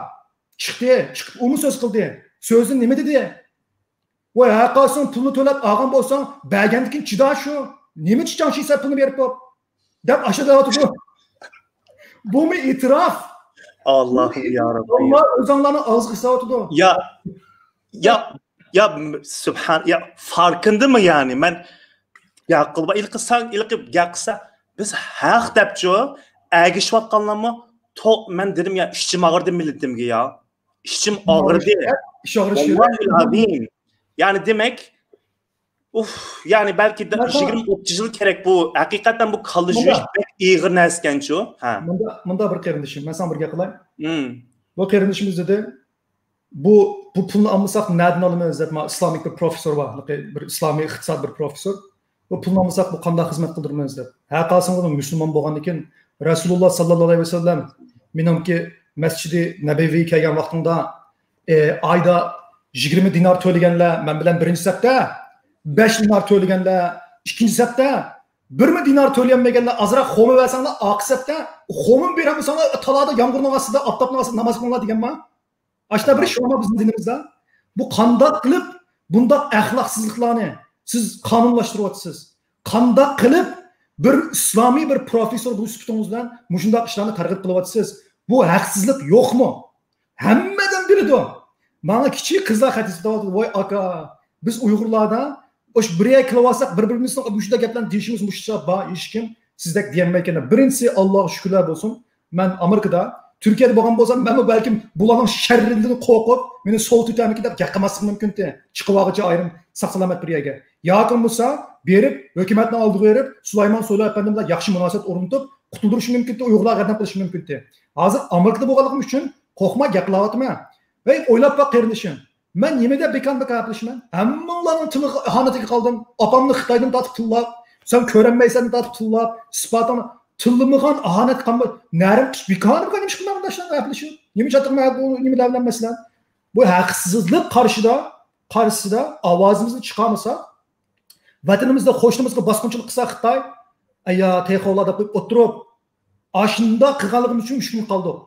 چىقتى، چىقىپ ئۇمۇ سۆز قىلدى. سۆزىدە نېمە دېدى؟ ۋاي، ھەرقايسىڭ پۇلنى تۆلەپ ئالغان بولساڭ، بەرگەندىن كېيىن چىدا شۇ. نېمە چىچاڭشىيسەن پۇلنى بېرىپ بولۇپ؟ دەپ ئاشۇ دەۋاتىدۇ. بۇمۇ ئېتىراپ. ئاللاھۇم يا رەببى. ئاللا ئۆزۈڭلارنى ئازغا سېلىۋاتىدۇ. يا، يا، يا، سۇبھان، يا، فاركىندىمۇ يەنى؟ مەن، يا، قىلما، ئىلقىساڭ، ئىلقىپ، يا، قىلسا، بىز ھەق دەپچۇ، ئەگىشىۋاتقانلارمۇ، تو-، مەن دېدىم، يا، ئىچىم ئاغرىدى مىللىتىمگە، يا. ئىچىم ئاغرىدى. ئىچ ئاغرىش كېرەك. ۋاللاھىل ئازىم. يەنى دېمەك، ئۇف، يەنى بەلكى يىگىرمە ئوتتۇز يىل كېرەك بۇ. ھەقىقەتەن بۇ كاللا يۇيۇش بەك ئېغىر نەرسىكەنچۇ. ھە. مۇندا، مۇندا بىر قېرىندىشىم، مەن ساڭا بىر گەپ قىلاي. بۇ قېرىندىشىمىز دېدى، بۇ، بۇ پۇلنى ئالمىساق نەدىن ئالىمىز دەپ، مانا ئىسلامىك بىر پروفېسسور بار، بىر ئىسلامىي ئىقتىساد بىر پروفېسسور. بۇ پۇلنى ئالمىساق بۇ قانداق خىزمەت قىلدۇرىمىز دەپ. ھەرقايسىڭلار مۇسۇلمان بولغاندىن كېيىن، رەسۇلۇللا ساللاللاھۇ ئەلەيھى ۋەسەللەم مېنىڭكى مەسچىدى نەبەۋىگە كەلگەن ۋاقتىڭدا، ئايدا يىگىرمە دىنار تۆلىگەنلەر مەن بىلەن بىرىنچى سەپتە، بەش دىنار تۆلىگەنلەر ئىككىنچى سەپتە، بىرمۇ دىنار تۆلىيەلمىگەنلەر ئازراق خوما بەرسەڭلار، ئاقىسەتتە خوما بېرەلمىسەڭلار، تالادا يامغۇرنىڭ ئاستىدا، ئاپتاپنىڭ ئاستىدا ناماز قىلىڭلار دېگەنما؟ ئاشۇنداق بىر ئىش بارمۇ بىزنىڭ دىنىمىزدا؟ بۇ قانداق قىلىپ بۇنداق ئەخلاقسىزلىقلارنى سىز قانۇنلاشتۇرۇۋاتىسىز؟ قانداق قىلىپ بىر ئىسلامىي بىر پروفېسسور بولۇش سۈپىتىڭىز بىلەن مۇشۇنداق ئىشلارنى تەرغىب قىلىۋاتىسىز؟ بۇ ھەقسىزلىق يوقمۇ؟ ھەممە ئادەم بىلىدۇ. ماڭا كىچىك قىزلار خەت يېزىۋاتىدۇ، ۋاي ئاكا، بىز ئۇيغۇرلاردا ئوش بىر يەرگە كېلىۋالساق، بىر-بىرىمىزنىڭ مۇشۇنداق گەپلەرنى دېيىشىمىز مۇشۇچە بار، ھېچكىم سىزدەك دېيەلمەيدىكەن. بىرىنچىسى، ئاللاغا شۈكۈرلەر بولسۇن، مەن ئامېرىكىدا، تۈركىيەدە بولغان بولسام، مەنمۇ بەلكىم بۇلارنىڭ شەررىدىن قورقۇپ، مېنى سوۋۇتۇۋېتەرمىكىن دەپ گەپ قىلماسلىقىم مۇمكىنتى. چىقىۋالغۇچە ئايرىم ساق-سالامەت بىر يەرگە. ياكى بولمىسا بېرىپ، ھۆكۈمەتنىڭ ئالدىغا بېرىپ، سۇلايمان سويلۇ ئەپەندى بىلەن ياخشى مۇناسىۋەت ئورنىتىپ، قۇتۇلدۇرۇشۇم مۇمكىنتى، ئۇيغۇرلارغا ياردەم قىلىشىم مۇمكىنتى. ھازىر ئامېرىكىدا بولغانلىقىم ئۈچۈن قورقماي گەپ قىلىۋاتىمەن. ۋەي، ئويلاپ باق، قېرىندىشىم. مەن نېمە دەپ بىكار-بىكار گەپلىشىمەن؟ ھەممىڭلارنىڭ تىلىغا ئىھانەتكە قالدىم. ئاپامنى خىتايدىن تارتىپ تىللاپ، سەن كۆرەلمەيسەن تارتىپ تىللاپ، ئىسپاتىڭ تىللىمىغان ئىھانەت قالماي. نەرىڭ قىش بىكار بىكار نېمە ئىشقىلىپ مۇنداق ئىشلارنى گەپلىشىپ؟ نېمە چاتىقما بۇ نېمە دەۋلەت مەسىلەن؟ بۇ ھەقسىزلىق قارشىدا، قارشىسىدا ئاۋازىمىزنى چىقارمىساق، ۋەتىنىمىزدە قوشنىمىزغا باسقۇنچىلىق قىلسا خىتاي، ئەييا، تېخولا دەپ قويۇپ ئولتۇرۇپ، ئاشۇنداق قىلغانلىقىمىز ئۈچۈن مۈشكۈلگە قالدۇق.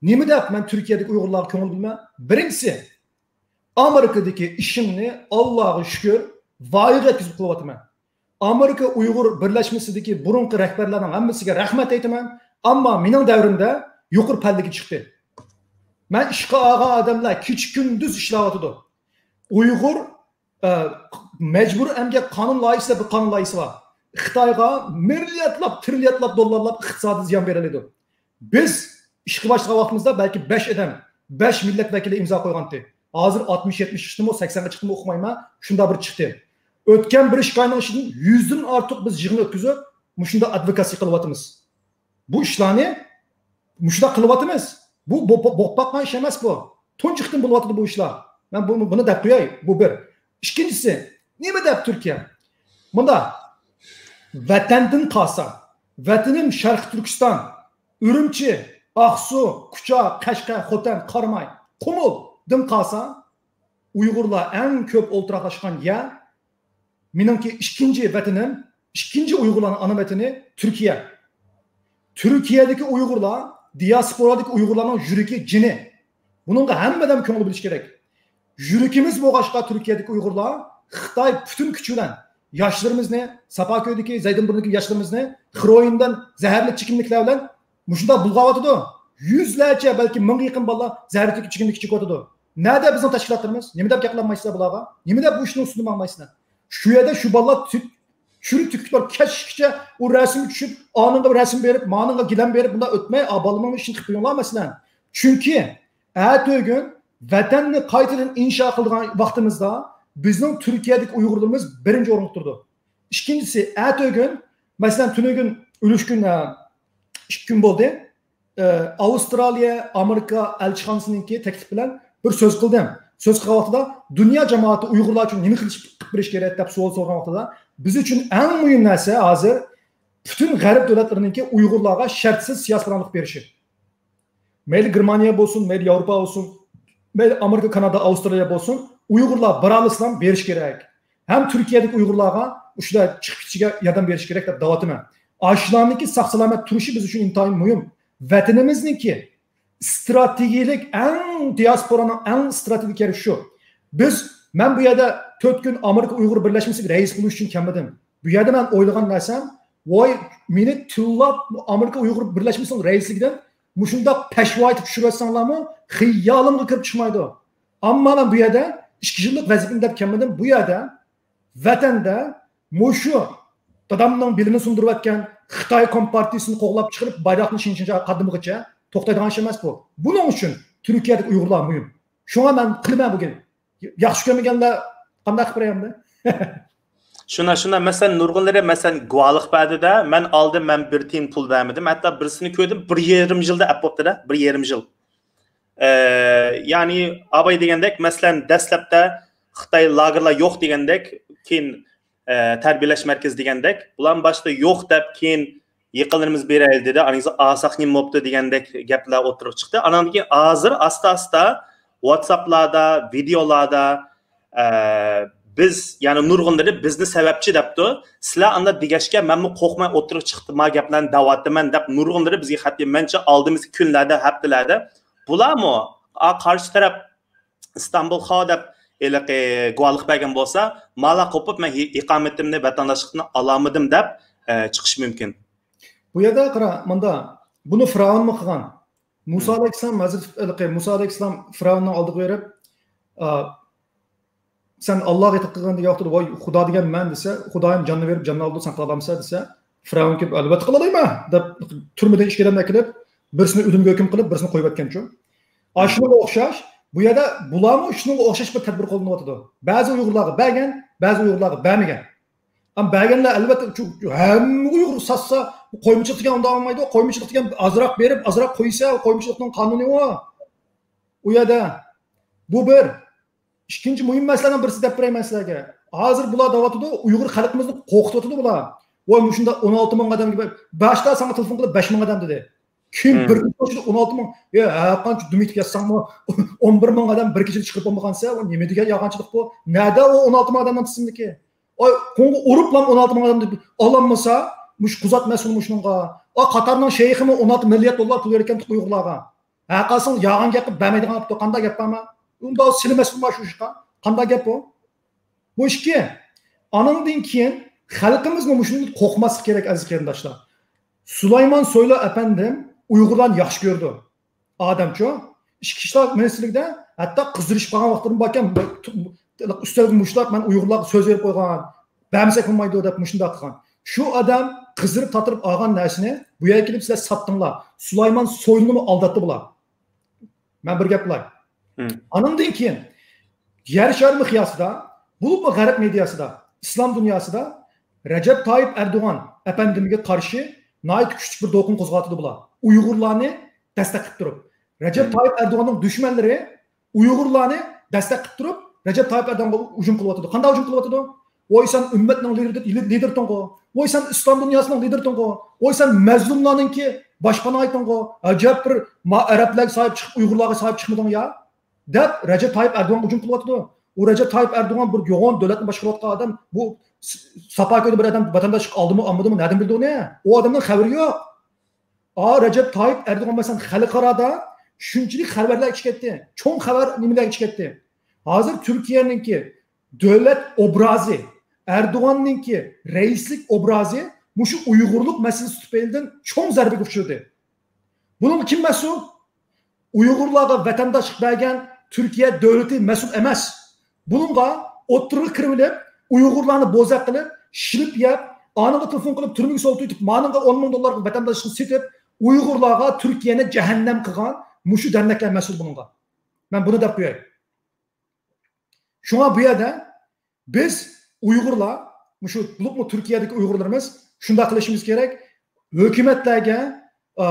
نېمە دەپ مەن تۈركىيەدىكى ئۇيغۇرلارغا كۆڭۈل بۆلىمەن؟ بىرىنچىسى، ئامېرىكىدىكى ئىشىمنى، ئاللاغا شۈكۈر، ۋايىغا يەتكۈزۈپ قىلىۋاتىمەن. ئامېرىكا ئۇيغۇر بىرلەشمىسىدىكى بۇرۇنقى رەھبەرلەرنىڭ ھەممىسىگە رەھمەت ئېيتىمەن. ئەمما مېنىڭ دەۋرىمدە يۇقىرى پەللىگە چىقتى. مەن ئىشقا ئالغان ئادەملەر كېچە-كۈندۈز ئىشلەۋاتىدۇ. ئۇيغۇر، ئە، مەجبۇرىي ئەمگەك قانۇن لايىھىسى دەپ بىر قانۇن لايىھىسى بار. خىتايغا مىلياردلاپ، تىرىلياردلاپ دوللارلاپ ئىقتىسادىي زىيان بېرىلىدۇ. بىز ئىشقا باشلىغان ۋاقتىمىزدا بەلكى بەش ئادەم، بەش مىللەت ۋەكىلى ئىمزا قويغانتى. ھازىر ئاتمىش، يەتمىش چىقتىمۇ، سەكسەنگە چىقتىمۇ ئۇقمايمەن. شۇنداق بىر چىقتى. ئۆتكەن بىر ئىككى ئاينىڭ ئىچىدە يۈزدىن ئارتۇق بىز يىغىن ئۆتكۈزۈپ، مۇشۇنداق ئادۋوكاتسىيە قىلىۋاتىمىز. بۇ ئىشلارنى مۇشۇنداق قىلىۋاتىمىز. بۇ بو-، بو-، بولۇپ باققان ئىش ئەمەس بۇ. تۇنجى قېتىم بولۇۋاتىدۇ بۇ ئىشلار. مەن بۇ-، بۇنى دەپ قوياي، بۇ بىر. ئىككىنچىسى، نېمە دەپ تۈركىيە؟ مۇندا، ۋەتەندىن قالسا، ۋەتىنىم شەرقىي تۈركىستان، ئۈرۈمچى، ئاقسۇ، كۇچا، قەشقەر، خوتەن، قاراماي، قۇمۇلدىن قالسا، ئۇيغۇرلار ئەڭ كۆپ ئولتۇراقلاشقان يەر، مېنىڭكى ئىككىنچى ۋەتىنىم، ئىككىنچى ئۇيغۇرلارنىڭ ئانا ۋەتىنى تۈركىيە. تۈركىيەدىكى ئۇيغۇرلار، دىياسپورادىكى ئۇيغۇرلارنىڭ يۈرىكى، جېنى. بۇنىڭغا ھەممە ئادەم كۆڭۈل بۆلۈشى كېرەك. يۈرىكىمىز بولغاچقا تۈركىيەدىكى ئۇيغۇرلار خىتاي پۈتۈن كۈچى بىلەن ياشلىرىمىزنى، ساپاكۆيدىكى، زەيدىنبۇرنىدىكى ياشلىرىمىزنى خېروئىندىن زەھەرلىك چېكىملىكلەر بىلەن مۇشۇنداق بۇلغاۋاتىدۇ. يۈزلەرچە، بەلكى مىڭغا يېقىن بالىلار زەھەرلىك چېكىملىك ئىچىپ كېتىۋاتىدۇ. نەدە بىزنىڭ تەشكىلاتلىرىمىز؟ نېمە دەپ گەپلەنمەيسىلەر بۇلارغا؟ نېمە دەپ بۇ ئىشنىڭ ئۈستىدە ماڭمايسىلەر؟ شۇ يەردە شۇ بالىلار تۈ-، چۈرۈك تۈكۈپ بار كەچكىچە ئۇ رەسىمگە چۈشۈپ، ئانىڭغا رەسىم بېرىپ، مانىڭغا گىلەم بېرىپ، بۇنداق ئۆتمەي، ئا، بالىمنىڭ ئىشىنى قىلىپ قويۇڭلار، مەسىلەن. چۈنكى ئەتىگۈن ۋەتەننى قايتىدىن ئىنشا قىلىدىغان ۋاقتىمىزدا بىزنىڭ تۈركىيەدىكى ئۇيغۇرلىرىمىز بىرىنچى ئورۇندا تۇرىدۇ. ئىككىنچىسى، ئەتىگۈن، مەسىلەن، تۈنۈگۈن ئۈلۈشكۈن، ئە، ئىككى كۈن بولدى. ئە، ئاۋسترالىيە، ئامېرىكا ئەلچىخانىسىنىڭكى تەكلىپ بىلەن بىر سۆز قىلدىم. سۆز قىلغان ۋاقتىدا، دۇنيا جامائىتى ئۇيغۇرلار ئۈچۈن نېمە قىلىش، قىلىپ بېرىش كېرەك دەپ سوئال سورىغان ۋاقتىدا، بىز ئۈچۈن ئەڭ مۇھىم نەرسە ھازىر پۈتۈن غەرب دۆلەتلىرىنىڭكى ئۇيغۇرلارغا شەرتسىز سىياسىي پاناھلىق بېرىشى. مەيلى گېرمانىيە بولسۇن، مەيلى ياۋروپا بولسۇن، مەيلى ئامېرىكا، كانادا، ئاۋسترالىيە بولسۇن، ئۇيغۇرلار بارالىسىلا بېرىش كېرەك. ھەم تۈركىيەدىكى ئۇيغۇرلارغا ئۇشۇنداق چىقىپ كېتىشىگە ياردەم بېرىش كېرەك دەپ دەۋاتىمەن. ئاشۇلارنىڭكى ساق-سالامەت تۇرۇشى بىز ئۈچۈن ئىنتايىن مۇھىم. ۋەتىنىمىزنىڭكى ئىستراتېگىيەلىك ئەڭ، دىياسپورانىڭ ئەڭ ئىستراتېگىيەلىك يېرى شۇ. بىز، مەن بۇ يەردە تۆت كۈن ئامېرىكا ئۇيغۇر بىرلەشمىسىگە رەئىس بولۇش ئۈچۈن كەلمىدىم. بۇ يەردە مەن ئويلىغان نەرسەم، ۋاي، مېنى تىللاپ ئامېرىكا ئۇيغۇر بىرلەشمىسىنىڭ رەئىسلىكىدىن مۇشۇنداق پەشۋا ئېتىپ چۈشۈرۈۋەتسەڭلارمۇ خىيالىمغا كىرىپ چىقمايدۇ. ئەمما مەن بۇ يەردە ئىككى يىللىق ۋەزىپىنى دەپ كەلمىدىم. بۇ يەردە، ۋەتەندە مۇشۇ دادامنىڭ بېلىنى سۇندۇرۇۋەتكەن خىتاي كومپارتىيىسىنى قوغلاپ چىقىرىپ، بايراقنى شىنجاڭغا قادىمىغىچە توختايدىغان ئىش ئەمەس بۇ. بۇنىڭ ئۈچۈن تۈركىيەدىكى ئۇيغۇرلار مۇھىم. شۇڭا مەن قىلىمەن بۈگۈن. ياخشى كۆرمىگەنلەر قانداق قىلىپ بېرەي ئەمدى؟ شۇنداق، شۇنداق. مەسىلەن، نۇرغۇنلىرى، مەسىلەن، گۇۋاھلىق بەردى-دە، مەن ئالدىم، مەن بىر تىيىن پۇل بەرمىدىم. ھەتتا بىرسىنى كۆردۈم، بىر يېرىم يىلدا ئەپ بوپتۇ-دە، بىر يېرىم يىل. ئە، يەنى ئاباي دېگەندەك، مەسىلەن، دەسلەپتە خىتاي لاگېرلار يوق دېگەندەك، كېيىن، ئە، تەربىيەلەش مەركىزى دېگەندەك، بۇلارنى باشتا يوق دەپ، كېيىن يېقىنلىرىمىز بېرەيلى دېدى، ئانىڭىزدا ئالساق نېمە بوپتۇ دېگەندەك گەپلەر ئوتتۇرىغا چىقتى. ئاناندىن كېيىن ھازىر ئاستا-ئاستا ۋاتساپلاردا، ۋىدېئولاردا، ئە، بىز، يەنى نۇرغۇنلىرى بىزنى سەۋەبچى دەپتۇ. سىلەر ئانداق دېگەچكە، مەنمۇ قورقماي ئوتتۇرىغا چىقتىم، ما گەپلەرنى دەۋاتىمەن دەپ نۇرغۇنلىرى بىزگە خەت يېزىپ، مەنچە ئالدىمىزدىكى كۈنلەردە، ھەپتىلەردە بۇلارمۇ، ئا، قارشى تەرەپ ئىستانبۇل خا دەپ ھېلىقى گۇۋاھلىق بەرگەن بولسا، مالا قوپۇپ، مەن ئى-، ئىقامىتىمنى، ۋەتەنداشلىقنى ئالالمىدىم دەپ، ئە، چىقىشى مۇمكىن. بۇ يەردە قارا، مۇندا، بۇنى فىرئەۋنمۇ قىلغان؟ مۇسا ئەلەيھىسسالام، ھەزرىتى ھېلىقى مۇسا ئەلەيھىسسالام فىرئەۋننىڭ ئالدىغا بېرىپ، ئا، سەن ئاللاغا ئېتىقاد قىلغىن دېگەن ۋاقتىدا، ۋاي، خۇدا دېگەن مەن دېسە، خۇدايىم جاننى بېرىپ، جاننى ئالىدۇ، سەن قىلالامسەن دېسە، فىرئەۋن كېلىپ، ئەلۋەتتە قىلالايمەن دەپ، تۈرمىدىن ئىككى ئادەمنى ئەكېلىپ، بىرسىنى ئۆلۈمگە ھۆكۈم قىلىپ، بىرسىنى قويۇۋەتكەنچۇ. ئاشۇنىڭغا ئوخشاش، بۇ يەردە بۇلارمۇ شۇنىڭغا ئوخشاش بىر تەدبىر قوللىنىۋاتىدۇ. بەزى ئۇيغۇرلارغا بەرگەن، بەزى ئۇيغۇرلارغا بەرمىگەن. ئەمما بەرگەنلەر، ئەلۋەتتە، شۇ ھەممە ئۇيغۇر ساتسا، قويمىچىلىق دېگەن ئۇنداق بولمايدۇ. قويمىچىلىق دېگەن ئازراق بېرىپ، ئازراق قويسا، قويمىچىلىقنىڭ قانۇنى ئۇ. ئۇ يەردە. بۇ بىر. ئىككىنچى مۇھىم مەسىلىنىڭ بىرسى دەپ بېرەي مەن سىلەرگە. ھازىر بۇلار دەۋاتىدۇ، ئۇيغۇر خەلقىمىزنى قورقۇتۇۋاتىدۇ بۇلار. ۋاي، مۇشۇنداق ئون ئالتە مىڭ ئادەمگە باشتا ساڭا تېلېفون قىلىپ بەش مىڭ ئادەم دېدى. كېيىن بىر كۈن ئىچىدە ئون ئالتە مىڭ، يا، ھەرقانچە دۈم ئېتىپ ياتساڭمۇ، ئون بىر مىڭ ئادەم بىر كېچىدە چىقىرىپ بولمىغانسەن، ئۇ نېمە دېگەن يالغانچىلىق بۇ؟ نەدە ئۇ ئون ئالتە مىڭ ئادەمنىڭ تىزىملىكى؟ ئاي، قوڭغا ئۇرۇپلا ئون ئالتە مىڭ ئادەمنى ئالالمىسا، مۇشۇ قۇزات مەسئۇل مۇشۇنىڭغا. ئا، قاتارنىڭ شەيخىمۇ ئون ئالتە مىليارد دوللار پۇل بېرىدىكەن ئۇيغۇرلارغا. ھەرقايسىڭ يالغان گەپ قىلىپ بەرمەيدىغان بوپتۇ. قانداق گەپ بارما؟ ئۇنداق سىلى مەسئۇل بار شۇ ئىشقا. قانداق گەپ بۇ؟ بۇ ئىككى. ئانىڭدىن كېيىن خەلقىمىزمۇ مۇشۇندىن قورقماسلىق كېرەك، ئەزىز قېرىنداشلار. سۇلايمان سويلۇ ئەپەندىم ئۇيغۇرلارنى ياخشى كۆرىدۇ. ئادەمچۇ، ئىچكى ئىشلار مىنىستىرلىكىدە ھەتتا قىزىرىشىپ قالغان ۋاقىتلىرىمۇ باركەن، ئۈستەلگە مۇشتلاپ، مەن ئۇيغۇرلارغا سۆز بېرىپ قويغان، بەرمىسەك بولمايدۇ دەپ مۇشۇنداق قىلغان. شۇ ئادەم قىزىرىپ تاتىرىپ ئالغان نەرسىنى بۇ يەرگە كېلىپ سىلەر ساتتىڭلار. سۇلايمان سويلۇنىمۇ ئالداتتى بۇلار. مەن بىر گەپ قىلاي. ئانىڭدىن كېيىن يەر شارى مىقياسىدا، بولۇپمۇ غەرب مېدىياسىدا، ئىسلام دۇنياسىدا رەجەپ تايىپ ئەردوغان ئەپەندىمگە قارشى ناھايىتى كۈچلۈك بىر دولقۇن قوزغاۋاتىدۇ بۇلار. ئۇيغۇرلارنى دەستەك قىلىپ تۇرۇپ. رەجەپ تايىپ ئەردوغاننىڭ دۈشمەنلىرى ئۇيغۇرلارنى دەستەك قىلىپ تۇرۇپ، رەجەپ تايىپ ئەردوغانغا ھۇجۇم قىلىۋاتىدۇ. قانداق ھۇجۇم قىلىۋاتىدۇ؟ ۋاي سەن ئۈممەتنىڭ لىدېرى، لىدېرتىڭغۇ. ۋاي سەن ئىسلام دۇنياسىنىڭ لىدېرتىڭغۇ. ۋاي سەن مەزلۇملارنىڭكى باشپاناھىتىڭغۇ. ئەجەب بىر ما-، ئەرەبلەرگە ساھىب چىقىپ، ئۇيغۇرلارغا ساھىب چىقمىدىڭ يا. دەپ رەجەپ تايىپ ئەردوغانغا ھۇجۇم قىلىۋاتىدۇ. ئۇ رەجەپ تايىپ ئەردوغان بىر يوغان دۆلەتنى باشقۇرۇۋاتقان ئادەم، بۇ س-، ساپا كۆيدە بىر ئادەم ۋەتەنداشلىق ئالدىمۇ، ئالمىدىمۇ، نەدىن بىلدى ئۇنى؟ ئۇ ئادەمنىڭ خەۋىرى يوق. ئا، رەجەپ تايىپ ئەردوغان مەسىلەن خەلقئارادا شۇنچىلىك خەۋەرلەر چىقىۋەتتى. چوڭ خەۋەر نېمىلەر چىقىۋەتتى. ھازىر تۈركىيەنىڭكى دۆلەت ئوبرازى، ئەردوغاننىڭكى رەئىسلىك ئوبرازى مۇشۇ ئۇيغۇرلۇق مەسىلىسى تۈپەيلىدىن چوڭ زەربىگە ئۇچرىدى. بۇنىڭغا كىم مەسئۇل؟ ئۇيغۇرلارغا ۋەتەنداشلىق بەرگەن تۈركىيە دۆلىتى مەسئۇل ئەمەس. بۇنىڭغا ئوتتۇرىغا كىرىۋېلىپ، ئۇيغۇرلارنى بوزەك قىلىپ، شىلىپ يەپ، ئانىڭغا تېلېفون قىلىپ، تۈرمىگە سولىتىۋېتىپ، مانىڭغا ئون مىڭ دوللارغا ۋەتەنداشلىقنى سېتىپ، ئۇيغۇرلارغا تۈركىيەنى جەھەننەم قىلغان مۇشۇ دەرنەكلەر مەسئۇل بۇنىڭغا. مەن بۇنى دەپ قوياي. شۇڭا بۇ يەردە بىز ئۇيغۇرلار، مۇشۇ بولۇپمۇ تۈركىيەدىكى ئۇيغۇرلىرىمىز شۇنداق قىلىشىمىز كېرەك. ھۆكۈمەتلەرگە، ئا،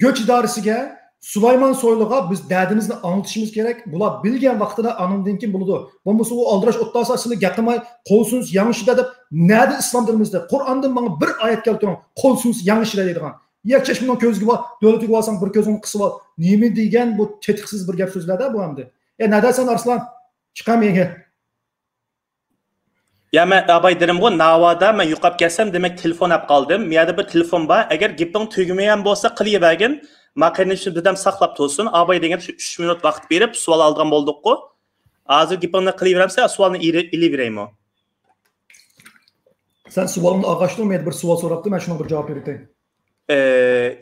گۆچ ئىدارىسىگە، سۇلايمان سويلۇغا بىز دەردىمىزنى ئاڭلىتىشىمىز كېرەك. بۇلار بىلگەن ۋاقتىدا ئانىڭدىن كېيىن بولىدۇ. بولمىسا ئۇ ئالدىراش ئوتتاسا سىلى گەپ قىلماي، قول سۇنسا ياڭشىدا دەپ نەدە ئىسلام دىنىمىزدا؟ قۇرئاندىن ماڭا بىر ئايەت كەلتۈرۈڭ، قول سۇنسا ياڭشىدا دەيدىغان. يەكچەشمىنىڭ كۆزىگە بار، دۆلىتىگە بارساڭ بىر كۆزۈڭنى قىسىۋال. نېمە دېگەن بۇ تېتىقسىز بىر گەپ سۆزلەردە بۇ ئەمدى. ئە، نەدە سەن ئارسلان؟ چىقار مېيىگە. يا، مەن ئاباي دېدىمغۇ، ناۋادا مەن يوقاپ كەتسەم، دېمەك، تېلېفون ئەپ قالدىم. مۇ يەردە بىر تېلېفون بار. ئەگەر گېپىڭ تۈگىمىگەن بولسا، قىلىۋەرگىن. ما قېرىندىشىم بىردەم ساقلاپ تۇرسۇن. ئاباي دېگەن شۇ ئۈچ مىنۇت ۋاقىت بېرىپ، سوئال ئالىدىغان بولدۇققۇ. ھازىر گېپىڭنى قىلىۋېرەمسەن، سوئالنى ئېلى-، ئېلىۋېرەيمۇ؟ سەن سوئالىڭنى ئالغاچتىڭ، مەن بىر سوئال سوراپتۇ، مەن شۇنىڭغا بىر جاۋاب بېرىتەي. ئە،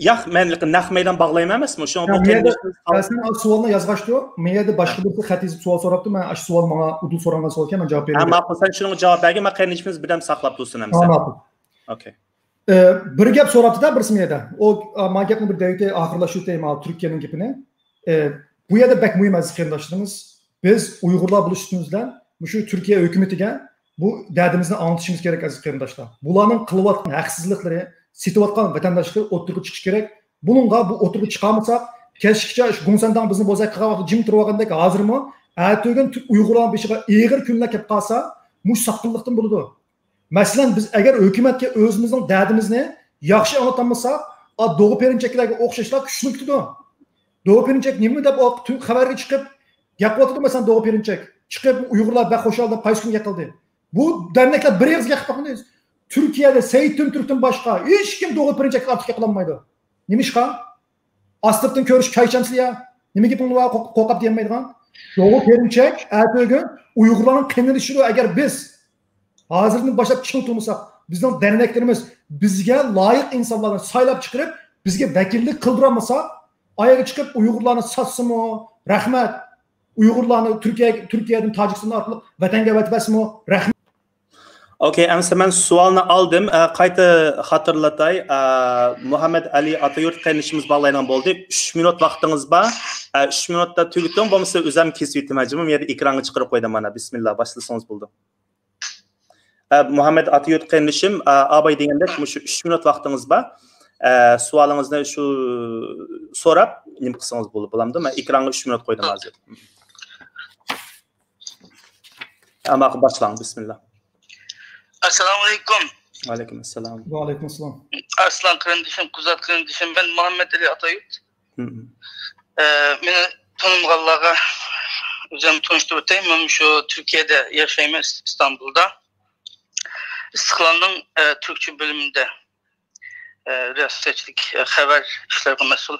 ياق، مەن نەق مەيدان باغلايمەن ئەمەسمۇ؟ شۇڭا بۇ قېرىندىشىمىز سەن سوئالنى يازغاچتۇ، مەن يەردە باشقا بىرسى خەت يېزىپ سوئال سوراپتۇ، مەن ئاشۇ سوئال ماڭا ئۇدۇل سورالغان سوئال ئىكەن، مەن جاۋاب ھە، بېرەي. ماقۇل، سەن شۇنىڭغا جاۋاب بەرگىن، مەن قېرىندىشىمىز بىردەم ساقلاپ تۇرسۇن ھە، ئەمسە. ماقۇل. ئوكەي. بىر گەپ سوراپتۇ-دە بىرسى مۇ يەردە. ئۇ، ئا، ما گەپنى بىر دەۋېتەي، ئاخىرلاشتۇرۇۋېتەي، ما تۈركىيەنىڭ گېپىنى. ئە، بۇ يەردە بەك مۇھىم ئەزىز قېرىنداشلىرىمىز. بىز ئۇيغۇرلار بولۇش سۈپىتىمىز بىلەن مۇشۇ تۈركىيە ھۆكۈمىتىگە بۇ دەردىمىزنى ئاڭلىتىشىمىز كېرەك، ئەزىز قېرىنداشلار. بۇلارنىڭ قىلىۋاتقان ھەقسىزلىقلىرى، سېتىۋاتقان ۋەتەنداشلىقلىرى ئوتتۇرىغا چىقىشى كېرەك. بۇنىڭغا بۇ ئوتتۇرىغا چىقارمىساق، كەچكىچە شۇ گۇڭسەنداڭ بىزنى بوزەك قىلغان ۋاقىتتا جىم تۇرۇۋالغاندەك، ھازىرمۇ ئەتىگۈن تۈ-، ئۇيغۇرلارنىڭ بېشىغا ئېغىر كۈنلەر كېلىپ قالسا، مۇشۇ ساختىلىقتىن بولىدۇ. مەسىلەن، بىز ئەگەر ھۆكۈمەتكە ئۆزىمىزنىڭ دەردىمىزنى ياخشى ئاڭلىتالمىساق، ئا، دوغا پېرىنچەكلەرگە ئوخشاشلا كۈچلىنىپ كېتىدۇ. دوغا پېرىنچەك نېمە دەپ ئۇ تۈ-، خەۋەرگە چىقىپ گەپ قىلىۋاتىدۇ، مەسىلەن، دوغا پېرىنچەك. چىقىپ، ئۇيغۇرلار بەك خۇشال دەپ قايسى كۈنى گەپ قىلدى؟ بۇ دەرنەكلەر بىر ئېغىز گەپ قىلمىدى. تۈركىيەدە سەئىد تۈنتۈركتىن باشقا ھېچكىم دوغۇ پىرىنچەككە ئارتۇق گەپ قىلالمايدۇ. نېمىشقا؟ ئاستىرتىن كۆرۈش چايچامسىلىيا. نېمە گېپىڭ بار، قورق-، قورقۇپ دېيەلمەيدىغان؟ دوغۇ پىرىنچەك ئەتىگۈن ئۇيغۇرلارنىڭ قېنىنى ئىچىدۇ. ئەگەر بىز ھازىردىن باشلاپ چىڭ تۇرمىساق، بىزنىڭ دەرنەكلىرىمىز بىزگە لايىق ئىنسانلارنى سايلاپ چىقىرىپ، بىزگە ۋەكىللىك قىلدۇرالمىسا، ئاياغغا چىقىپ ئۇيغۇرلارنى ساتسىمۇ رەھمەت، ئۇيغۇرلارنى تۈركىيە، تۈركىيەدىن، تاجىكىستان ئارقىلىق ۋەتەنگە ئەۋەتىۋەتسىمۇ رەھمەت. ئوكەي، ئەمسە مەن سوئالنى ئالدىم. ئە، قايتا خاتىرلىتاي. ئە، مۇھەممەد ئەلى ئاتايۇرت قېرىندىشىمىز باغلايدىغان بولدى. ئۈچ مىنۇت ۋاقتىڭىز بار. ئە، ئۈچ مىنۇتتا تۈگىتىڭ، بولمىسا ئۆزۈم كېسىۋېتىمەن. جۇمۇ يەردە ئېكرانغا چىقىرىپ قويدۇم مانا. بىسمىللا، باشلىسىڭىز بولدى. ئە، مۇھەممەد ئاتايۇرت قېرىندىشىم، ئە، ئاباي دېگەندەك، مۇشۇ ئۈچ مىنۇت ۋاقتىڭىز بار. ئە، سوئالىڭىزنى شۇ سوراپ نېمە قىلسىڭىز بولدى، بولامدۇ؟ مەن ئېكرانغا ئۈچ مىنۇت قويدۇم ھازىر. ئەمما باشلاڭ، بىسمىللا. ئەسسالامۇ ئەلەيكۇم. ۋەئەلەيكۇم ئەسسالام. ۋەئەلەيكۇم ئەسسالام. ئارسلان قېرىندىشىم، قۇزات قېرىندىشىم، مەن مۇھەممەد ئەلى ئاتايۇرت. ھم. ئە، مېنى تونۇمىغانلارغا ئۆزۈمنى تونۇشتۇرۇپ ئۆتەي. مەن شۇ تۈركىيەدە ياشايمەن، ئىستانبۇلدا. ئىستىقلالنىڭ، ئە، تۈركچە بۆلۈمىدە، ئە، رىياسەتچىلىك، ئە، خەۋەر ئىشلىرىغا مەسئۇل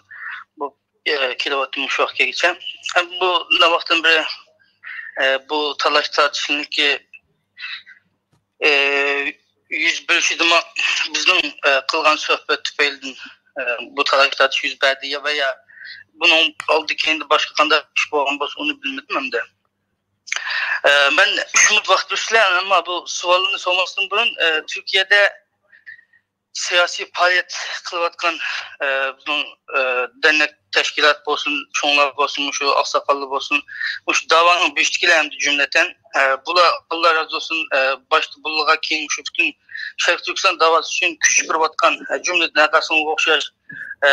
بولۇپ، ئە، كېلىۋاتىمەن مۇشۇ ۋاقىتقىچە. ھەم بۇ ناۋاقتىن بېرى، ئە، بۇ تالاش تارتىشنىڭكى، ئە، يۈز بېرىشىدىمۇ بىزنىڭ، ئە، قىلغان سۆھبەت تۈپەيلىدىن، ئە، بۇ تالاش تارتىش يۈز بەردى يا، ۋە يا بۇنىڭ ئالدى كەينىدە باشقا قانداق ئىش بولغان بولسا، ئۇنى بىلمىدىم ئەمدى. ئە، مەن شۇمۇ ۋاقىت بىلەن، ئەمما بۇ سوئالنى سورىماستىن بۇرۇن، ئە، تۈركىيەدە سىياسىي پائالىيەت قىلىۋاتقان، ئە، بىزنىڭ، ئە، دەرنەك تەشكىلات بولسۇن، چوڭلار بولسۇن، مۇشۇ ئاقساقاللار بولسۇن، مۇشۇ داۋانىڭ بېشىدىكىلەر ھەمدە جۈملىدىن، ئە، بۇلار، ئاللا رازى بولسۇن، ئە، باشتا بۇلارغا، كېيىن مۇشۇ پۈتۈن شەرقىي تۈركىستان داۋاسى ئۈچۈن كۈچ چىقىرىۋاتقان، ئە، جۈملىدىن ھەر قايسىڭىزغا ئوخشاش، ئە،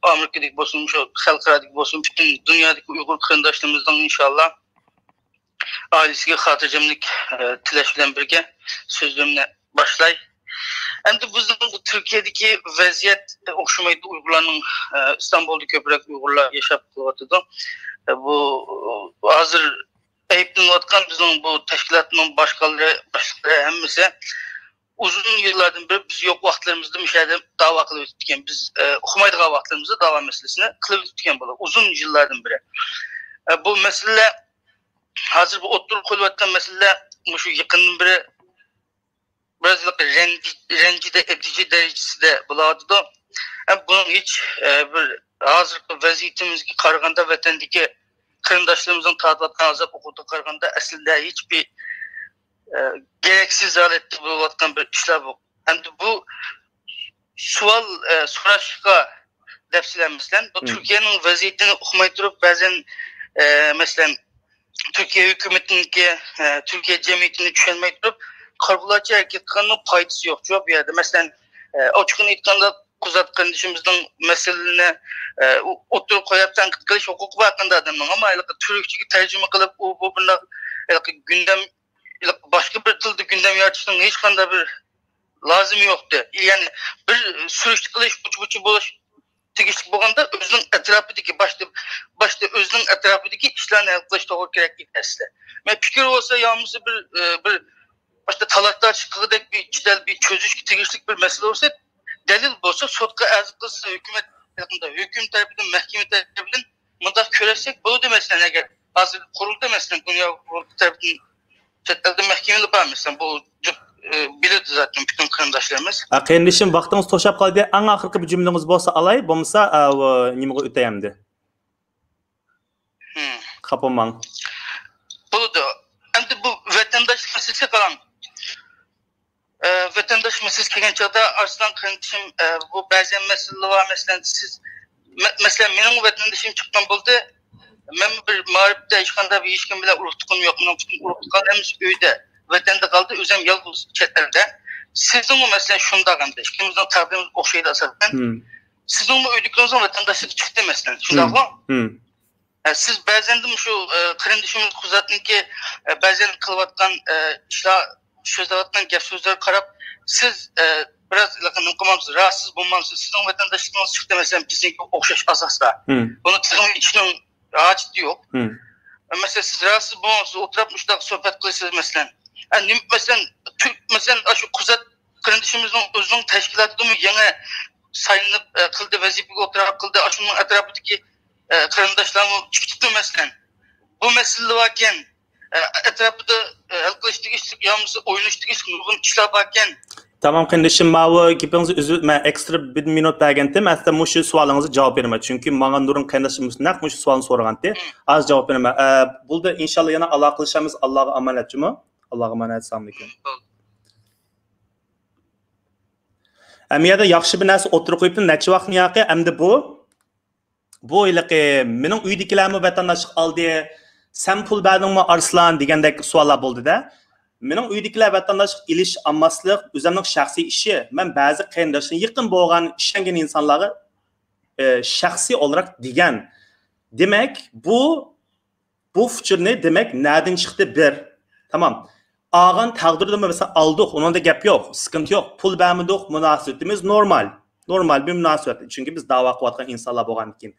ئامېرىكىدىكى بولسۇن، مۇشۇ خەلقئارادىكى بولسۇن، پۈتۈن دۇنيادىكى ئۇيغۇر قېرىنداشلىرىمىزنىڭ ئىنشاللا ئائىلىسىگە خاتىرجەملىك، ئە، تىلەش بىلەن بىرگە سۆزلىرىمنى باشلاي. ئەمدى بىزنىڭ بۇ تۈركىيەدىكى ۋەزىيەت ئوخشىمايدۇ. ئۇيغۇرلارنىڭ، ئە، ئىستانبۇلدا كۆپرەك ئۇيغۇرلار ياشاپ قېلىۋاتىدۇ. ئە، بۇ، ئە، ھازىر ئەيىبلىنىۋاتقان بىزنىڭ بۇ تەشكىلاتنىڭ باشقانلىرى، باشلىقلىرى ھەممىسى ئۇزۇن يىللاردىن بېرى بىز يوق ۋاقىتلىرىمىزدا مۇشۇ يەردە داۋا قىلىۋېتىپتىكەن. بىز، ئە، ئۇقمايدىغان ۋاقىتلىرىمىزدا داۋا مەسىلىسىنى قىلىۋېتىپتىكەن بۇلار ئۇزۇن يىللاردىن بېرى. ئە، بۇ مەسىلىلەر، ھازىر بۇ ئوتتۇرىغا قويۇلۇۋاتقان مەسىلىلەر مۇشۇ يېقىندىن بېرى بىراز رەنجى-، رەنجىدە، ئەبدىجى دەرىجىسىدە بولۇۋاتىدۇ. ئە، بۇنىڭ ھېچ، ئە، بىر ھازىرقى ۋەزىيىتىمىزگە قارىغاندا، ۋەتەندىكى قېرىنداشلىرىمىزنىڭ تارتىۋاتقان ئازاب-ئوقۇبىتىگە قارىغاندا، ئەسلىدە ھېچبىر، ئە، گېرەكسىز ھالەتتە بولۇۋاتقان بىر ئىشلار بۇ. ئەمدى بۇ سوئال، ئە، سوراشقا دەپسىلەر، مەسىلەن، بۇ تۈركىيەنىڭ ۋەزىيىتىنى ئۇقماي تۇرۇپ، بەزەن، ئە، مەسىلەن، تۈركىيە ھۆكۈمىتىنىڭكى، ئە، تۈركىيە جەمئىيىتىنى چۈشەنمەي تۇرۇپ، قارىغۇلارچە ھەرىكەت قىلغاننىڭ پايدىسى يوق. جاۋاب بۇ يەردە، مەسىلەن، ئە، ئوچۇقىنى ئېيتقاندا، قۇزات قېرىندىشىمىزنىڭ مەسىلىنى، ئە، ئۇ-، ئوتتۇرىغا قويۇپ تەنقىد قىلىش ھوقۇقى بار قانداق ئادەمنىڭ، ئەمما ھېلىقى تۈركچىگە تەرجىمە قىلىپ، ئۇ، بۇ، بۇنداق ھېلىقى گۈندەم، ھېلىقى باشقا بىر تىلدا گۈندەم يارىتىشنىڭ ھېچقانداق بىر لازىمى يوقتى. يەنى بىر سۈرۈشتە قىلىش، ئۇچ-بۇچى بولۇش تېگىشلىك بولغاندا، ئۆزىنىڭ ئەتراپىدىكى، باشتا، باشتا ئۆزىنىڭ ئەتراپىدىكى ئىشلارنى ھەل قىلىش توغرا كېرەك ئىدى ئەسلى. مەن پىكىر بولسا، يا بولمىسا بىر، ئە، بىر باشتا تالاش-تارتىش قىلغۇدەك بىر جېدەل، بىر چۆزۈشكە تېگىشلىك بىر مەسىلە بولسا، دەلىل بولسا، سوتقا ئەرز قىلسا، ھۆكۈمەت، ھۆكۈم تەرىپىدىن، مەھكىمە تەرىپىدىن مۇنداق كۆرسەك بولدى، مەسىلەن، ئەگەر ھازىر قۇرۇلدى، مەسىلەن، دۇنيا بانكى تەرىپىدىن چەت ئەلدە مەھكىمىلەر بار، مەسىلەن، بۇ جۇت، ئە، بىلىدۇ زاتەن پۈتۈن قېرىنداشلىرىمىز. ئا، قېرىندىشىم، ۋاقتىڭىز توشاپ قالدى. ئەڭ ئاخىرقى بىر جۈملىڭىز بولسا ئالاي، بولمىسا، ئا، ئۇ، نېمىگە ئۆتەي ئەمدى. ھىم. خاپا بولماڭ. بولىدۇ. ئەمدى بۇ ۋەتەنداشلىق مەسىلىسى قاراڭ. ئە، ۋەتەنداش مەسىلىسى كەلگەن چاغدا، ئارسلان قېرىندىشىم، ئە، بۇ بەزى مەسىلىلەر بار، مەسىلەن، سىز، مە-، مەسىلەن، مېنىڭ ۋەتەندىشىم چىققان بولدى. مەنمۇ بىر مائارىپتا ھېچقانداق بىر ھېچكىم بىلەن ئۇرۇق-تۇغقىنىم يوق. مېنىڭ پۈتۈن ئۇرۇق-تۇغقانلىرىمىز ئۆيدە، ۋەتەندە قالدى، ئۆزۈم يالغۇز چەت ئەلدە. سىزنىڭمۇ، مەسىلەن، شۇنداق ئەمدى. ئىككىمىزنىڭ تەقدىرىمىز ئوخشايدۇ ئاساسەن. ھىم. سىزنىڭمۇ ئۆيدىكىڭىزنىڭ ۋەتەنداشلىقى چىقتى، مەسىلەن، شۇنداقمۇ؟ ھىم. ئە، سىز بەزەندە مۇشۇ، ئە، قېرىندىشىمىز قۇزاتنىڭكى، ئە، بەزەن قىلىۋاتقان، ئە، ئىشلار، سۆزلەۋاتقان گەپ-سۆزلەرگە قاراپ، سىز، ئە، بىراز نېمە قىلمامسىز، راھەتسىز بولمامسىز؟ سىزنىڭ ۋەتەنداشلىقىڭىز چىقتى، مەسىلەن، بىزنىڭكىگە ئوخشاش ئاساستا. ھىم. بۇنى تىزغىن ئېيتىشنىڭ ھاجىتى يوق. ھىم. مەسىلەن، سىز راستسىز بولغانسىز، ئولتۇرۇپ مۇشۇنداق سۆھبەت قىلىسىز، مەسىلەن. ئە، نېمە، مەسىلەن، تۈرك، مەسىلەن، ئاشۇ قۇزات قېرىندىشىمىزنىڭ ئۆزىنىڭ تەشكىلاتىدىمۇ يېڭى سايلىنىپ، ئە، قىلدى، ۋەزىپىگە ئولتۇراق قىلدى، ئاشۇنىڭ ئەتراپىدىكى، ئە، قېرىنداشلارمۇ چىقىپتۇ، مەسىلەن. بۇ مەسىلىلەر باركەن، ئە، ئەتراپىدا، ئە، ھەل قىلىش تېگىشلىك يا بولمىسا ئويلىنىش تېگىشلىك نۇرغۇن ئىشلار باركەن. تامام، قېرىندىشىم، ماۋۇ گېپىڭىزنى ئۈزۈپ، مەن ئېكسترا بىر مىنۇت بەرگەنتىم. ئەسلىدە مۇشۇ سوئالىڭىزغا جاۋاب بېرىمەن. چۈنكى ماڭا نۇرغۇن قېرىنداشلىرىمىز نەق مۇشۇ سوئالنى سورىغانتى. ھازىر جاۋاب بېرىمەن. ئە، بولدى، ئىنشاللا يەنە ئالاقىلىشىمىز. ئاللاغا ئامانەت، جۇمۇ. ئاللاغا ئامانەت، سالام ئەلەيكۇم. بولدى. ئەمما يەردە ياخشى بىر نەرسە ئوتتۇرىغا قويۇپتۇ. نەچچە ۋاقىتنى ياقى، ئەمدى بۇ، بۇ ھېلىقى مېنىڭ ئۆيدىكىلەرمۇ ۋەتەنداشلىق ئالدى، سەن پۇل بەردىڭمۇ ئارسلان دېگەندەك سوئاللار بولدى-دە. مېنىڭ ئۆيدىكىلەر ۋەتەنداشلىق ئېلىش ئالماسلىق ئۆزۈمنىڭ شەخسىي ئىشى. مەن بەزى قېرىنداشلىرىم، يېقىن بولغان، ئىشەنگەن ئىنسانلارغا، ئە، شەخسىي ئولتۇراق دېگەن. دېمەك، بۇ، بۇ فىچۇرنى، دېمەك، نەدىن چىقتى؟ بىر. تامام. ئالغان تەقدىردىمۇ، مەسىلەن، ئالدۇق، ئۇنىڭدا گەپ يوق، سىكىنت يوق. پۇل بەرمىدۇق، مۇناسىۋىتىمىز نورمال. نورمال بىر مۇناسىۋەت. چۈنكى بىز داۋا قىلىۋاتقان ئىنسانلار بولغاندىن كېيىن.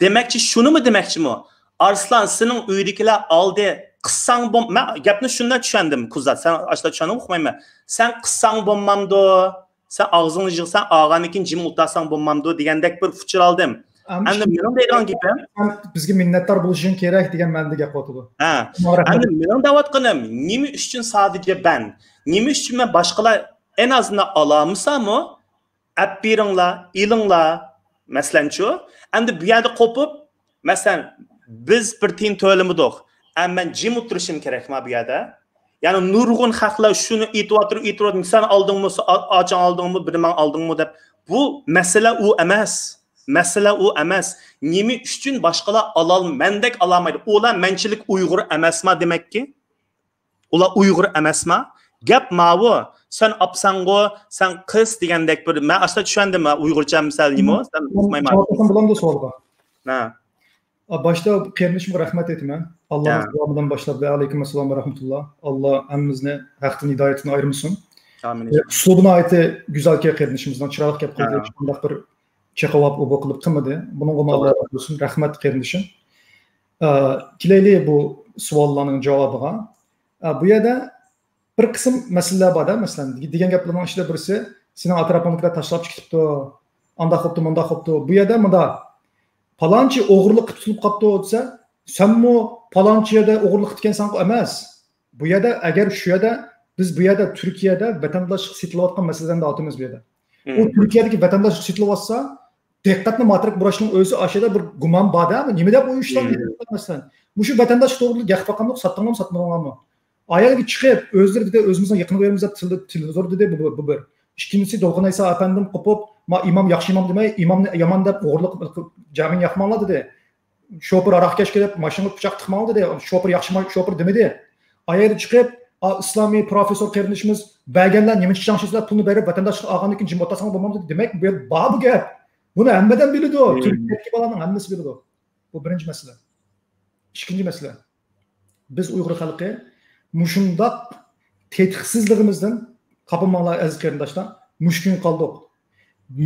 دېمەكچى، شۇنىمۇ دېمەكچىمۇ؟ ئارسلان، سېنىڭ ئۆيدىكىلەر ئالدى، قىلساڭ بول-، مەن گەپنى شۇنداق چۈشەندىم، كۇزات. سەن ئاشۇنداق چۈشەندىڭمۇ ئۇقمايمەن. سەن قىلساڭ بولمامدۇ؟ سەن ئاغزىڭنى يىغساڭ، ئالغاندىن كېيىن جىم ئولتۇرساڭ بولمامدۇ دېگەندەك بىر فىچۇر ئالدىم. ئەمدى ئەمدى شۇ مېنىڭ دەيدىغان گېپىم، سەن بىزگە مىننەتدار بولۇشۇڭ كېرەك دېگەن مەنىدە گەپ قىلىۋاتىدۇ. ھە. شۇڭا رەھمەت. ئەمدى مېنىڭ دەۋاتقىنىم، نېمە ئۈچۈن سادىجە بەن؟ نېمە ئۈچۈن مەن باشقىلار ئەن ئازىنى ئالالمىسامۇ، ئەپ بېرىڭلار، ئېلىڭلار، مەسىلەنچۇ؟ ئەمدى بۇ يەردە قوپۇپ، مەسىلەن، بىز بىر تىيىن تۆلىمىدۇق. ئەمما مەن جىم ئولتۇرۇشۇم كېرەكما بۇ يەردە؟ يەنى نۇرغۇن خەقلەر شۇنى ئېيتىۋاتىدۇ، ئېيتىۋاتىدۇ، سەن ئالدىڭمۇ، سا-، ئا-، ئاچاڭ ئالدىڭمۇ، بىر ماڭ ئالدىڭمۇ دەپ. بۇ مەسىلە ئۇ ئەمەس. مەسىلە ئۇ ئەمەس. نېمە ئۈچۈن باشقىلار ئالال-، مەندەك ئالالمايدۇ؟ ئۇلار مەنچىلىك ئۇيغۇر ئەمەسما دېمەككى؟ ئۇلار ئۇيغۇر ئەمەسما؟ گەپ ماۋۇ. سەن ئاپسەنغۇ، سەن قىز دېگەندەك بىر، مەن ئاشۇنداق چۈشەندىم، ئۇيغۇرچە مىسال نېمە، سەن ئۇقمايمەن. جاۋاب بېرسەم بولامدۇ سوئالغا؟ ھە. ئا، باشتا قېرىندىشىمغا رەھمەت ئېيتىمەن. ئاللانىڭ ھە. سالامى بىلەن باشلاپ، ۋەئەلەيكۇم ئەسسالام ۋە رەھمەتۇللا. ئاللا ھەممىمىزنى ھەقتىن، ھىدايەتتىن ئايرىمىسۇن. ئامىن. ئە، ئۇسلۇبى ناھايىتى گۈزەلكەن قېرىندىشىمىزنىڭ، چىرايلىق گەپ قىلدى، ھە. ھېچقانداق بىر چېقىۋاپ ئۇ بۇ قىلىپ قىلمىدى. بۇنىڭغىمۇ توغرا. ئاللا رازى بولسۇن. رەھمەت قېرىندىشىم. ئە، كېلەيلى بۇ سوئاللارنىڭ جاۋابىغا. ئە، بۇ يەردە بىر قىسىم مەسىلىلەر بار-دە، مەسىلەن، دېگەن گەپلەرنىڭ ئىچىدە بىرسى، سېنىڭ ئەتراپىڭدىكىلەر تاشلاپ چىقىپتۇ، ئانداق قىپتۇ، مۇنداق قىپتۇ. بۇ يەردە مۇنداق، پالانچى ئوغرىلىق قىلىپ تۇتۇلۇپ قاپتۇ دېسە، سەنمۇ پالانچى يەردە ئوغرىلىق قىلىدىكەنسەنغۇ ئەمەس. بۇ يەردە، ئەگەر شۇ يەردە، بىز بۇ يەردە تۈركىيەدە ۋەتەنداشلىق سېتىلىۋاتقان مەسىلىدىن ئۆتىمىز بۇ يەردە. ئۇ مم. تۈركىيەدىكى ۋەتەنداشلىق سېتىلىۋاتسا، دىققەتنى ماتىرىپ بۇراشنىڭ ئۆزى ئاشۇ يەردە بىر گۇمان بار-دە، نېمە دەپ ئۇ ئىشلارنى مم. مەسىلەن. مۇشۇ ۋەتەنداشلىق توغرىلىق گەپ قىلىۋاتقانلىق، ساتتىڭلارمۇ ساتمىدىڭلارمۇ؟ ئايالغا چىقىپ، ئۆزلىرى دېدى، ئۆزىمىزنىڭ يېقىنغا بېرىمىز دەپ تىل-، تېلېۋىزور دېدى، بۇ، بۇ، بۇ بىر. ئىككىنچىسى، دولقۇن ئەيسا ئەپەندىم قوپۇپ، ما ئىمام ياخشى ئىمام دېمەي، ئىمامنى يامان دەپ، ئوغرىلىق جامىنى ياقماڭلار دېدى. شوپۇر ھاراقكەش كېلىپ، ماشىنىغا پىچاق تىقماڭلار دېدى. شوپۇر ياخشى ما-، شوپۇر دېمىدى. ئايالغا چىقىپ، ئا، ئىسلامىي پروفېسسور قېرىندىشىمىز، بەرگەنلەر نېمە چىچاڭشىسىلەر، پۇلنى بېرىپ، ۋەتەنداشلىق ئالغاندىن كېيىن جىم ئولتۇرساڭلار بولمامدۇ دېدى. دېمەك، بۇ يەردە بار بۇ گەپ. بۇنى ھەممىدەم بىلىدۇ. مم. تۈركىيەدىكى بالىنىڭ ھەممىسى بىلىدۇ. بۇ بىرىنچى مەسىلە. ئىككىنچى مەسىلە. بىز ئۇيغۇر خەلقى مۇشۇنداق تېتىقسىزلىقىمىزدىن، قاپىماڭلار ئەزىز قېرىنداشلار، مۇشۇ كۈنگە قالدۇق.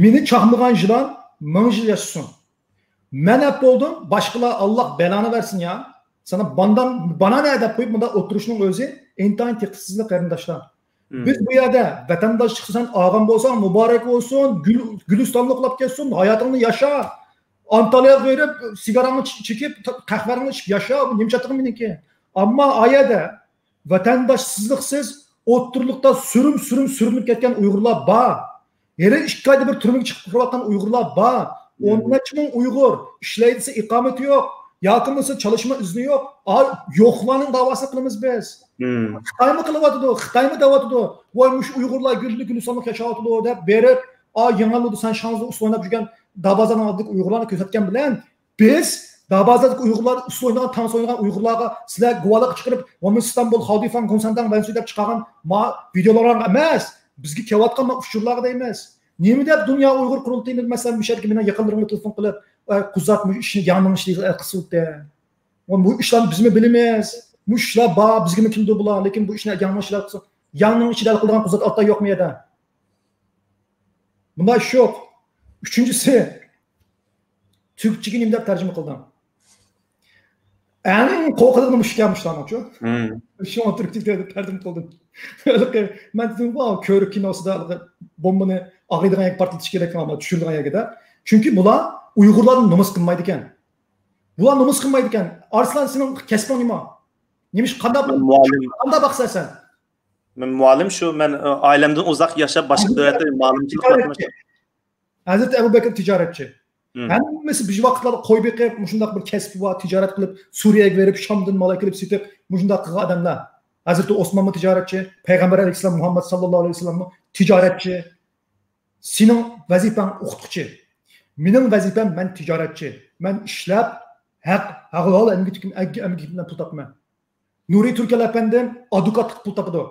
مېنى چاقمىغان يىلان مىڭ يىل ياشىسۇن. مەن ئەپ بولدۇم، باشقىلار، ئاللا بەلانى بەرسۇن يا. سانا باندا-، بانانا دەپ قويۇپ مۇنداق ئولتۇرۇشنىڭ ئۆزى ئىنتايىن تېتىقسىزلىق قېرىنداشلار. مم. بىز بۇ يەردە ۋەتەنداشلىقنى سەن ئالغان بولساڭ، مۇبارەك بولسۇن، گۈل-، گۈلىستاندا ئۇخلاپ كەتسۇن، ھاياتىڭنى ياشا. ئانتالىيەگە بېرىپ، سىگارەڭنى چېكىپ، قەھۋەڭنى ئىچىپ ياشا، نېمە چاتىقى مېنىڭكى؟ ئەمما ئايەدە ۋەتەنداشسىزلىقسىز ئوتتۇرىلىقتا سۈرۈم-سۈرۈم سۈرۈلۈپ كەتكەن ئۇيغۇرلار بار. ھېلى ئىككى ئايدا بىر تۈرمىگە چىقىپ تۇرۇۋاتقان ئۇيغۇرلار بار. مم. ئون نەچچە مىڭ ئۇيغۇر ئىشلەي دېسە ئىقامىتى يوق، ياكى بولمىسا چالىشما ئىزنى يوق. ئا، يوقلارنىڭ داۋاسىنى قىلىمىز بىز. مم. خىتايمۇ قىلىۋاتىدۇ، خىتايمۇ دەۋاتىدۇ. ۋاي، مۇشۇ ئۇيغۇرلار گۈللۈك گۈلىستانلىق ياشاۋاتىدۇ دەپ بېرىپ، ئا، يېڭىلىدۇ، سەن شاڭزىدا ئۇسسۇل ئويناپ يۈرگەن دابازانىڭ ئالدىدىكى ئۇيغۇرلارنى كۆرسەتكەن بىلەن، بىز دابازادىكى ئۇيغۇرلار، ئۇسسۇل ئوينىغان، تانسا ئوينىغان ئۇيغۇرلارغا سىلەر گۇۋاھلىققا چىقىرىپ، ۋومىستانبۇل، خاۋدىفاڭ، گۇڭسەنداڭ، ۋەنسۇ دەپ چىقارغان ما ۋىدېئولارغا ئەمەس، بىزگە كېلىۋاتقان ما ئۇچۇرلارغا دەيمىز. نېمە دەپ دۇنيا ئۇيغۇر قۇرۇلتىيىمىز، مەسىلەن، مۇشۇ يەردىكى مېنىڭ يېقىنلىرىمغا تېلېفون قىلىپ، ئە، قۇزات، مۇشۇ ئىشنى ياڭنىڭ ئىشى قىلسۇن دە. ۋە بۇ ئىشلارنى بىزمۇ بىلىمىز. مۇشۇ ئىشلار بار، بىزگىمۇ كېلىدۇ بۇلار. لېكىن بۇ ئىشنى ياڭنىڭ ئىشى قىلسۇن. ياڭنىڭ ئىشى قىلىدىغان قۇزات ئالتاي يوقمۇ يەردە؟ بۇنداق ئىش يوق. ئۈچىنچىسى، تۈركچىگە نېمە دەپ تەرجىمە قىلدىڭ؟ ئەڭ قورقىدىغىنى مۇشۇكەن مۇشۇلارنىڭچۇ. شۇڭا تۈركچە تەرجىمە قىلدىم. ھېلىقى مەن دېدىم، ۋاۋ، كۆۋرۈك كىنوسىدا ھېلىقى بومبىنى ئاغرىيدىغان يەرگە پارتلىتىش كېرەك، ئەمما چۈشۈرىدىغان يەرگە دەپ. چۈنكى بۇلار ئۇيغۇرلاردىن نومۇس قىلمايدىكەن. بۇلار نومۇس قىلمايدىكەن. ئارسلان، سېنىڭ كەسپىڭ نېمە؟ نېمىش قانداق، مەن مۇئەللىم. قانداق باقىسەن سەن؟ مەن مۇئەللىم شۇ، مەن، ئائىلەمدىن ئۇزاق ياشاپ، باشقا دۆلەتتە مۇئەللىمچىلىك قىلىۋاتىمەن. ھەزرىتى ئەبۇ بەكىر تىجارەتچى. ھەممىسى بىر ۋاقىتلاردا قوي بېقىپ، مۇشۇنداق بىر كەسپى بار، تىجارەت قىلىپ، سۈرىيەگە بېرىپ، شامدىن مال ئەكېلىپ سېتىپ، مۇشۇنداق قىلغان ئادەملەر. ھەزرىتى ئوسمانمۇ تىجارەتچى، پەيغەمبەر ئەلەيھىسسالام، مۇھەممەد ساللاللاھۇ ئەلەيھى ۋەسەللەممۇ تىجارەتچى. سېنىڭ ۋەزىپەڭ ئوقۇتقۇچى. مېنىڭ ۋەزىپەم، مەن تىجارەتچى. مەن ئىشلەپ، ھەق، ھەق ھالال ئەمگىكىم، ئەمگىكىم بىلەن پۇل تاپىمەن. نۇرى تۈركەل ئەپەندىم ئادۋوكاتلىق پۇل تاپىدۇ.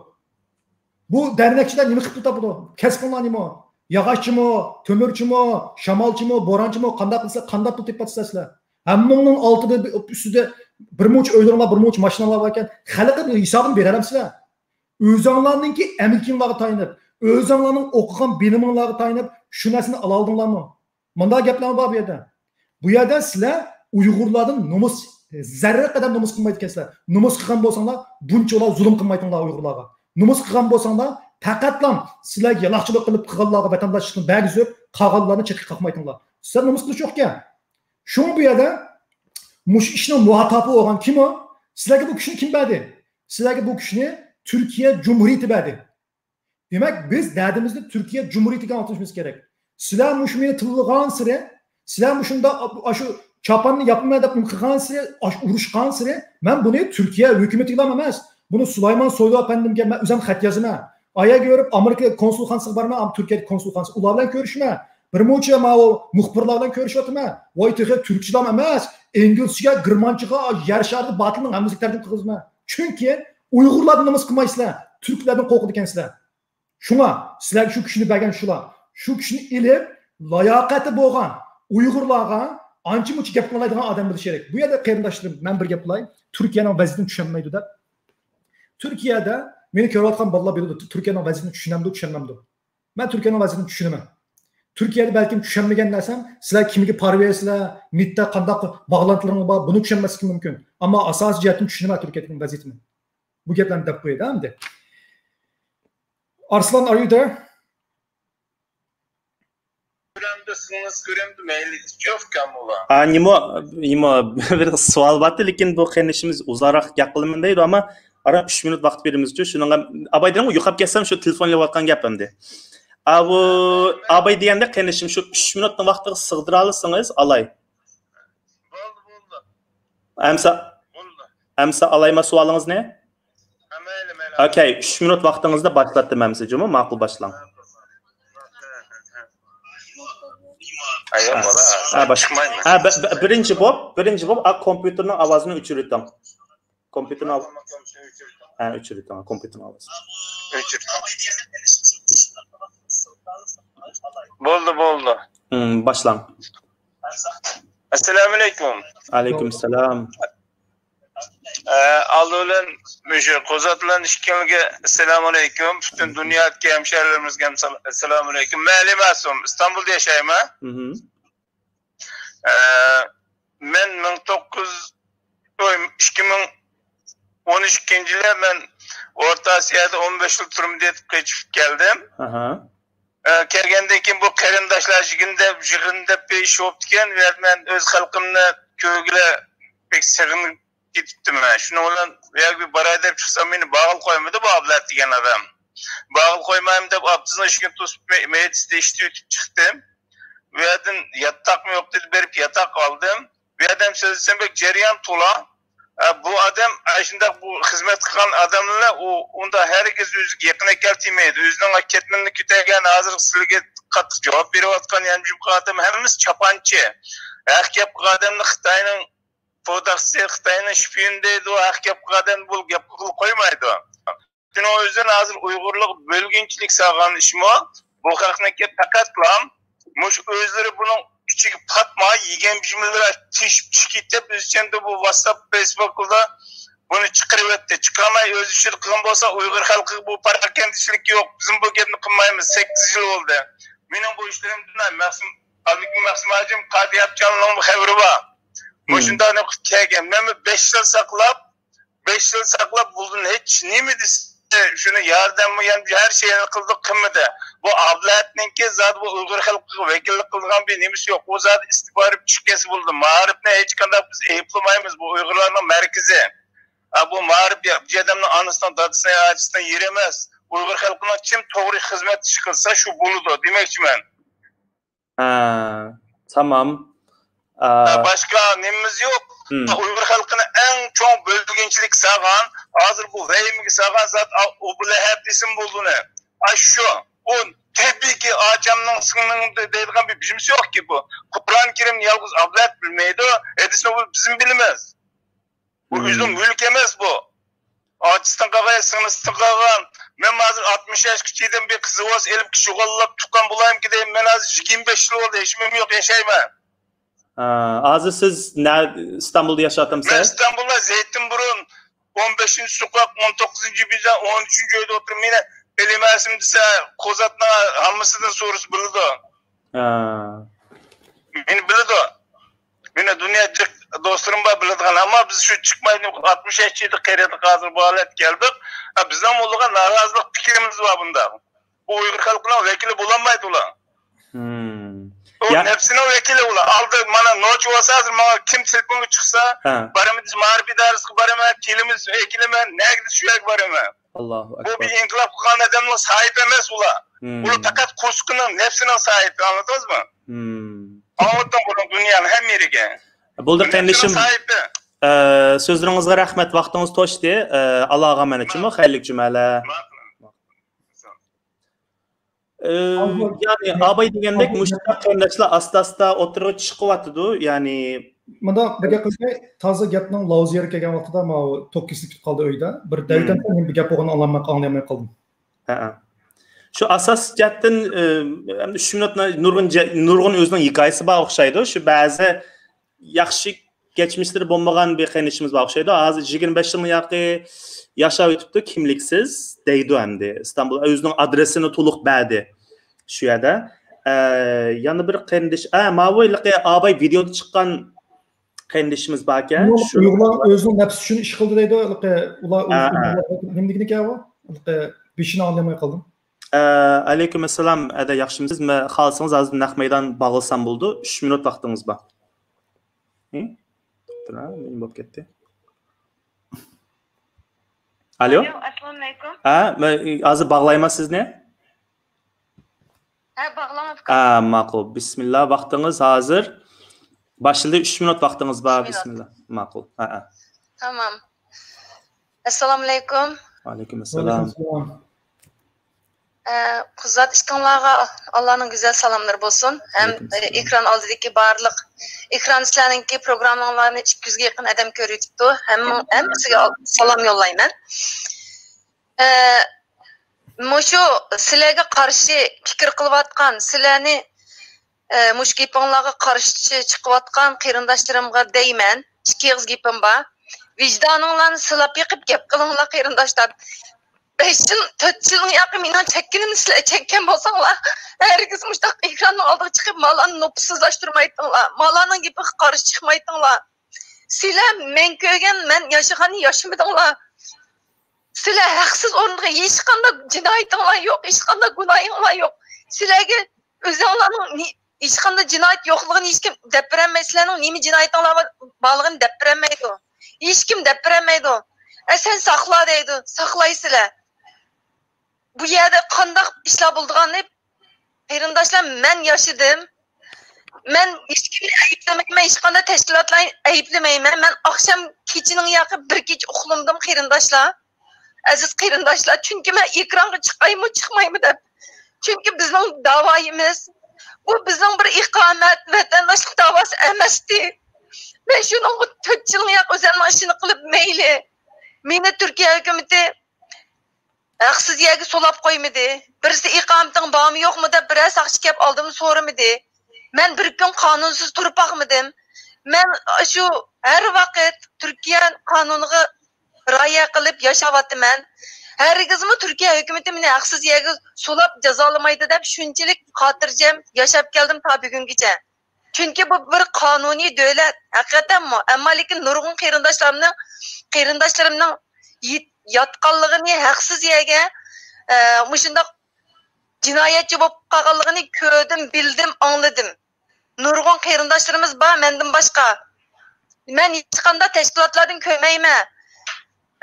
بۇ دەرنەكچىلەر نېمە قىلىپ پۇل تاپىدۇ؟ كەسپىڭلار نېمە؟ ياغاچچىمۇ، تۆمۈرچىمۇ، شامالچىمۇ، بورانچىمۇ، قانداق قىلسا، قانداق پۇل تېپىۋاتىسىلەر سىلەر؟ ھەممىڭنىڭ ئالتىدا، ئۈستىدە بىر مۇنچە ئۆيلىرىڭلار، بىر مۇنچە ماشىناڭلار باركەن، خەلققە بىر ھېسابىنى بېرەلەمسىلەر؟ ئۆزۈڭلارنىڭكى ئەمگىكىڭلارغا تايىنىپ، ئۆزۈڭلارنىڭ ئوقۇغان بىلىمىڭلارغا تايىنىپ شۇ نەرسىنى ئالالىدىڭلارمۇ؟ مۇنداق گەپلەرمۇ بار بۇ يەردە. بۇ يەردە سىلەر ئۇيغۇرلاردىن نومۇس، زەررە قەدەر نومۇس قىلمايدىكەنسىلەر. نومۇس قىلغان بولساڭلار، بۇنچىۋالا زۇلۇم قىلمايتىڭلار ئۇيغۇرلارغا. نومۇس قىلغان بولساڭلار، پەقەتلا سىلەر يالاقچىلىق قىلىپ قىلغانلارغا ۋەتەنداشلىقنى بەرگۈزۈپ، قالغانلارنى چەتكە قاقمايتىڭلار. سىلەر نومۇس قىلىش يوقكەن. شۇڭا بۇ يەردە مۇشۇ ئىشنىڭ مۇھاتاپى بولغان كىم ئۇ؟ سىلەرگە بۇ كۈچنى كىم بەردى؟ سىلەرگە بۇ كۈچنى تۈركىيە جۇمھۇرىيىتى بەردى. دېمەك، بىز دەردىمىزنى تۈركىيە جۇمھۇرىيىتىگە ئاڭلىتىشىمىز كېرەك. سىلەر مۇشۇ مېنى تىللىغانسېرى، سىلەر مۇشۇنداق ئاشۇ چاپاننى ياپىمەن دەپ نېمە قىلغانسېرى، ئاش-، ئۇرۇشقانسېرى، مەن بۇنى تۈركىيە ھۆكۈمىتىگىلا ئەمەس، بۇنى سۇلايمان سويلۇ ئەپەندىمگە مەن ئۆزۈم خەت يازىمەن. ئايەگە بېرىپ ئامېرىكا كونسۇلخانىسىغا بارىمەن، ئام-، تۈركىيەدىكى كونسۇلخانىسى، ئۇلار بىلەن كۆرۈشىمەن. بىر مۇنچە ماۋۇ مۇخبىرلار بىلەن كۆرۈشۈۋاتىمەن. ۋاي، تېخى تۈركچىلام ئەمەس، ئىنگلىزچىگە، گېرمانچىغا، يەر شارىدا بار تىلنىڭ ھەممىسىگە تەرجىمە قىلغۇزىمەن. چۈنكى ئۇيغۇرلاردىن نومۇس قىلمايسىلەر، تۈركلەردىن قورقىدىكەنسىلەر. شۇڭا سىلەرگە شۇ كۈچنى بەرگەن شۇلار. شۇ كۈچنى ئېلىپ، لاياقەتى بولغان ئۇيغۇرلارغا ئانچە-مۇنچە گەپ قىلالايدىغان ئادەم بولۇشى كېرەك. بۇ يەردە قېرىنداشلىرىم، مەن بىر گەپ قىلاي. تۈركىيەنىڭ ۋەزىيىتىنى چۈشەنمەيدۇ دەپ. تۈركىيەدە مېنى كۆرۈۋاتقان بالىلار بىلىدۇ، تۈركىيەنىڭ ۋەزىيىتىنى چۈشىنەمدۇ، چۈشەنمەمدۇ. مەن تۈركىيەنىڭ ۋەزىيىتىنى چۈشىنىمەن. تۈركىيەدە بەلكىم چۈشەنمىگەن نەرسەم، سىلەر كىمگە پارا بېرىسىلەر، نېتتا قانداق باغلانتىلىرىڭلار بار، بۇنى چۈشەنمەسلىكىم مۇمكىن. ئەمما ئاساسىي جەھەتتىن چۈشىنىمەن تۈركىيەدىكى ۋەزىيىتىنى. بۇ گەپلەرنى دەپ قوياي-دە ئەمدى. ئارسلان، are you there? كۆرەمدۇ، سىڭلىسى كۆرەمدۇ، مەيلى، ھېچ يوقكەن بۇلار. ھا، نېمە، نېمە، بىر سوئال بار، لېكىن بۇ قېرىندىشىمىز ئۇزاقراق گەپ قىلىمەن دەيدۇ، ئەمما ئاران ئۈچ مىنۇت ۋاقىت بېرىمىزچۇ، شۇنىڭغا. ئاباي دېدىڭمۇ، يوقاپ كەتسەم شۇ تېلېفون ئېلىۋاتقان گەپ ئەمدى. ئاۋۇ، ئاباي دېگەندە قېرىندىشىم شۇ ئۈچ مىنۇتنى ۋاقتىغا سىغدۇرالىسىڭىز ئالاي. بولدى، بولدى. ئەمسە، بولدى. ئەمسە ئالايما سوئالىڭىزنى؟ ھە، مەيلى، مەيلى. ئوكەي، ئۈچ مىنۇت ۋاقتىڭىزدا باشلاتتىم ئەمسە، جۇمۇ، ماقۇل باشلاڭ. ھە، باش-، ھە، بىرىنچى بوپ، بىرىنچى بوپ، ئا، كومپيۇتېرنىڭ ئاۋازىنى ئۆچۈرۈۋېتىڭ. كومپيۇتېرنىڭ ئاۋازى. ھە، ئۆچۈرۈۋېتىڭ، كومپيۇتېرنىڭ ئاۋازى. بولدى، بولدى. ھىم، باشلاڭ. ئەسسالامۇئەلەيكۇم. ئەلەيكۇمسالام. ئە، ئالدى بىلەن مۇشۇ قوزات بىلەن ئىككىڭلارگە ئەسسالامۇئەلەيكۇم. پۈتۈن دۇنيادىكى ھەمشەھىرىلىرىمىزگە ھەم سال-، ئەسسالامۇئەلەيكۇم. مەن ئەلى مەسۇم، ئىستانبۇلدا ياشايمەن. ئە، مەن مىڭ توققۇز يۈز، ئىككى مىڭ ئون ئىككىنچى يىلى مەن ئورتا ئاسىيادا ئون بەش يىل تۈرمىدە يېتىپ قېچىپ كەلدىم. ئە، كەلگەندىن كېيىن بۇ قېرىنداشلار يىغىن دەپ، يىغىن دەپ بىر ئىش بوپتىكەن. بۇ يەردە مەن ئۆز خەلقىمنى كۆرگىلى بەك سېغىنىپ كېتىپتىمەن. شۇنىڭ بىلەن بۇ يەرگە بىر باراي دەپ چىقسام، مېنى بارغىلى قويمىدى بۇ ئابلەت دېگەن ئادەم. بارغىلى قويمايمەن دەپ، ئاپىسىنىڭ ئىشىكىنى توسۇپ، مە-، مەيدىسىدە ئىشتىن ئۆتۈپ چىقتىم. بۇ يەردىن ياتاقمۇ يوق دېدى، بېرىپ ياتاق ئالدىم. بۇ يەردە ھەم سۆزلىسەم بەك جەريان تولا. ئە، بۇ ئادەم، ئە، شۇنداق بۇ خىزمەت قىلغان ئادەملەر، ئۇ، ئۇنداق ھەرگىز ئۆزىگە يېقىن ئەكەلتەلمەيدۇ. ئۆزىنىڭ كەتمىنىنى كۆتەرگەن، ھازىر سىلەرگە قاتتىق جاۋاب بېرىۋاتقان، يانجىپ قالغان ئادەم ھەممىسى چاپانچى. ھەق گەپ قىلغان ئادەمنى خىتاينىڭ پوداكسى، خىتاينىڭ شپىيونى دەيدۇ، ھەق گەپ قىلغان ئادەمنى بۇ گەپ قىلغىلى قويمايدۇ. شۇنىڭ ئۆزىدىن ھازىر ئۇيغۇرلۇق بۆلگۈنچىلىك سالغان ئىشمۇ، بۇ خەقنىڭكى پەقەتلا مۇشۇ ئۆزلىرى بۇنىڭ ئىچىگە پاتماي، يېگەن بىژىملىرى تېشىپ چۈشۈپ كېتىپ، ئۆزىچەمدە بۇ ۋاتساپ، فېيسبۇكلاردا بۇنى چىقىرىۋەتتى. چىقارماي ئۆز ئىشىدا قىلغان بولسا، ئۇيغۇر خەلقىگە بۇ پاراكەندىچىلىك يوق. بىزمۇ بۇ گەپنى قىلمايمىز. سەككىز يىل بولدى. مېنىڭ بۇ ئىشلىرىمدىن مەخسۇم، ئابلىكىم مەخسۇم ھاجىم، قادىيە ئاپچامنىڭ بۇ خەۋىرى بار. مۇشۇنداق نۇقتا كەلگەن. مەن بىر بەش يىل ساقلاپ، بەش يىل ساقلاپ، بۇلدىن ھېچ نېمە دېسە، شۇنى ياردەممۇ، يەنە ھەر شەينى قىلدۇق، قىلمىدى. بۇ ئابلەتنىڭكى زادى بۇ ئۇيغۇر خەلقىگە ۋەكىللىك قىلىدىغان بىر نېمىسى يوق. ئۇ زادى ئىستىبارى چۈشۈپ كەتسە بولدى. مائارىپنى ھېچقانداق بىز ئەيىبلىمەيمىز. بۇ ئۇيغۇرلارنىڭ مەركىزى. ئا، بۇ مائارىپ يا-، بۇ ئادەمنىڭ ئانىسىنىڭ، دادىسىنىڭ، ئاچىسىنىڭ يېرى ئەمەس. ئۇيغۇر خەلقىنىڭ كىم توغرا خىزمەت ئىش قىلسا، شۇ بولىدۇ دېمەكچىمەن. ھە، تامام. ئا، باشقا نېمىمىز يوق. ھىم. ئۇيغۇر خەلقىنى ئەڭ چوڭ بۆلگۈنچىلىك سالغان، ھازىر بۇ ۋەھىمىگە سالغان زات ئا-، ئۇ بۇ لەھەب دېسىمۇ بولىدۇ ئۇنى. ئا، شۇ. ئۇ تېببىيكى ئاچامنىڭ، سىڭلىمنىڭ دەيدىغان بىر بىرىمىز يوقكى بۇ. قۇرئان كەرىمنى يالغۇز ئابلەت بىلمەيدۇ، ھەدىسنى بۇ بىزمۇ بىلىمىز. بۇ ئۆزىنىڭ مۈلكى ئەمەس بۇ. ئاچىسىدىن قالغان، سىڭلىسىدىن قالغان. مەن ھازىر ئاتمىش ياشقا يېتىپ، بىر قىزىۋاس ئېلىپ، شۇغۇللاپ تۇغقان بولامكى دەيمەن. مەن ھازىر يىگىرمە بەش يىل بولدى، ھېچنېمەم يوق، ياشايمەن. ھە، ھازىر سىز نە-، ئىستانبۇلدا ياشاۋاتامسىز؟ مەن ئىستانبۇلدا زەيتىنبۇرۇن، ئون بەشىنچى سوقاق، ئون توققۇزىنچى بىنا، ئون ئۈچىنچى ئۆيدە ئولتۇرىمەن. مېنى بىلمەيسىزمۇ دېسە، قوزاتنىڭ ھەممىسىدىن سورىسا بىلىدۇ. ھە. مېنى بىلىدۇ. مېنى دۇنيا جىق دوستلىرىم بار بىلىدىغان، ئەمما بىز شۇ چىقماي ئاتمىش ياش يېتىپ قېرىدۇق، ھازىر بۇ ھالەتكە كەلدۇق. ھە، بىزنىڭ بولغان نارازىلىق پىكرىمىز بار بۇنداق. بۇ ئۇيغۇر خەلقىنىڭ ۋەكىلى بولالمايدۇ ئۇلار. ھىم. ئۇ يا- نەپسىنىڭ ۋەكىلى ئۇلار. ئالدى مانا نوچى بولسا، ھازىر ماڭا كىم تېلېفونغا چىقسا، ھە. بارىمىز، مائارىپ ئىدارىسىگە بارىمەن، كېلىمىز، ئەكېلىمەن، نەگە دېسە شۇ يەرگە بارىمەن. ئاللاھۇ ئەكبەر. بۇ بىر ئىنقىلاب قىلغان ئادەمنىڭ ساھىبى ئەمەس ئۇلار. ھىم. ئۇلار پەقەت قورسىقىنىڭ، نەپسىنىڭ ساھىبى، ئاڭلىدىڭىزمۇ؟ ھىم. ئاڭلىتىڭ بۇنى دۇنيانىڭ ھەممە يېرىگە. بولدى، قېرىندىشىم. نەپسىنىڭ ساھىبى. ئە، سۆزلىرىڭىزگە رەھمەت، ۋاقتىڭىز توشتى. ئە، ئالاغا مانا چىمۇ، خەيرلىك جۈمەلەر. ماقۇل. ئە، يەنى ئاباي دېگەندەك مۇشۇنداق قېرىنداشلار ئاستا-ئاستا ئوتتۇرىغا چىقىۋاتىدۇ، يەنى. مۇنداق بىر گەپ قىلساي، تازا گەپنىڭ لاۋزى يېرى كەلگەن ۋاقتىدا ماۋۇ توك كېسىلىپ كېتىپ قالدى ئۆيدە. بىر دەۋدەم مم. نېمە بىر گەپ بولغىنىنى ئاڭلىماي، ئاڭلىيالماي قالدىم. ھەئە. شۇ ئاساسىي جەھەتتىن، ئە، ئەمدى ئۈچ مىنۇتنى نۇرغۇن جە-، نۇرغۇن ئۆزىنىڭ ھېكايىسى بار ئوخشايدۇ. شۇ بەزى ياخشى كەچمىشلىرى بولمىغان بىر قېرىندىشىمىز بار ئوخشايدۇ. ھازىر يىگىرمە بەش يىلنى ياقى ياشاپ ئۆتۈپتۇ، كىملىكسىز دەيدۇ ئەمدى. ئىستانبۇل ئۆزىنىڭ ئادرېسىنى تولۇق بەردى شۇ يەردە. ئە، يەنە بىر قېرىندىش، ئە، ماۋۇ ھېلىقى ئاباي ۋىدېيودا چىققان قېرىندىشىمىز باركەن. ئۇيغۇرلار ئۆزىنىڭ نەپسى ئۈچۈن ئىش قىلدى دەيدۇ. ھېلىقى ئۇلار ھە، ھە. نېمە دېگىنىكەن ئۇ؟ ھېلىقى بېشىنى ئاڭلىيالماي قالدىم. ئە، ئەلەيكۇم ئەسسالام، ئەدە، ياخشىمۇسىز؟ مەن خالىسىڭىز ھازىر نەق مەيدان باغلىسام بولىدۇ. ئۈچ مىنۇت ۋاقتىڭىز بار. ھىم؟ تۇرا، نېمە بولۇپ كەتتى؟ ئالو؟ ئالو، ئەسسالامۇ ئەلەيكۇم. ھە، مەن ھازىر باغلايمەن سىزنى. ھە، باغلاڭ، ئۇكا. ھە، ماقۇل. بىسمىللا، ۋاقتىڭىز ھازىر. باشلىدى، ئۈچ مىنۇت ۋاقتىڭىز بار. ئۈچ مىنۇت. بىسمىللا. ماقۇل. ھە، ھە. تامام. ئەسسالامۇ ئەلەيكۇم. ۋەئەلەيكۇم ئەسسالام. ۋەئەلەيكۇم ئەسسالام. ئە، قۇزات ئىككىڭلارغا ئاللانىڭ گۈزەل سالاملىرى بولسۇن. ھەم، ئەلەيكۇم ئەسسالام. ئە، ئېكران ئالدىدىكى بارلىق، ئېكران سىلەرنىڭكى پروگراممىڭلارنى ئىككى يۈزگە يېقىن ئادەم كۆرۈۋېتىپتۇ. ھەممىڭ-، ھەممىسىگە ئال-، سالام يوللايمەن. ئە، مۇشۇ سىلەرگە قارشى پىكىر قىلىۋاتقان، سىلەرنى، ئە، مۇشۇ گېپىڭلارغا قارشى چىقىۋاتقان قېرىنداشلىرىمغا دەيمەن، ئىككى ئېغىز گېپىم بار. ۋىجدانىڭلارنى سىلاپ بېقىپ گەپ قىلىڭلار، قېرىنداشلار. بەش يىل، تۆت يىلنىڭ ياقى مېنىڭ چەككىنىمنى سىلەر چەككەن بولساڭلار، ھەرگىز مۇشۇنداق ئېكراننىڭ ئالدىغا چىقىپ، مالارنى نوپۇسسىزلاشتۇرمايتتىڭلار، مالارنىڭ گېپىگە قارشى چىقمايتتىڭلار. سىلەر مەن كۆرگەن، مەن ياشىغاننى ياشىمىدىڭلار. سىلەر ھەقسىز ئورۇنغا ھېچقانداق جىنايىتىڭلار يوق، ھېچقانداق گۇناھىڭلار يوق. سىلەرگە ئۆزۈڭلارنىڭ نى-، ھېچقانداق جىنايەت يوقلۇقىنى ھېچكىم دەپ بېرەلمەيدۇ. سىلەرنىڭ نېمە جىنايىتىڭلار بار-، بارلىقىنى دەپ بېرەلمەيدۇ. ھېچكىم دەپ بېرەلمەيدۇ. ئە، سەن ساقلا دەيدۇ، ساقلايسىلەر. بۇ يەردە قانداق ئىشلار بولىدىغاننى، قېرىنداشلار، مەن ياشىدىم. مەن ھېچكىمنى ئەيىبلىمەيمەن، ھېچقانداق تەشكىلاتلارنى ئەيىبلىمەيمەن. مەن ئاخشام كېچىنىڭ ياقى بىر كېچە ئۇخلىمىدىم، قېرىنداشلار. ئەزىز قېرىنداشلار، چۈنكى مەن ئېكرانغا چىقايمۇ، چىقمايمۇ دەپ. چۈنكى بىزنىڭ داۋايىمىز، بۇ بىزنىڭ بىر ئىقامەت، ۋەتەنداشلىق داۋاسى ئەمەستى. مەن شۇنىڭغا تۆت يىلنىڭ ياقى ئۆزەمنىڭ ئىشىنى قىلىپ مەيلى. مېنى تۈركىيە ھۆكۈمىتى ھەقسىز يەرگە سولاپ قويمىدى. بىرسى ئىقامىتىڭ بارمۇ يوقمۇ دەپ بىرەر ساقچى كەپ ئالدىمدا سورىمىدى. مەن بىر كۈن قانۇنسىز تۇرۇپ باقمىدىم. مەن شۇ ھەر ۋاقىت تۈركىيە قانۇنىغا رىئايە قىلىپ ياشاۋاتىمەن. ھەرگىزمۇ تۈركىيە ھۆكۈمىتى مېنى ھەقسىز يەرگە سولاپ جازالىمايدۇ دەپ شۇنچىلىك خاتىرجەم ياشاپ كەلدىم تا بۈگۈنگىچە. چۈنكى بۇ بىر قانۇنىي دۆلەت، ھەقىقەتەنمۇ. ئەمما لېكىن نۇرغۇن قېرىنداشلارنىڭ، قېرىنداشلىرىمنىڭ يىت-، ياتقانلىقىنى، ھەقسىز يەرگە، ئە، مۇشۇنداق جىنايەتچى بولۇپ قالغانلىقىنى كۆردۈم، بىلدىم، ئاڭلىدىم. نۇرغۇن قېرىنداشلىرىمىز بار مەندىن باشقا. مەن ھېچقانداق تەشكىلاتلاردىن كۆرمەيمەن،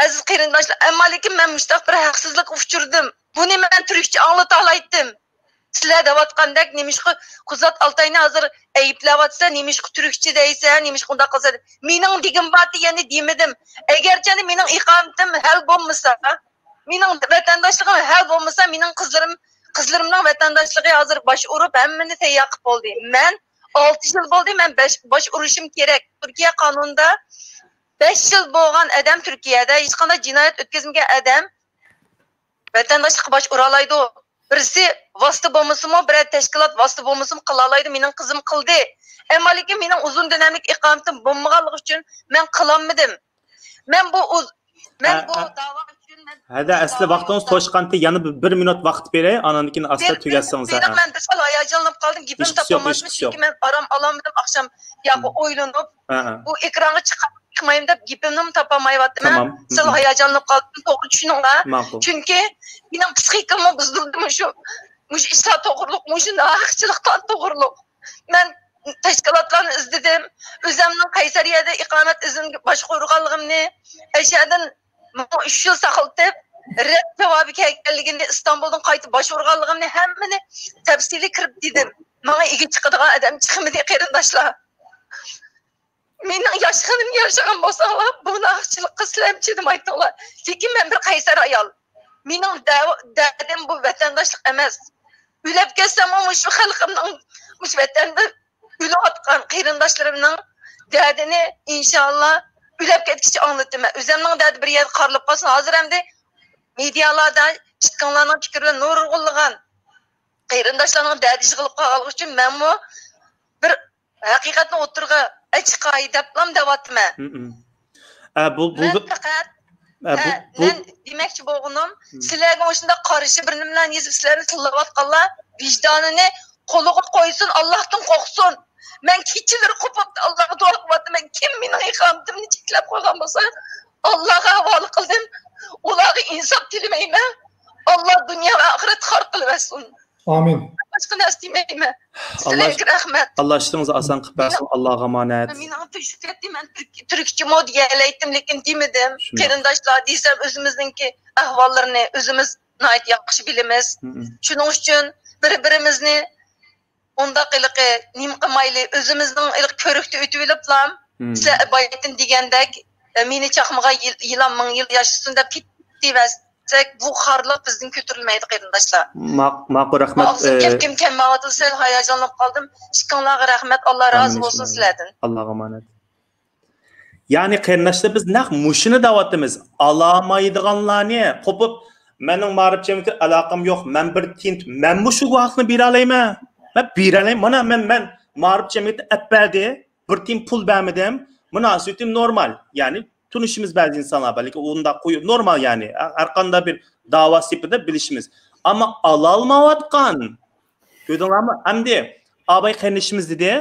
ئەزىز قېرىنداشلار. ئەمما لېكىن مەن مۇشۇنداق بىر ھەقسىزلىككە ئۇچرىدىم. بۇنى مەن تۈركچە ئاڭلىتالايتتىم. سىلەر دەۋاتقاندەك، نېمىشقا قۇزات ئالتاينى ھازىر ئەيىبلەۋاتىسەن، نېمىشقا تۈركچە دەيسەن، نېمىشقا ئۇنداق قىلىسەن؟ مېنىڭ دېگۈم بار دېگەننى دېمىدىم. ئەگەرچە مېنىڭ ئىقامىتىم ھەل بولمىسا، مېنىڭ ۋەتەنداشلىقىم ھەل بولمىسا، مېنىڭ قىزلىرىم، قىزلىرىمنىڭ ۋەتەنداشلىقى ھازىر باش ئۇرۇپ، ھەممىنى تەييار قىلىپ بولدى. مەن ئالتە يىل بولدى، مەن بەش، باش ئۇرۇشۇم كېرەك. تۈركىيە قانۇنىدا بەش يىل بولغان ئادەم تۈركىيەدە ھېچقانداق جىنايەت ئۆتكۈزمىگەن ئادەم ۋەتەنداشلىققا باش ئۇرالايدۇ. بىرسى ۋاسىتە بولمىسىمۇ، بىرەر تەشكىلات ۋاسىتە بولمىسىمۇ قىلالايدۇ. مېنىڭ قىزىم قىلدى. ئەمما لېكىن مېنىڭ ئۇزۇن دۆلەملىك ئىقامىتىم بولمىغانلىقى ئۈچۈن مەن قىلالمىدىم. مەن بۇ ئۇز-، مەن ھە، بۇ ھە. داۋا ئۈچۈن مەن ھەدە، ئەسلى داۋا ۋاقتىڭىز توشقانتى، يەنە بىر، بىر مىنۇت ۋاقىت بېرەي، ئاندىن كېيىن ئاستا بىر، تۈگەتسىڭىز، بىر، ھە. مەن بىر سەل ھاياجانلىنىپ قالدىم، گېپىمنى تاپالمايمەن، چۈنكى مەن ئارام ئالالمىدىم، ئاخشام ياقى ئويلىنىپ، ھە، ھە. بۇ ئېكرانغا چىقمايمەن دەپ گېپىمنىمۇ تاپالمايۋاتىمەن. تامام. سەل ھاياجانلىنىپ قالدىم، توغرا چۈشىنىڭلار. ماقۇل. چۈنكى مېنىڭ پسىخىكاممۇ بۇزۇلدى مۇشۇ، مۇشۇ ئىشلار توغرۇلۇق، مۇشۇ ناھەقچىلىقلار توغرۇلۇق. مەن تەشكىلاتلارنى ئىزدىدىم. ئۆزۈمنىڭ قەيسەرىيەدە ئىقامەت ئىزىمگە باشقۇرغانلىقىمنى، ئەشەدىن ماڭا ئۈچ يىل ساقلىتىپ، رەت جاۋابى كەلگەنلىكىنى، ئىستانبۇلدىن قايتىپ باشقۇرغانلىقىمنى ھەممىنى تەپسىلىي كىرىپ دېدىم. ماڭا ئىگە چىقىدىغان ئادەم چىقمىدى، قېرىنداشلار. مېنىڭ ياشىغىنىمنى ياشىغان بولساڭلار، بۇ ناھەقچىلىققا سىلەرمۇ چىدىمايتتىڭلار. لېكىن مەن بىر قەيسەر ئايال. مېنىڭ دەۋ-، دەردىم بۇ ۋەتەنداشلىق ئەمەس. ئۆلۈپ كەتسەممۇ مۇشۇ خەلقىمنىڭ، مۇشۇ ۋەتەندە ئۆلۈۋاتقان قېرىنداشلىرىمنىڭ دەردىنى ئىنشاللا ئۆلۈپ كەتكۈچە ئاڭلىتىمەن. ئۆزۈمنىڭ دەردى بىر يەردە قارىلىپ قالسۇن. ھازىر ئەمدى مېدىيالاردا ئىككىڭلارنىڭ پىكرى بىلەن نۇرغۇنلىغان قېرىنداشلارنىڭ دەردى يىغىلىپ قالغانلىقى ئۈچۈن مەنمۇ بىر ھەقىقەتنى ئوتتۇرىغا ئەچىقاي دەپلام دەۋاتىمەن. ھە، بۇ، بۇ، مەن پەقەت، ھە، بۇ، بۇ، مەن دېمەكچى بولغىنىم، سىلەرگە مۇشۇنداق قارشى بىر نېمىلەرنى يېزىپ، سىلەرنى تىللاۋاتقانلار ۋىجدانىنى قولىغا قويسۇن، ئاللاھتىن قورقسۇن. مەن كېچىلىرى قوپۇپ ئاللاغا دۇئا قىلىۋاتىمەن. كىم مېنىڭ ئىقامىتىمنى چەكلەپ قويغان بولسا، ئاللاغا ھاۋالە قىلدىم. ئۇلارغا ئىنساپ تىلىمەيمەن. ئاللا دۇنيا ۋە ئاخىرەتتە خار قىلىۋەتسۇن. ئامىن. باشقا نەرسە دېمەيمەن. ئاللا، سىلەرگە رەھمەت. ئاللا ئىشىڭىزنى ئاسان قىلىپ بەرسۇن. ئاللاغا ئامانەت. مېنىڭ تۈگىشىپ كەتتى، مەن تۈرك-، تۈركچىمۇ دېيەلەيتتىم، لېكىن دېمىدىم. شۇنداق. قېرىنداشلار دېسەم، ئۆزىمىزنىڭكى ئەھۋاللىرىنى ئۆزىمىز ناھايىتى ياخشى بىلىمىز. شۇنىڭ ئۈچۈن بىر-بىرىمىزنى ئۇنداق ھېلىقى نېمە قىلمايلى، ئۆزىمىزنىڭ ھېلىقى كۆرۈكتە ئۆتۈۋېلىپلا، سىلەر بايىتىن دېگەندەك، مېنى چاقمىغان يىل-، يىلان مىڭ يىل ياشىسۇن دەپ كېتىۋەرسەك، بۇ خارلىق بىزدىن كۆتۈرۈلمەيدۇ، قېرىنداشلار. ماق-، ماقۇل، رەھمەت. ئاغزىم گەپكىم كەلمەيۋاتىدۇ، سەل ھاياجانلىنىپ قالدىم. ئىككىڭلارغا رەھمەت، ئاللا رازى بولسۇن سىلەردىن. ئاللاغا ئامانەت. يەنى قېرىنداشلار، بىز نەق مۇشۇنى دەۋاتىمىز. ئالالمايدىغانلارنى قوپۇپ، مېنىڭ مائارىپ جەمئىيىتى ئالاقەم يوق، مەن بىر تىيىن، مەنمۇ شۇ گۇۋاھلىقنى بېرەلەيمەن. مەن بېرەلەيمەن. مانا مەن، مەن مائارىپ جەمئىيىتى ئەپ بەردى، بىر تىيىن پۇل بەرمىدىم. مۇناسىۋىتىم نورمال. يەنى تونۇشىمىز بەزى ئىنسانلار بار، لېكىن ئۇنداق قويۇپ نورمال، يەنى ھەر قانداق بىر داۋا سېپىدە بىلىشىمىز. ئەمما ئالالمايۋاتقان، كۆردۈڭلارمۇ؟ ئەمدى ئاباي قېرىندىشىمىز دېدى،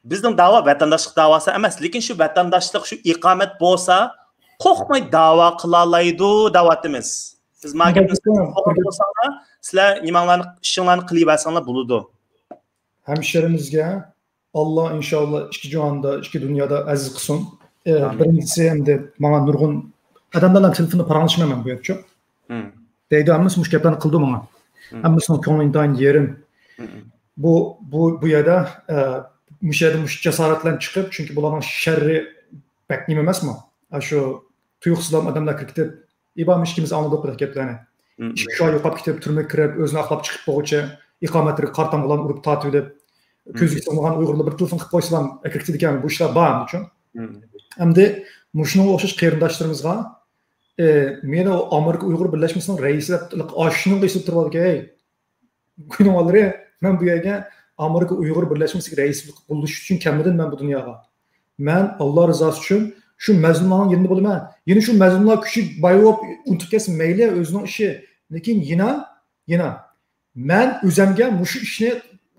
بىزنىڭ داۋا ۋەتەنداشلىق داۋاسى ئەمەس، لېكىن شۇ ۋەتەنداشلىق، شۇ ئىقامەت بولسا، قورقماي داۋا قىلالايدۇ دەۋاتىمىز. سىز ما گەپنى قورقمىساڭلار، سىلەر نېمەڭلارنى، ئىشىڭلارنى قىلىۋەرسەڭلار بولىدۇ. ھەمشىرىمىزگە ئاللا ئىنشاللا ئىككى جاھاندا، ئىككى دۇنيادا ئەزىز قىلسۇن. ئە، ئامىن. بىرىنچىسى، ئەمدى ماڭا نۇرغۇن ئادەملەر بىلەن تېلېفوندا پاراڭلىشىمەن مەن بۇ يەردىچۇ. دەيدۇ، ھەممىسى مۇشۇ گەپلەرنى قىلىدۇ ماڭا. ھەممىسىنىڭ كۆڭلى ئىنتايىن يېرىم. بۇ، بۇ، بۇ يەردە، ئە، مۇشۇ يەردە مۇشۇ جاسارەت بىلەن چىقىپ، چۈنكى بۇلارنىڭ شەررى بەك نېمە ئەمەسمۇ؟ ئاشۇ تۇيۇقسىزلا ئادەملەر كىرىپ كېتىپ، ئىبام ئىككىمىز ئاڭلىدۇق بۇ گەپلەرنى. ئىككى شۇ يوقاپ كېتىپ، تۈرمىگە كىرىپ، ئۆزىنى ئاقلاپ چىقىپ بولغۇچە، ئىقامەتلىرىگە قارا تامغىلارنى ئۇرۇپ تارتىۋېلىپ، كۆزگە سىغمىغان ئۇيغۇرلار بىر تېلېفون قىلىپ قويسىلا، ئەكىرىپ كېتىدىكەن، بۇ ئىشلار بار، شۇ. ئەمدى مۇشۇنىڭغا ئوخشاش قېرىنداشلىرىمىزغا، ئە، مېنى ئامېرىكا ئۇيغۇر بىرلەشمىسىنىڭ رەئىسى دەپ، ئاشۇنىڭغا ئېسىلىپ تۇرۇۋالىدىكەن، ھەي، گۇناھلىرى، مەن بۇ يەرگە ئامېرىكا ئۇيغۇر بىرلەشمىسىگە رەئىس بولۇش ئۈچۈن كەلمىدىم مەن بۇ دۇنياغا. مەن ئاللا رىزاسى ئۈچۈن شۇ مەزلۇملارنىڭ يېنىدا بولىمەن. يەنە شۇ مەزلۇملار كۈچى باي بولۇپ ئۇنتۇپ كەتسۇن، مەيلى، ئۆزىنىڭ ئىشى. لېكىن يەنە، يەنە مەن ئۆزەمگە مۇشۇ ئىشنى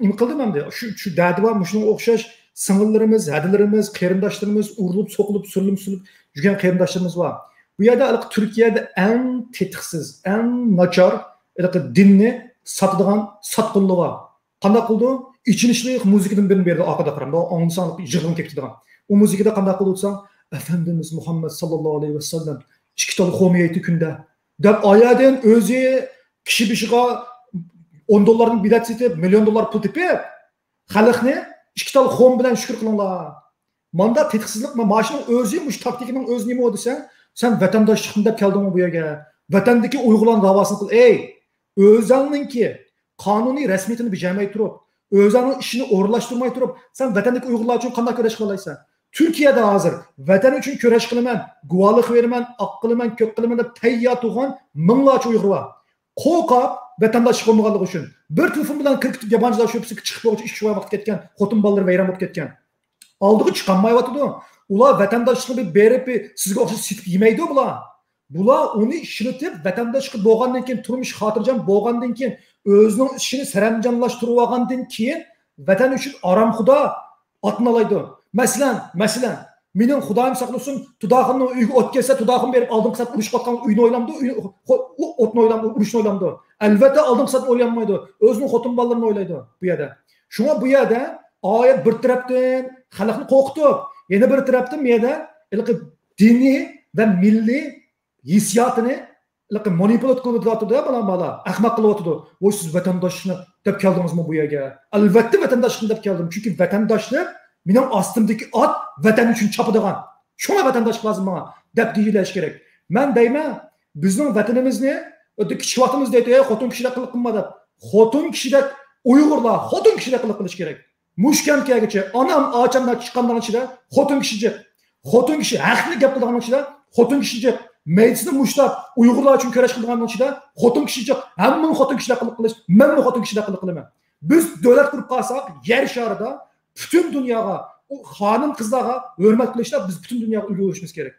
نېمە قىلدىم ئەمدى؟ شۇ، شۇ دەردى بار، مۇشۇنىڭغا ئوخشاش سىڭىللىرىمىز، ھەدىلىرىمىز، قېرىنداشلىرىمىز، ئۇرۇلۇپ، سوقۇلۇپ، سۈرۈلۈپ، سۈرۈلۈپ يۈرگەن قېرىنداشلىرىمىز بار. بۇ يەردە ھېلىقى تۈركىيەدە ئەڭ تېتىقسىز، ئەڭ ناچار ھېلىقى دىننى ساتىدىغان ساتقۇنلىرى بار. قانداق قىلىدۇ؟ ئېچىنىشلىق مۇزىكىدىن بىرنى بېرىدۇ ئارقىدا قاراپ. ئاڭلىساڭ يىغلىغۇڭ كېلىپ كېتىدىغان. ئۇ مۇزىكىدا قانداق قىلىدۇ دېسەڭ، ئەفەندىمىز مۇھەممەد ساللاللاھۇ ئەلەيھى ۋەسەللەم ئىككى تال خۇم يەيتتى كۈندە دەپ ئايەدىن ئۆزى كىشى بېشىغا ئون دوللاردىن بېلەت سېتىپ، مىليون دوللار پۇل تېپىپ، خەلقنى ئىككى تال خۇم بىلەن شۈكۈر قىلىڭلار. ماندا تېتىقسىزلىق، ما-، ماشۇنىڭ ئۆزى، مۇشۇ تاكتىكىنىڭ ئۆزى نېمە دېسەڭ، سەن ۋەتەنداشلىقنى دەپ كەلدىڭمۇ بۇ يەرگە؟ ۋەتەندىكى ئۇيغۇرلارنىڭ داۋاسىنى قىل. ئەي، ئۆزەڭنىڭكى قانۇنىي رەسمىيىتىنى بېجەرمەي تۇرۇپ، ئۆزەڭنىڭ ئىشىنى ئورۇنلاشتۇرماي تۇرۇپ، سەن ۋەتەندىكى ئۇيغۇرلار ئۈچۈن قانداق كۈرەش قىلالايسەن؟ تۈركىيەدە ھازىر ۋەتەن ئۈچۈن كۈرەش قىلىمەن، گۇۋاھلىق بېرىمەن، ئاق قىلىمەن، كۆك قىلىمەن دەپ تەييار تۇرغان مىڭلارچە ئۇيغۇر بار. قورقاپ، ۋەتەنداشلىق بولمىغانلىقى ئۈچۈن. بىر تېلېفون بىلەن كىرىپ كېتىپ، يابانچىلار شۇ چىقىپ بولغۇچە ئىككى ئۈچ ئاي ۋاقىت كەتكەن، خوتۇن بالىلىرى ۋەيران بولۇپ كەتكەن. ئالدىغا چىقالمايۋاتىدۇ. ئۇلار ۋەتەنداشلىقنى بېرىپ، سىزگە ئوخشاش سېتىپ يېمەيدۇ بۇلار. بۇلار ئۇنى ئىشلىتىپ، ۋەتەنداشلىق بولغاندىن كېيىن، تۇرمۇش خاتىرجەم بولغاندىن كېيىن، ئۆزىنىڭ ئىشىنى سەرەنجاملاشتۇرۇۋالغاندىن كېيىن، ۋەتەن ئۈچۈن ئارامخۇدا ئاتلىنالايدۇ. مەسىلەن، مەسىلەن، مېنىڭ خۇدايىم ساقلىسۇن، تۇداخۇننىڭ ئۆيىگە ئوت كەتسە، تۇداخۇن بېرىپ ئالدىنقى سەپتە ئۇرۇشۇپ ئاتقان ئۆينى ئويلامدۇ، ئۆي-، خو-، ئۇ ئوتنى ئويلامدۇ، ئۇرۇشنى ئويلامدۇ. ئەلۋەتتە، ئالدىنقى سەپتە ئويلانمايدۇ. ئۆزىنىڭ خوتۇن بالىلىرىنى ئويلايدۇ بۇ يەردە. شۇڭا بۇ يەردە ئايەت بىر تەرەپتىن خەلقنى قورقۇتۇپ، يەنە بىر تەرەپتىن بۇ يەردە ھېلىقى دىنىي ۋە مىللىي ھېسسىياتىنى ھېلىقى مانىپۇلات قىلىۋاتىدۇ، بالا، بالا، ئەخمەق قىلىۋاتىدۇ. ۋوي، سىز ۋەتەنداشنى دەپ كەلدىڭىزمۇ بۇ يەرگە؟ ئەلۋەتتە، ۋەتەنداشلىقنى دەپ كەلدىم. چۈنكى ۋەتەنداشلىق مېنىڭ ئاستىمدىكى ئات، ۋەتەن ئۈچۈن چاپىدىغان. شۇڭا ۋەتەنداشلىق لازىم ماڭا، دەپ دېيىلىشى كېرەك. مەن دەيمەن، بىزنىڭ ۋەتىنىمىزنى، خۇددى كىچىك ۋاقتىمىزدا دەيتتى، «ھەي، خوتۇن كىشىدەك قىلىق قىلما» دەپ. خوتۇن كىشىدەك ئۇيغۇرلار، خوتۇن كىشىدەك قىلىق قىلىش كېرەك. مۇشۇ كەمگىچە ئانام ئاچام چىققاننىڭ ئىچىدە خوتۇن كىشى جىق. خوتۇن كىشى ھەقنى گەپ قىلىدىغاننىڭ ئىچىدە خوتۇن كىشى جىق. مەيدىسىنى مۇشتاپ ئۇيغۇرلار ئۈچۈن كۈرەش قىلىدىغاننىڭ ئىچىدە خوتۇن كىشى جىق. ھەممىنى خوتۇن كىشىدەك قىلىق قىلىش، مەنمۇ خوتۇن كىشىدەك قىلىق قىلىمەن. بىز دۆلەت قۇرۇپ قالساق، يەر شارىدا پۈتۈن دۇنياغا، ئۇ خانىم قىزلارغا ھۆرمەت قىلىشتا بىز پۈتۈن دۇنياغا ئۈلگە بولۇشىمىز كېرەك.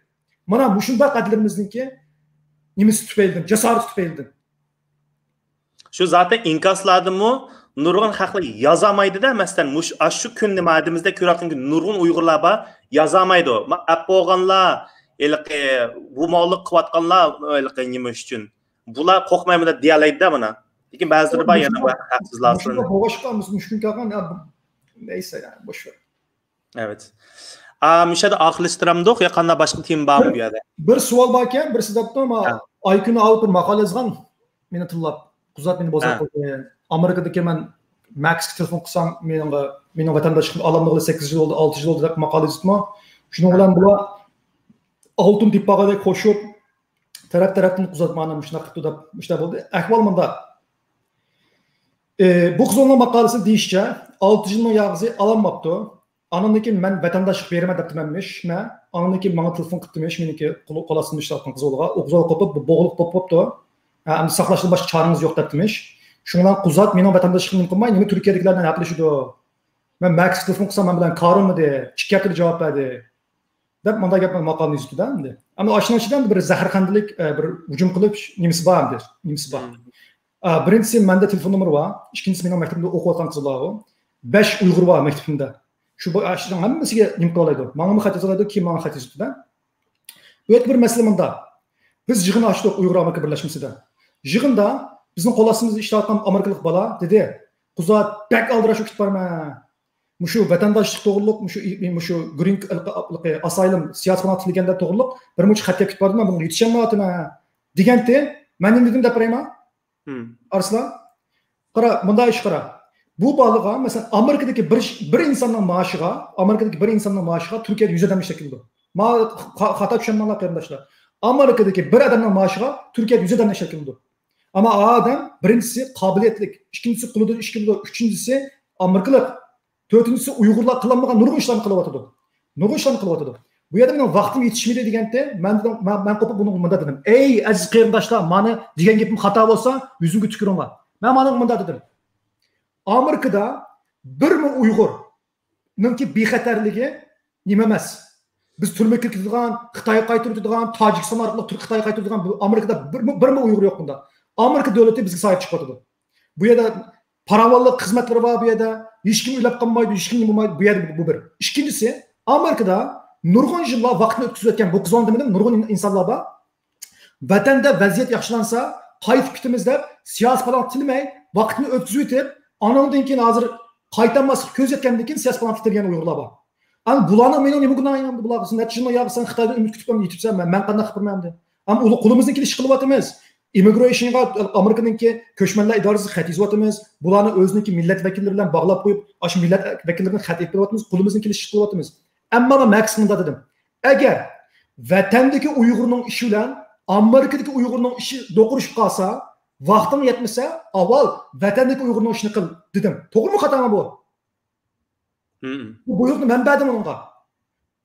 مانا مۇشۇنداق قەدرىمىزنىڭكى نېمىسى تۈپەيلىدىن، جاسارىتى تۈپەيلىدىن. شۇ زاتەن ئىنكاسلاردىمۇ نۇرغۇن خەقلەر يازالمايدۇ-دە، مەسىلەن، مۇش-، ئاشۇ كۈننى مادىمىزدە كۆرۈۋاتقان نۇرغۇن ئۇيغۇرلار بار، يازالمايدۇ. ما-، ئەپ بولغانلار، ھېلىقى بۇماۋلىق قىلىۋاتقانلار، ھېلىقى نېمە ئۈچۈن؟ بۇلار قورقمايمۇ دەپ دېيەلەيدۇ-دە مانا. لېكىن بەزىلىرى بار يەنە بۇ ھەقسىزلار. مۇشۇنداق بولغاچقا، مۇشۇ كۈن كەلگەن، يا، نەيسە، يا، بوش ۋەر. ئەۋەت. ئا، مۇشۇ يەردە ئاخىرلاشتۇرامدۇق يا قانداق باشقا تېما بارمۇ بۇ يەردە؟ بىر سوئال باركەن، بىرسى دەپتۇ، ما، ھە. ئايكۈن ئاۋۇت بىر ماقالە يازغان، مېنى تىللاپ. قۇزات مېنى بوزەك ھە. قىلدى. ئامېرىكىدىكى مەن ماكسقا تېلېفون قىلسام، مېنىڭ، مېنىڭ ۋەتەنداشلىقىمنى ئالالمىغىلى سەككىز يىل بولدى، ئالتە يىل بولدى دەپ ماقالە يېزىپتىمۇ. شۇنىڭ ھە. بىلەن بۇلار ئالتۇن تېپىپ بارغاندەك قوشۇپ، تەرەپ-تەرەپتىن قۇزات مانا مۇشۇنداق قىپتۇ دەپ، مۇشۇنداق بولدى. ئەھۋال مۇنداق. ئى، بۇ قىزنىڭ ماقالىسى دېيىشىچە، ئالتە يىلنىڭ ياغىسى ئالالماپتۇ. ئاندىن كېيىن مەن ۋەتەنداشلىق بېرىمەن دەپتىمەنمىش، مە. ئاندىن كېيىن ماڭا تېلېفون قىپتىمىش، مېنىڭكى قول، قول ئاستىمدا ئىشلەۋاتقان قىز بولغان. ئۇ قىز قوپۇپ، بوغۇلۇپ قوپۇپتۇ. ھە، ئەمدى ساقلاشتىن باشقا چارىڭىز يوق دەپتىمىش. شۇڭا قۇزات مېنىڭ ۋەتەنداشلىقىمنى نېمە قىلماي، نېمە تۈركىيەدىكىلەر بىلەن ھەپىلىشىدۇ. مەن ماكسقا تېلېفون قىلسام، مەن بىلەن كارى بولمىدى. ئىككى ھەپتىدە جاۋاب بەردى. دەپ مۇنداق گەپنى ماقالىنى يېزىپتۇ-دە ئەمدى. ئەمدى ئاشۇنىڭ ئىچىدە ئەمدى بىر زەھەرخەندىلىك، ئە، بىر ھۇجۇم قىلىپ نېمىسى بار ئەمدى، نېمىسى بار. مم. ئا، بىرىنچىسى مەندە تېلېفون نومۇرى بار، ئىككىنچىسى مېنىڭ مەكتىپىمدە ئوقۇۋاتقان قىز بار ئۇ. بەش ئۇيغۇر بار مەكتىپىمدە. شۇ بۇ ئاشۇنىڭ ھەممىسىگە نېمە قىلالايدۇ. ماڭىمۇ خەت يازالايدۇ، كېيىن ماڭا خەت يېزىپتۇ-دە. بۇ يەردە بىر مەسىلە مۇندا. بىز يىغىن ئاچتۇق ئۇيغۇر ئامېرىكا بىرلەشمىسىدە. يىغىندا بىزنىڭ قول ئاستىمىزدا ئىشلەۋاتقان ئامېرىكىلىق بالا دېدى، قۇزات، بەك ئالدىراش بولۇپ كېتىپ بارىمەن. مۇشۇ ۋەتەنداشلىق توغرۇلۇق، مۇشۇ، مۇشۇ گرىن، ئاسايلىم، سىياسىي پاناھ تىلىگەندە توغرۇلۇق بىر مۇنچە خەت كېلىپ كېتىپ بارىدۇ، مەن بۇنىڭغا يېتىشەلمەيۋاتىمەن دېگەنتى. مەن نېمە دېدىم دەپ بېرەيما؟ مم. ئارسلان، قارا، مۇنداق ئىش قارا. بۇ بالىغا، مەسىلەن، ئامېرىكىدىكى بىر، بىر ئىنساننىڭ مائاشىغا، ئامېرىكىدىكى بىر ئىنساننىڭ مائاشىغا تۈركىيەدە يۈز ئادەم ئىشلەپ كېلىدۇ. ماڭا خا-، خاتا چۈشەنمەڭلار، قېرىنداشلار. ئامېرىكىدىكى بىر ئادەمنىڭ مائاشىغا تۈركىيەدە يۈز ئادەم ئىشلەپ كېلىدۇ. ئەمما ئۇ ئادەم بىرىنچىسى قابىلىيەتلىك، ئىككىنچىسى قولىدىن ئىش كېلىدۇ، ئۈچىنچىسى ئامېرىكىلىق، تۆتىنچىسى ئۇيغۇرلار قىلالمىغان نۇرغۇن ئىشلارنى قىلىۋاتىدۇ. نۇرغۇن ئىشلارنى قىلىۋاتىدۇ. بۇ يەردە مېنىڭ ۋاقتىم يېتىشمىدى دېگەنتى، مەن دېدىم، مەن، مەن قوپۇپ بۇنىڭغا مۇنداق دېدىم. ئەي ئەزىز قېرىنداشلار، مانا دېگەن گېپىم خاتا بولسا، يۈزۈمگە تۈكۈرۈڭلار. مەن مانا مۇنداق دېدىم. ئامېرىكىدا بىرمۇ ئۇيغۇرنىڭكى بىخەتەرلىكى نېمە ئەمەس. بىز تۈرمىگە كىرگۈزىدىغان، خىتايغا قايتۇرۇۋېتىدىغان، تاجىكىستان ئارقىلىق تۈرك خىتايغا قايتۇرىدىغان بۇ ئامېرىكىدا بىرمۇ، بىرمۇ ئۇيغۇر يوق بۇندا. ئامېرىكا دۆلىتى بىزگە ساھىب چىقىۋاتىدۇ. بۇ يەردە پاراۋانلىق خىزمەتلىرى بار بۇ يەردە. ھېچكىم ئۆلۈپ قالمايدۇ، ھېچكىم نېمە بولمايدۇ. بۇ يەردە بۇ بىر. ئىككىنچىسى، ئامېرىكىدا نۇرغۇن يىللار ۋاقىتنى ئۆتكۈزۈۋەتكەن، بۇ قىزغۇن دېمىدىم، نۇرغۇن ئىنسانلار بار. ۋەتەندە ۋەزىيەت ياخشىلانسا، قايتىپ كېتىمىز دەپ، سىياسىي پالاڭ تىلىمەي، ۋاقىتنى ئۆتكۈزۈۋېتىپ، ئانىڭدىن كېيىن ھازىر قايتالماسلىق كۆزى يەتكەندىن كېيىن سىياسىي پالاڭ تىلىگەن ئۇيغۇرلار بار. ئەمما بۇلارنىڭ مېنىڭ نېمە گۇناھىم بار؟ بۇلارغا سىز نەچچە يىلنىڭ ياغىسەن خىتايدىن ئۈمىد كۈتۈپ ئېيتىپسەن، مەن، مەن قانداق قىلىپ بېرىمەن ئەمدى؟ ئەمما ئۇلار قولىمىزدىن كېلىشىچە قىلىۋاتىمىز. ئىممىگرېيشنغا، ئامېرىكىنىڭكى كۆچمەنلەر ئىدارىسىگە خەت يېزىۋاتىمىز. بۇلارنى ئۆزىنىڭكى مىللەت ۋەكىللىرى بىلەن باغلاپ قويۇپ، ئاشۇ مىللەت ۋەكىللىرىنى خەت ئېلىپ بېرىۋاتىمىز، قولىمىزدىن كېلىشىچە قىلىۋاتىمىز. ئەمما مەن مەقسىتىمدا دېدىم. ئەگەر ۋەتەندىكى ئۇيغۇرنىڭ ئىشى بىلەن ئامېرىكىدىكى ئۇيغۇرنىڭ ئىشى دوقۇرۇشۇپ قالسا، ۋاقتىڭ يەتمىسە، ئاۋۋال ۋەتەندىكى ئۇيغۇرنىڭ ئىشىنى قىل، دېدىم. توغرىمۇ، خاتامۇ بۇ؟ بۇ بۇيرۇقنى مەن بەردىم ئۇنىڭغا.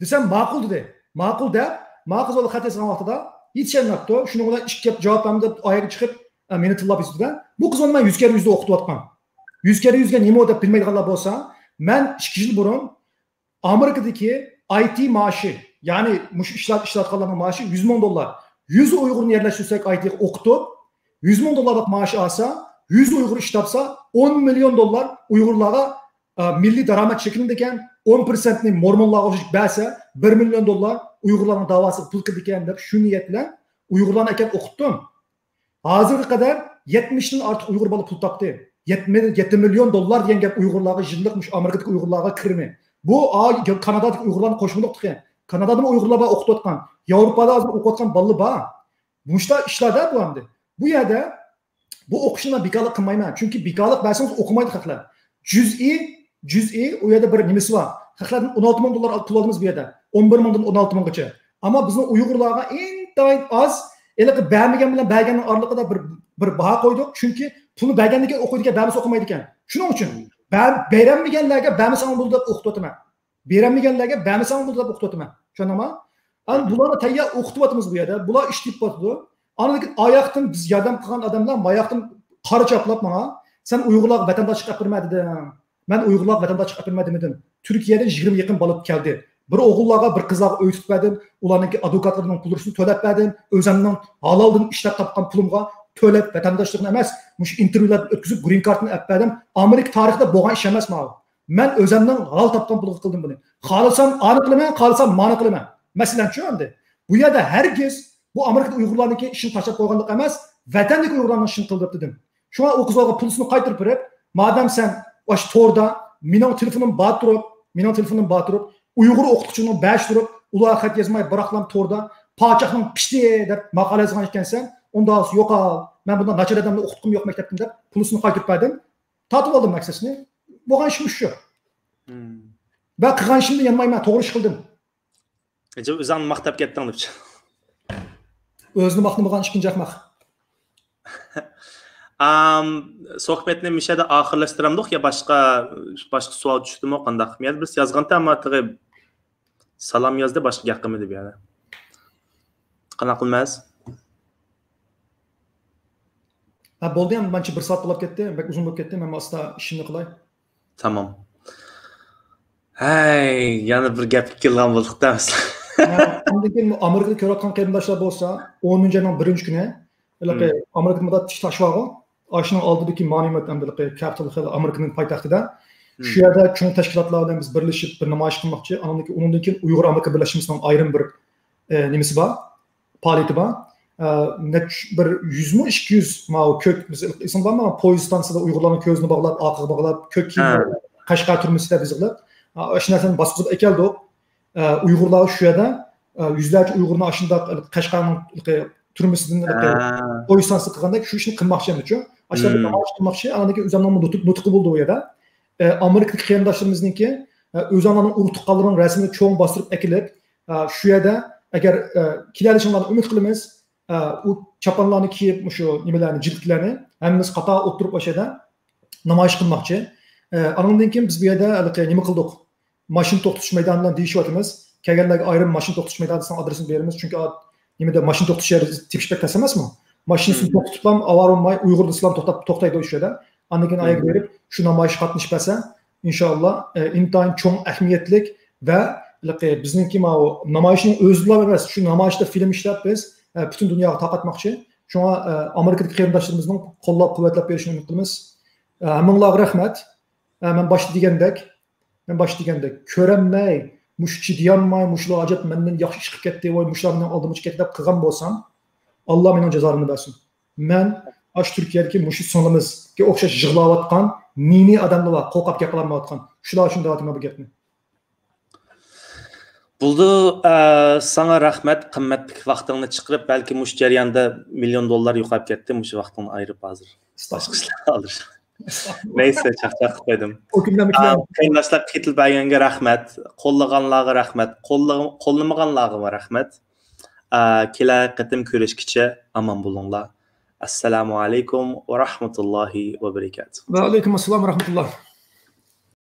دېسەم، ماقۇل دېدى. ماقۇل دەپ، ماڭا قىز بالا خەت يازغان ۋاقتىدا يېتىشەلمەپتۇ. شۇنىڭ بىلەن ئىككى گەپ جاۋاب بەرمىدى دەپ ئايىغى چىقىپ، ئە، مېنى تىللاپ يۈزدىدە. بۇ قىز ئۇنى مەن يۈز كەررە يۈزدە ئوقۇتۇۋاتقان. يۈز كەررە يۈزگە نېمە دەپ بىلمەيدىغانلار بولسا، مەن ئىككى يىل بۇرۇن ئامېرىكىدىكى ئاي تى مائاشى، يەنى مۇشۇ ئىشلار، ئىشلەۋاتقانلارنىڭ مائاشى يۈز مىڭ دوللار. يۈز ئۇيغۇرنى يەرلەشتۈرسەك ئاي تىغا ئوقۇتۇپ، يۈز مىڭ دوللارلىق مائاش ئالسا، يۈز ئۇيغۇر ئىش تاپسا، ئون مىليون دوللار ئۇيغۇرلارغا، ئا، مىللىي دارامەت شەكىللىنىدىكەن، ئون پىرسەنتنى مورمونلارغا ئوخشاش بەرسە، بىر مىليون دوللار ئۇيغۇرلارنىڭ داۋاسىغا پۇل كىرىدىكەن دەپ شۇ نىيەت بىلەن ئۇيغۇرلارنى ئەكەپ ئوقۇتتۇم. ھازىرغا قەدەر يەتمىشتىن ئارتۇق ئۇيغۇر بالا پۇل تاپتى. يەتتە مىليون دوللار دېگەن گەپ ئۇيغۇرلارغا يىللىق، مۇشۇ ئامېرىكىدىكى ئۇيغۇرلارغا كىرىمى. بۇ، ئا، كانادادىكى ئۇيغۇرلارنى قوشمىدۇق تېخى. كانادادىمۇ ئۇيغۇرلار بار ئوقۇتۇۋاتقان. ياۋروپادا ھازىر ئوقۇۋاتقان بالىلار بار. مۇشۇنداق ئىشلاردا بۇ ئەمدى. بۇ يەردە بۇ ئوقۇشنى مەن بىكارلىق قىلمايمەن. چۈنكى بىكارلىق بەرسىڭىز ئوقۇمايدۇ خەقلەر. جۈزئىي، جۈزئىي ئۇ يەردە بىر نېمىسى بار. خەقلەردىن ئون ئالتە مىڭ دوللار پۇل ئالىمىز بۇ يەردە. ئون بىر مىڭدىن ئون ئالتە مىڭغىچە. ئەمما بىزنىڭ ئۇيغۇرلارغا ئىنتايىن ئاز، ھېلىقى بەرمىگەن بىلەن بەرگەننىڭ ئارىلىقىدا بىر، بىر باھا قويدۇق. چۈنكى پۇلنى بەرگەندىن كېيىن ئوقۇيدىكەن، بەرمىسە ئوقۇمايدىكەن. شۇنىڭ ئۈچۈن بەر-، بېرەلمىگەنلەرگە بەرمىسەڭ بولدى دەپ ئوقۇتۇۋاتىمەن. بېرەلمىگەنلەرگە بەرمىسەڭ بولدى دەپ ئوقۇتۇۋاتىمەن. چۈشەندىڭما؟ ئەمما بۇلارنى تەييار ئوقۇتۇۋاتىمىز بۇ يەردە. بۇلار ئىش تېپىۋاتىدۇ. ئاندىن كېيىن ئاياقتىن بىز ياردەم قىلغان ئادەملەر ماياقتىن قارا چاپلاپ ماڭا، سەن ئۇيغۇرلارغا ۋەتەنداشلىق ئەپ بەرمە دېدىڭ. مەن ئۇيغۇرلارغا ۋەتەنداشلىق ئەپ بەرمە دېمىدىم. تۈركىيەدىن يىگىرمە يېقىن بالا كەلدى. بىر ئوغۇللارغا، بىر قىزلارغا ئۆي تۇتۇپ بەردىم. ئۇلارنىڭكى ئادۋوكاتلىرىنىڭ پۇللىرىنى تۆلەپ بەردىم. ئۆزۈمنىڭ ھالالدىن ئىشلەپ تاپقان پۇلۇمغا تۆلەپ، ۋەتەنداشلىقنى ئەمەس، مۇشۇ ئىنتېرۋيۇلارنى ئۆتكۈزۈپ، گرىن كارتنى ئەپ بەردىم. ئامېرىكا تارىخىدا بولغان ئىش ئەمەس ماۋۇ. مەن ئۆزۈمنىڭ ھالال تاپقان پۇلغا قىلدىم بۇنى. خالىسام ئانى قىلىمەن، خالىسام مانى قىلىمەن. مەسىلەن شۇ ئەمدى. بۇ يەردە ھەرگىز بۇ ئامېرىكىدا ئۇيغۇرلارنىڭكى ئىشىنى تاشلاپ قويغانلىق ئەمەس، ۋەتەندىكى ئۇيغۇرلارنىڭ ئىشىنى قىل دەپ دېدىم. شۇڭا ئۇ قىزلارغا پۇلىسىنى قايتۇرۇپ بېرىپ، مادەم سەن ئاشۇ توردا مېنىڭ تېلېفونۇم بار تۇرۇپ، مېنىڭ تېلېفونۇم بار تۇرۇپ، ئۇيغۇر ئوقۇتقۇچىنىڭ بەش تۇرۇپ، ئۇلارغا خەت يازماي بىراقلام توردا پاچاقنىڭ پىشتى دەپ ماقالە يازغان ئىكەنسەن، ئۇنداق يوقال، مەن بۇنداق ناچار ئادەمنى ئوقۇتقۇم يوق مەكتەپتىن دەپ پۇلىسىنى قايتۇرۇپ بەردىم. تارتىپ ئالدىم ئەكسىسىنى. بولغان ئىشىم شۇ. ۋە قىلغان ئىشىمدىن يانمايمەن، توغرا ئىش قىلدىم. ئۆزۈڭنى ماختاپ كەتتىڭ دەپچۇ. ئۆزىنى ماختىمىغان ئىككىنچى ئەخمەق. ئام، سۆھبەتنى مۇشۇ يەردە ئاخىرلاشتۇرامدۇق يا باشقا، باشقا سوئال چۈشتىمۇ قانداق؟ يەنە بىرسى يازغانتى، ئەمما تېخى سالام يازدى، باشقا گەپ قىلمىدى بۇ يەردە. قانداق قىلىمىز؟ ھە، بولدى، ئەمدى مانچە بىر سائەت بولۇپ كەتتى، بەك ئۇزۇن بولۇپ كەتتى، مەن ئاستا ئىشىمنى قىلاي. تامام. ھەي، يەنە بىر گەپكە كېلىدىغان بولدۇق-دە، مەسىلەن. ھە، ئاندىن كېيىن ئامېرىكىدا كۆرۈۋاتقان قېرىنداشلار بولسا، ئونىنچى ئاينىڭ بىرىنچى كۈنى، ھېلىقى ئامېرىكىدا مۇنداق تىك تاش بارغۇ، ئاشۇنىڭ ئالدىدىكى مونۇمېنت، ئەمدى ھېلىقى كەپىتال ھىل ئامېرىكىنىڭ پايتەختىدا. شۇ يەردە چوڭ تەشكىلاتلار بىلەن بىز بىرلىشىپ بىر نامايىش قىلماقچى. ئاندىن كېيىن، ئۇنىڭدىن كېيىن ئۇيغۇر ئامېرىكا بىرلەشمىسىنىڭ ئايرىم بىر، ئە، نېمىسى بار، پائالىيىتى بار. ئە، نەچچە، بىر يۈزمۇ، ئىككى يۈز ماۋۇ كۆك، بىز ئېسىڭدە بارمۇ؟ پويىز ئىستانسىسىدا ئۇيغۇرلارنىڭ كۆزىنى باغلاپ، ئارقىغا باغلاپ، كۆك كىيىم بىلەن قەشقەر تۈرمىسىدە بىز يىغىلىپ، ئە، ئاشۇ نەرسىنى باسقۇزۇپ ئەكەلدۇق. ئە، ئۇيغۇرلار شۇ يەردە، ئە، يۈزلەرچە ئۇيغۇرنى ئاشۇنداق قەشقەرنىڭ تۈرمىسىدىن پويىز ئىستانسىسىغا قىلغاندەك شۇ ئىشنى قىلماقچى ئەمدىچۇ. ئاشۇنداق بىر نامايىش قىلماقچى. ئاندىن كېيىن ئۆزۈمنىڭ نۇتۇق-، نۇتقى بولدى ئۇ يەردە. ئە، ئامېرىكىدىكى قېرىنداشلىرىمىزنىڭكى، ئە، ئۆزۈڭلارنىڭ ئۇرۇق تۇغقانلىرىنىڭ رەسىمىنى چوڭ باستۇرۇپ ئەكېلىپ، ئە، شۇ يەردە ئەگەر، ئە، كېلەلىشىڭلارنى ئۈمىد قىلىمىز، ئە، ئۇ چاپانلارنى كىيىپ، مۇشۇ نېمىلەرنى، جىلىتلەرنى ھەممىمىز قاتار ئولتۇرۇپ ئاشۇ يەردە نامايىش قىلماقچى. ئە، ئانىڭدىن كېيىن بىز بۇ يەردە ھېلىقى نېمە قىلدۇق؟ ماشىنا توختىتىش مەيدانى بىلەن دېيىشىۋاتىمىز. كەلگەنلەرگە ئايرىم ماشىنا توختىتىش مەيدانىسىنىڭ ئادرېسىنى بېرىمىز. چۈنكى ئا-، نېمىدە ماشىنا توختىتىش يېرى تېپىش بەك تەس ئەمەسمۇ؟ ماشىنىسىنى توختىتىپلا ئاۋارە بولماي، ئۇيغۇر دېسىلا توختاپ، توختايدۇ ئوشۇ يەردە. ئاندىن كېيىن ئاياغ بېرىپ، شۇ نامايىشقا قاتنىشىپ بەرسە، ئىنشاللا، ئە، ئىنتايىن چوڭ ئەھمىيەتلىك ۋە ھېلىقى بىزنىڭكى ماۋۇ نامايىشنىڭ ئۆزىلا ئەمەس، شۇ نامايىشتا فىلىم ئىشلەپ بىز، ئە، پۈتۈن دۇنياغا تارقاتماقچى. شۇڭا، ئە، ئامېرىكىدىكى قېرىنداشلىرىمىزنىڭ قوللاپ-قۇۋۋەتلەپ بېرىشىنى ئۈمىد قىلىمىز. ئە، ھەممىڭلارغا رەھمەت. ھە، مەن باشتا دېگەندەك، مەن باشتا دېگەندەك، كۆرەلمەي، مۇشۇ چىدىيالماي، مۇشۇلار ئاجايىپ مەندىن ياخشى ئىش قىلىپ كەتتى، ۋاي، مۇشۇلار مېنىڭ ئالدىمغىچە كەتتى دەپ قىلغان بولسام، ئاللا مېنىڭ جازامنى بەرسۇن. مەن ئاشۇ تۈركىيەدىكى مۇشۇ سىڭلىمىزگە ئوخشاش يىغلاۋاتقان نى-نى ئادەملەر بار، قورقۇپ گەپ قىلالمايۋاتقان. شۇلار ئۈچۈن دەۋاتىمەن بۇ گەپنى. بولدى، ئە، ساڭا رەھمەت، قىممەتلىك ۋاقتىڭنى چىقىرىپ، بەلكى مۇشۇ جەرياندا مىليون دوللار يوقاپ كەتتى، مۇشۇ ۋاقتىڭنى ئايرىپ ھازىر باشقا ئىشلارغا ئالدىرىشىپ. نەيسە، چاقچاق قىلىپ قويدۇم. ئا، قېرىنداشلار، قېتىل بەرگەنگە رەھمەت، قوللىغانلارغا رەھمەت، قوللىغان-، قوللىمىغانلارغىمۇ رەھمەت. ئا، كېلەر قېتىم كۆرۈشكىچە ئامان بولۇڭلار. ئەسسالامۇ ئەلەيكۇم ۋە رەھمەتۇللاھى ۋە بەرىكاتۇھ. ۋە ئەلەيكۇم ئەسسالام ۋە رەھمەتۇللا.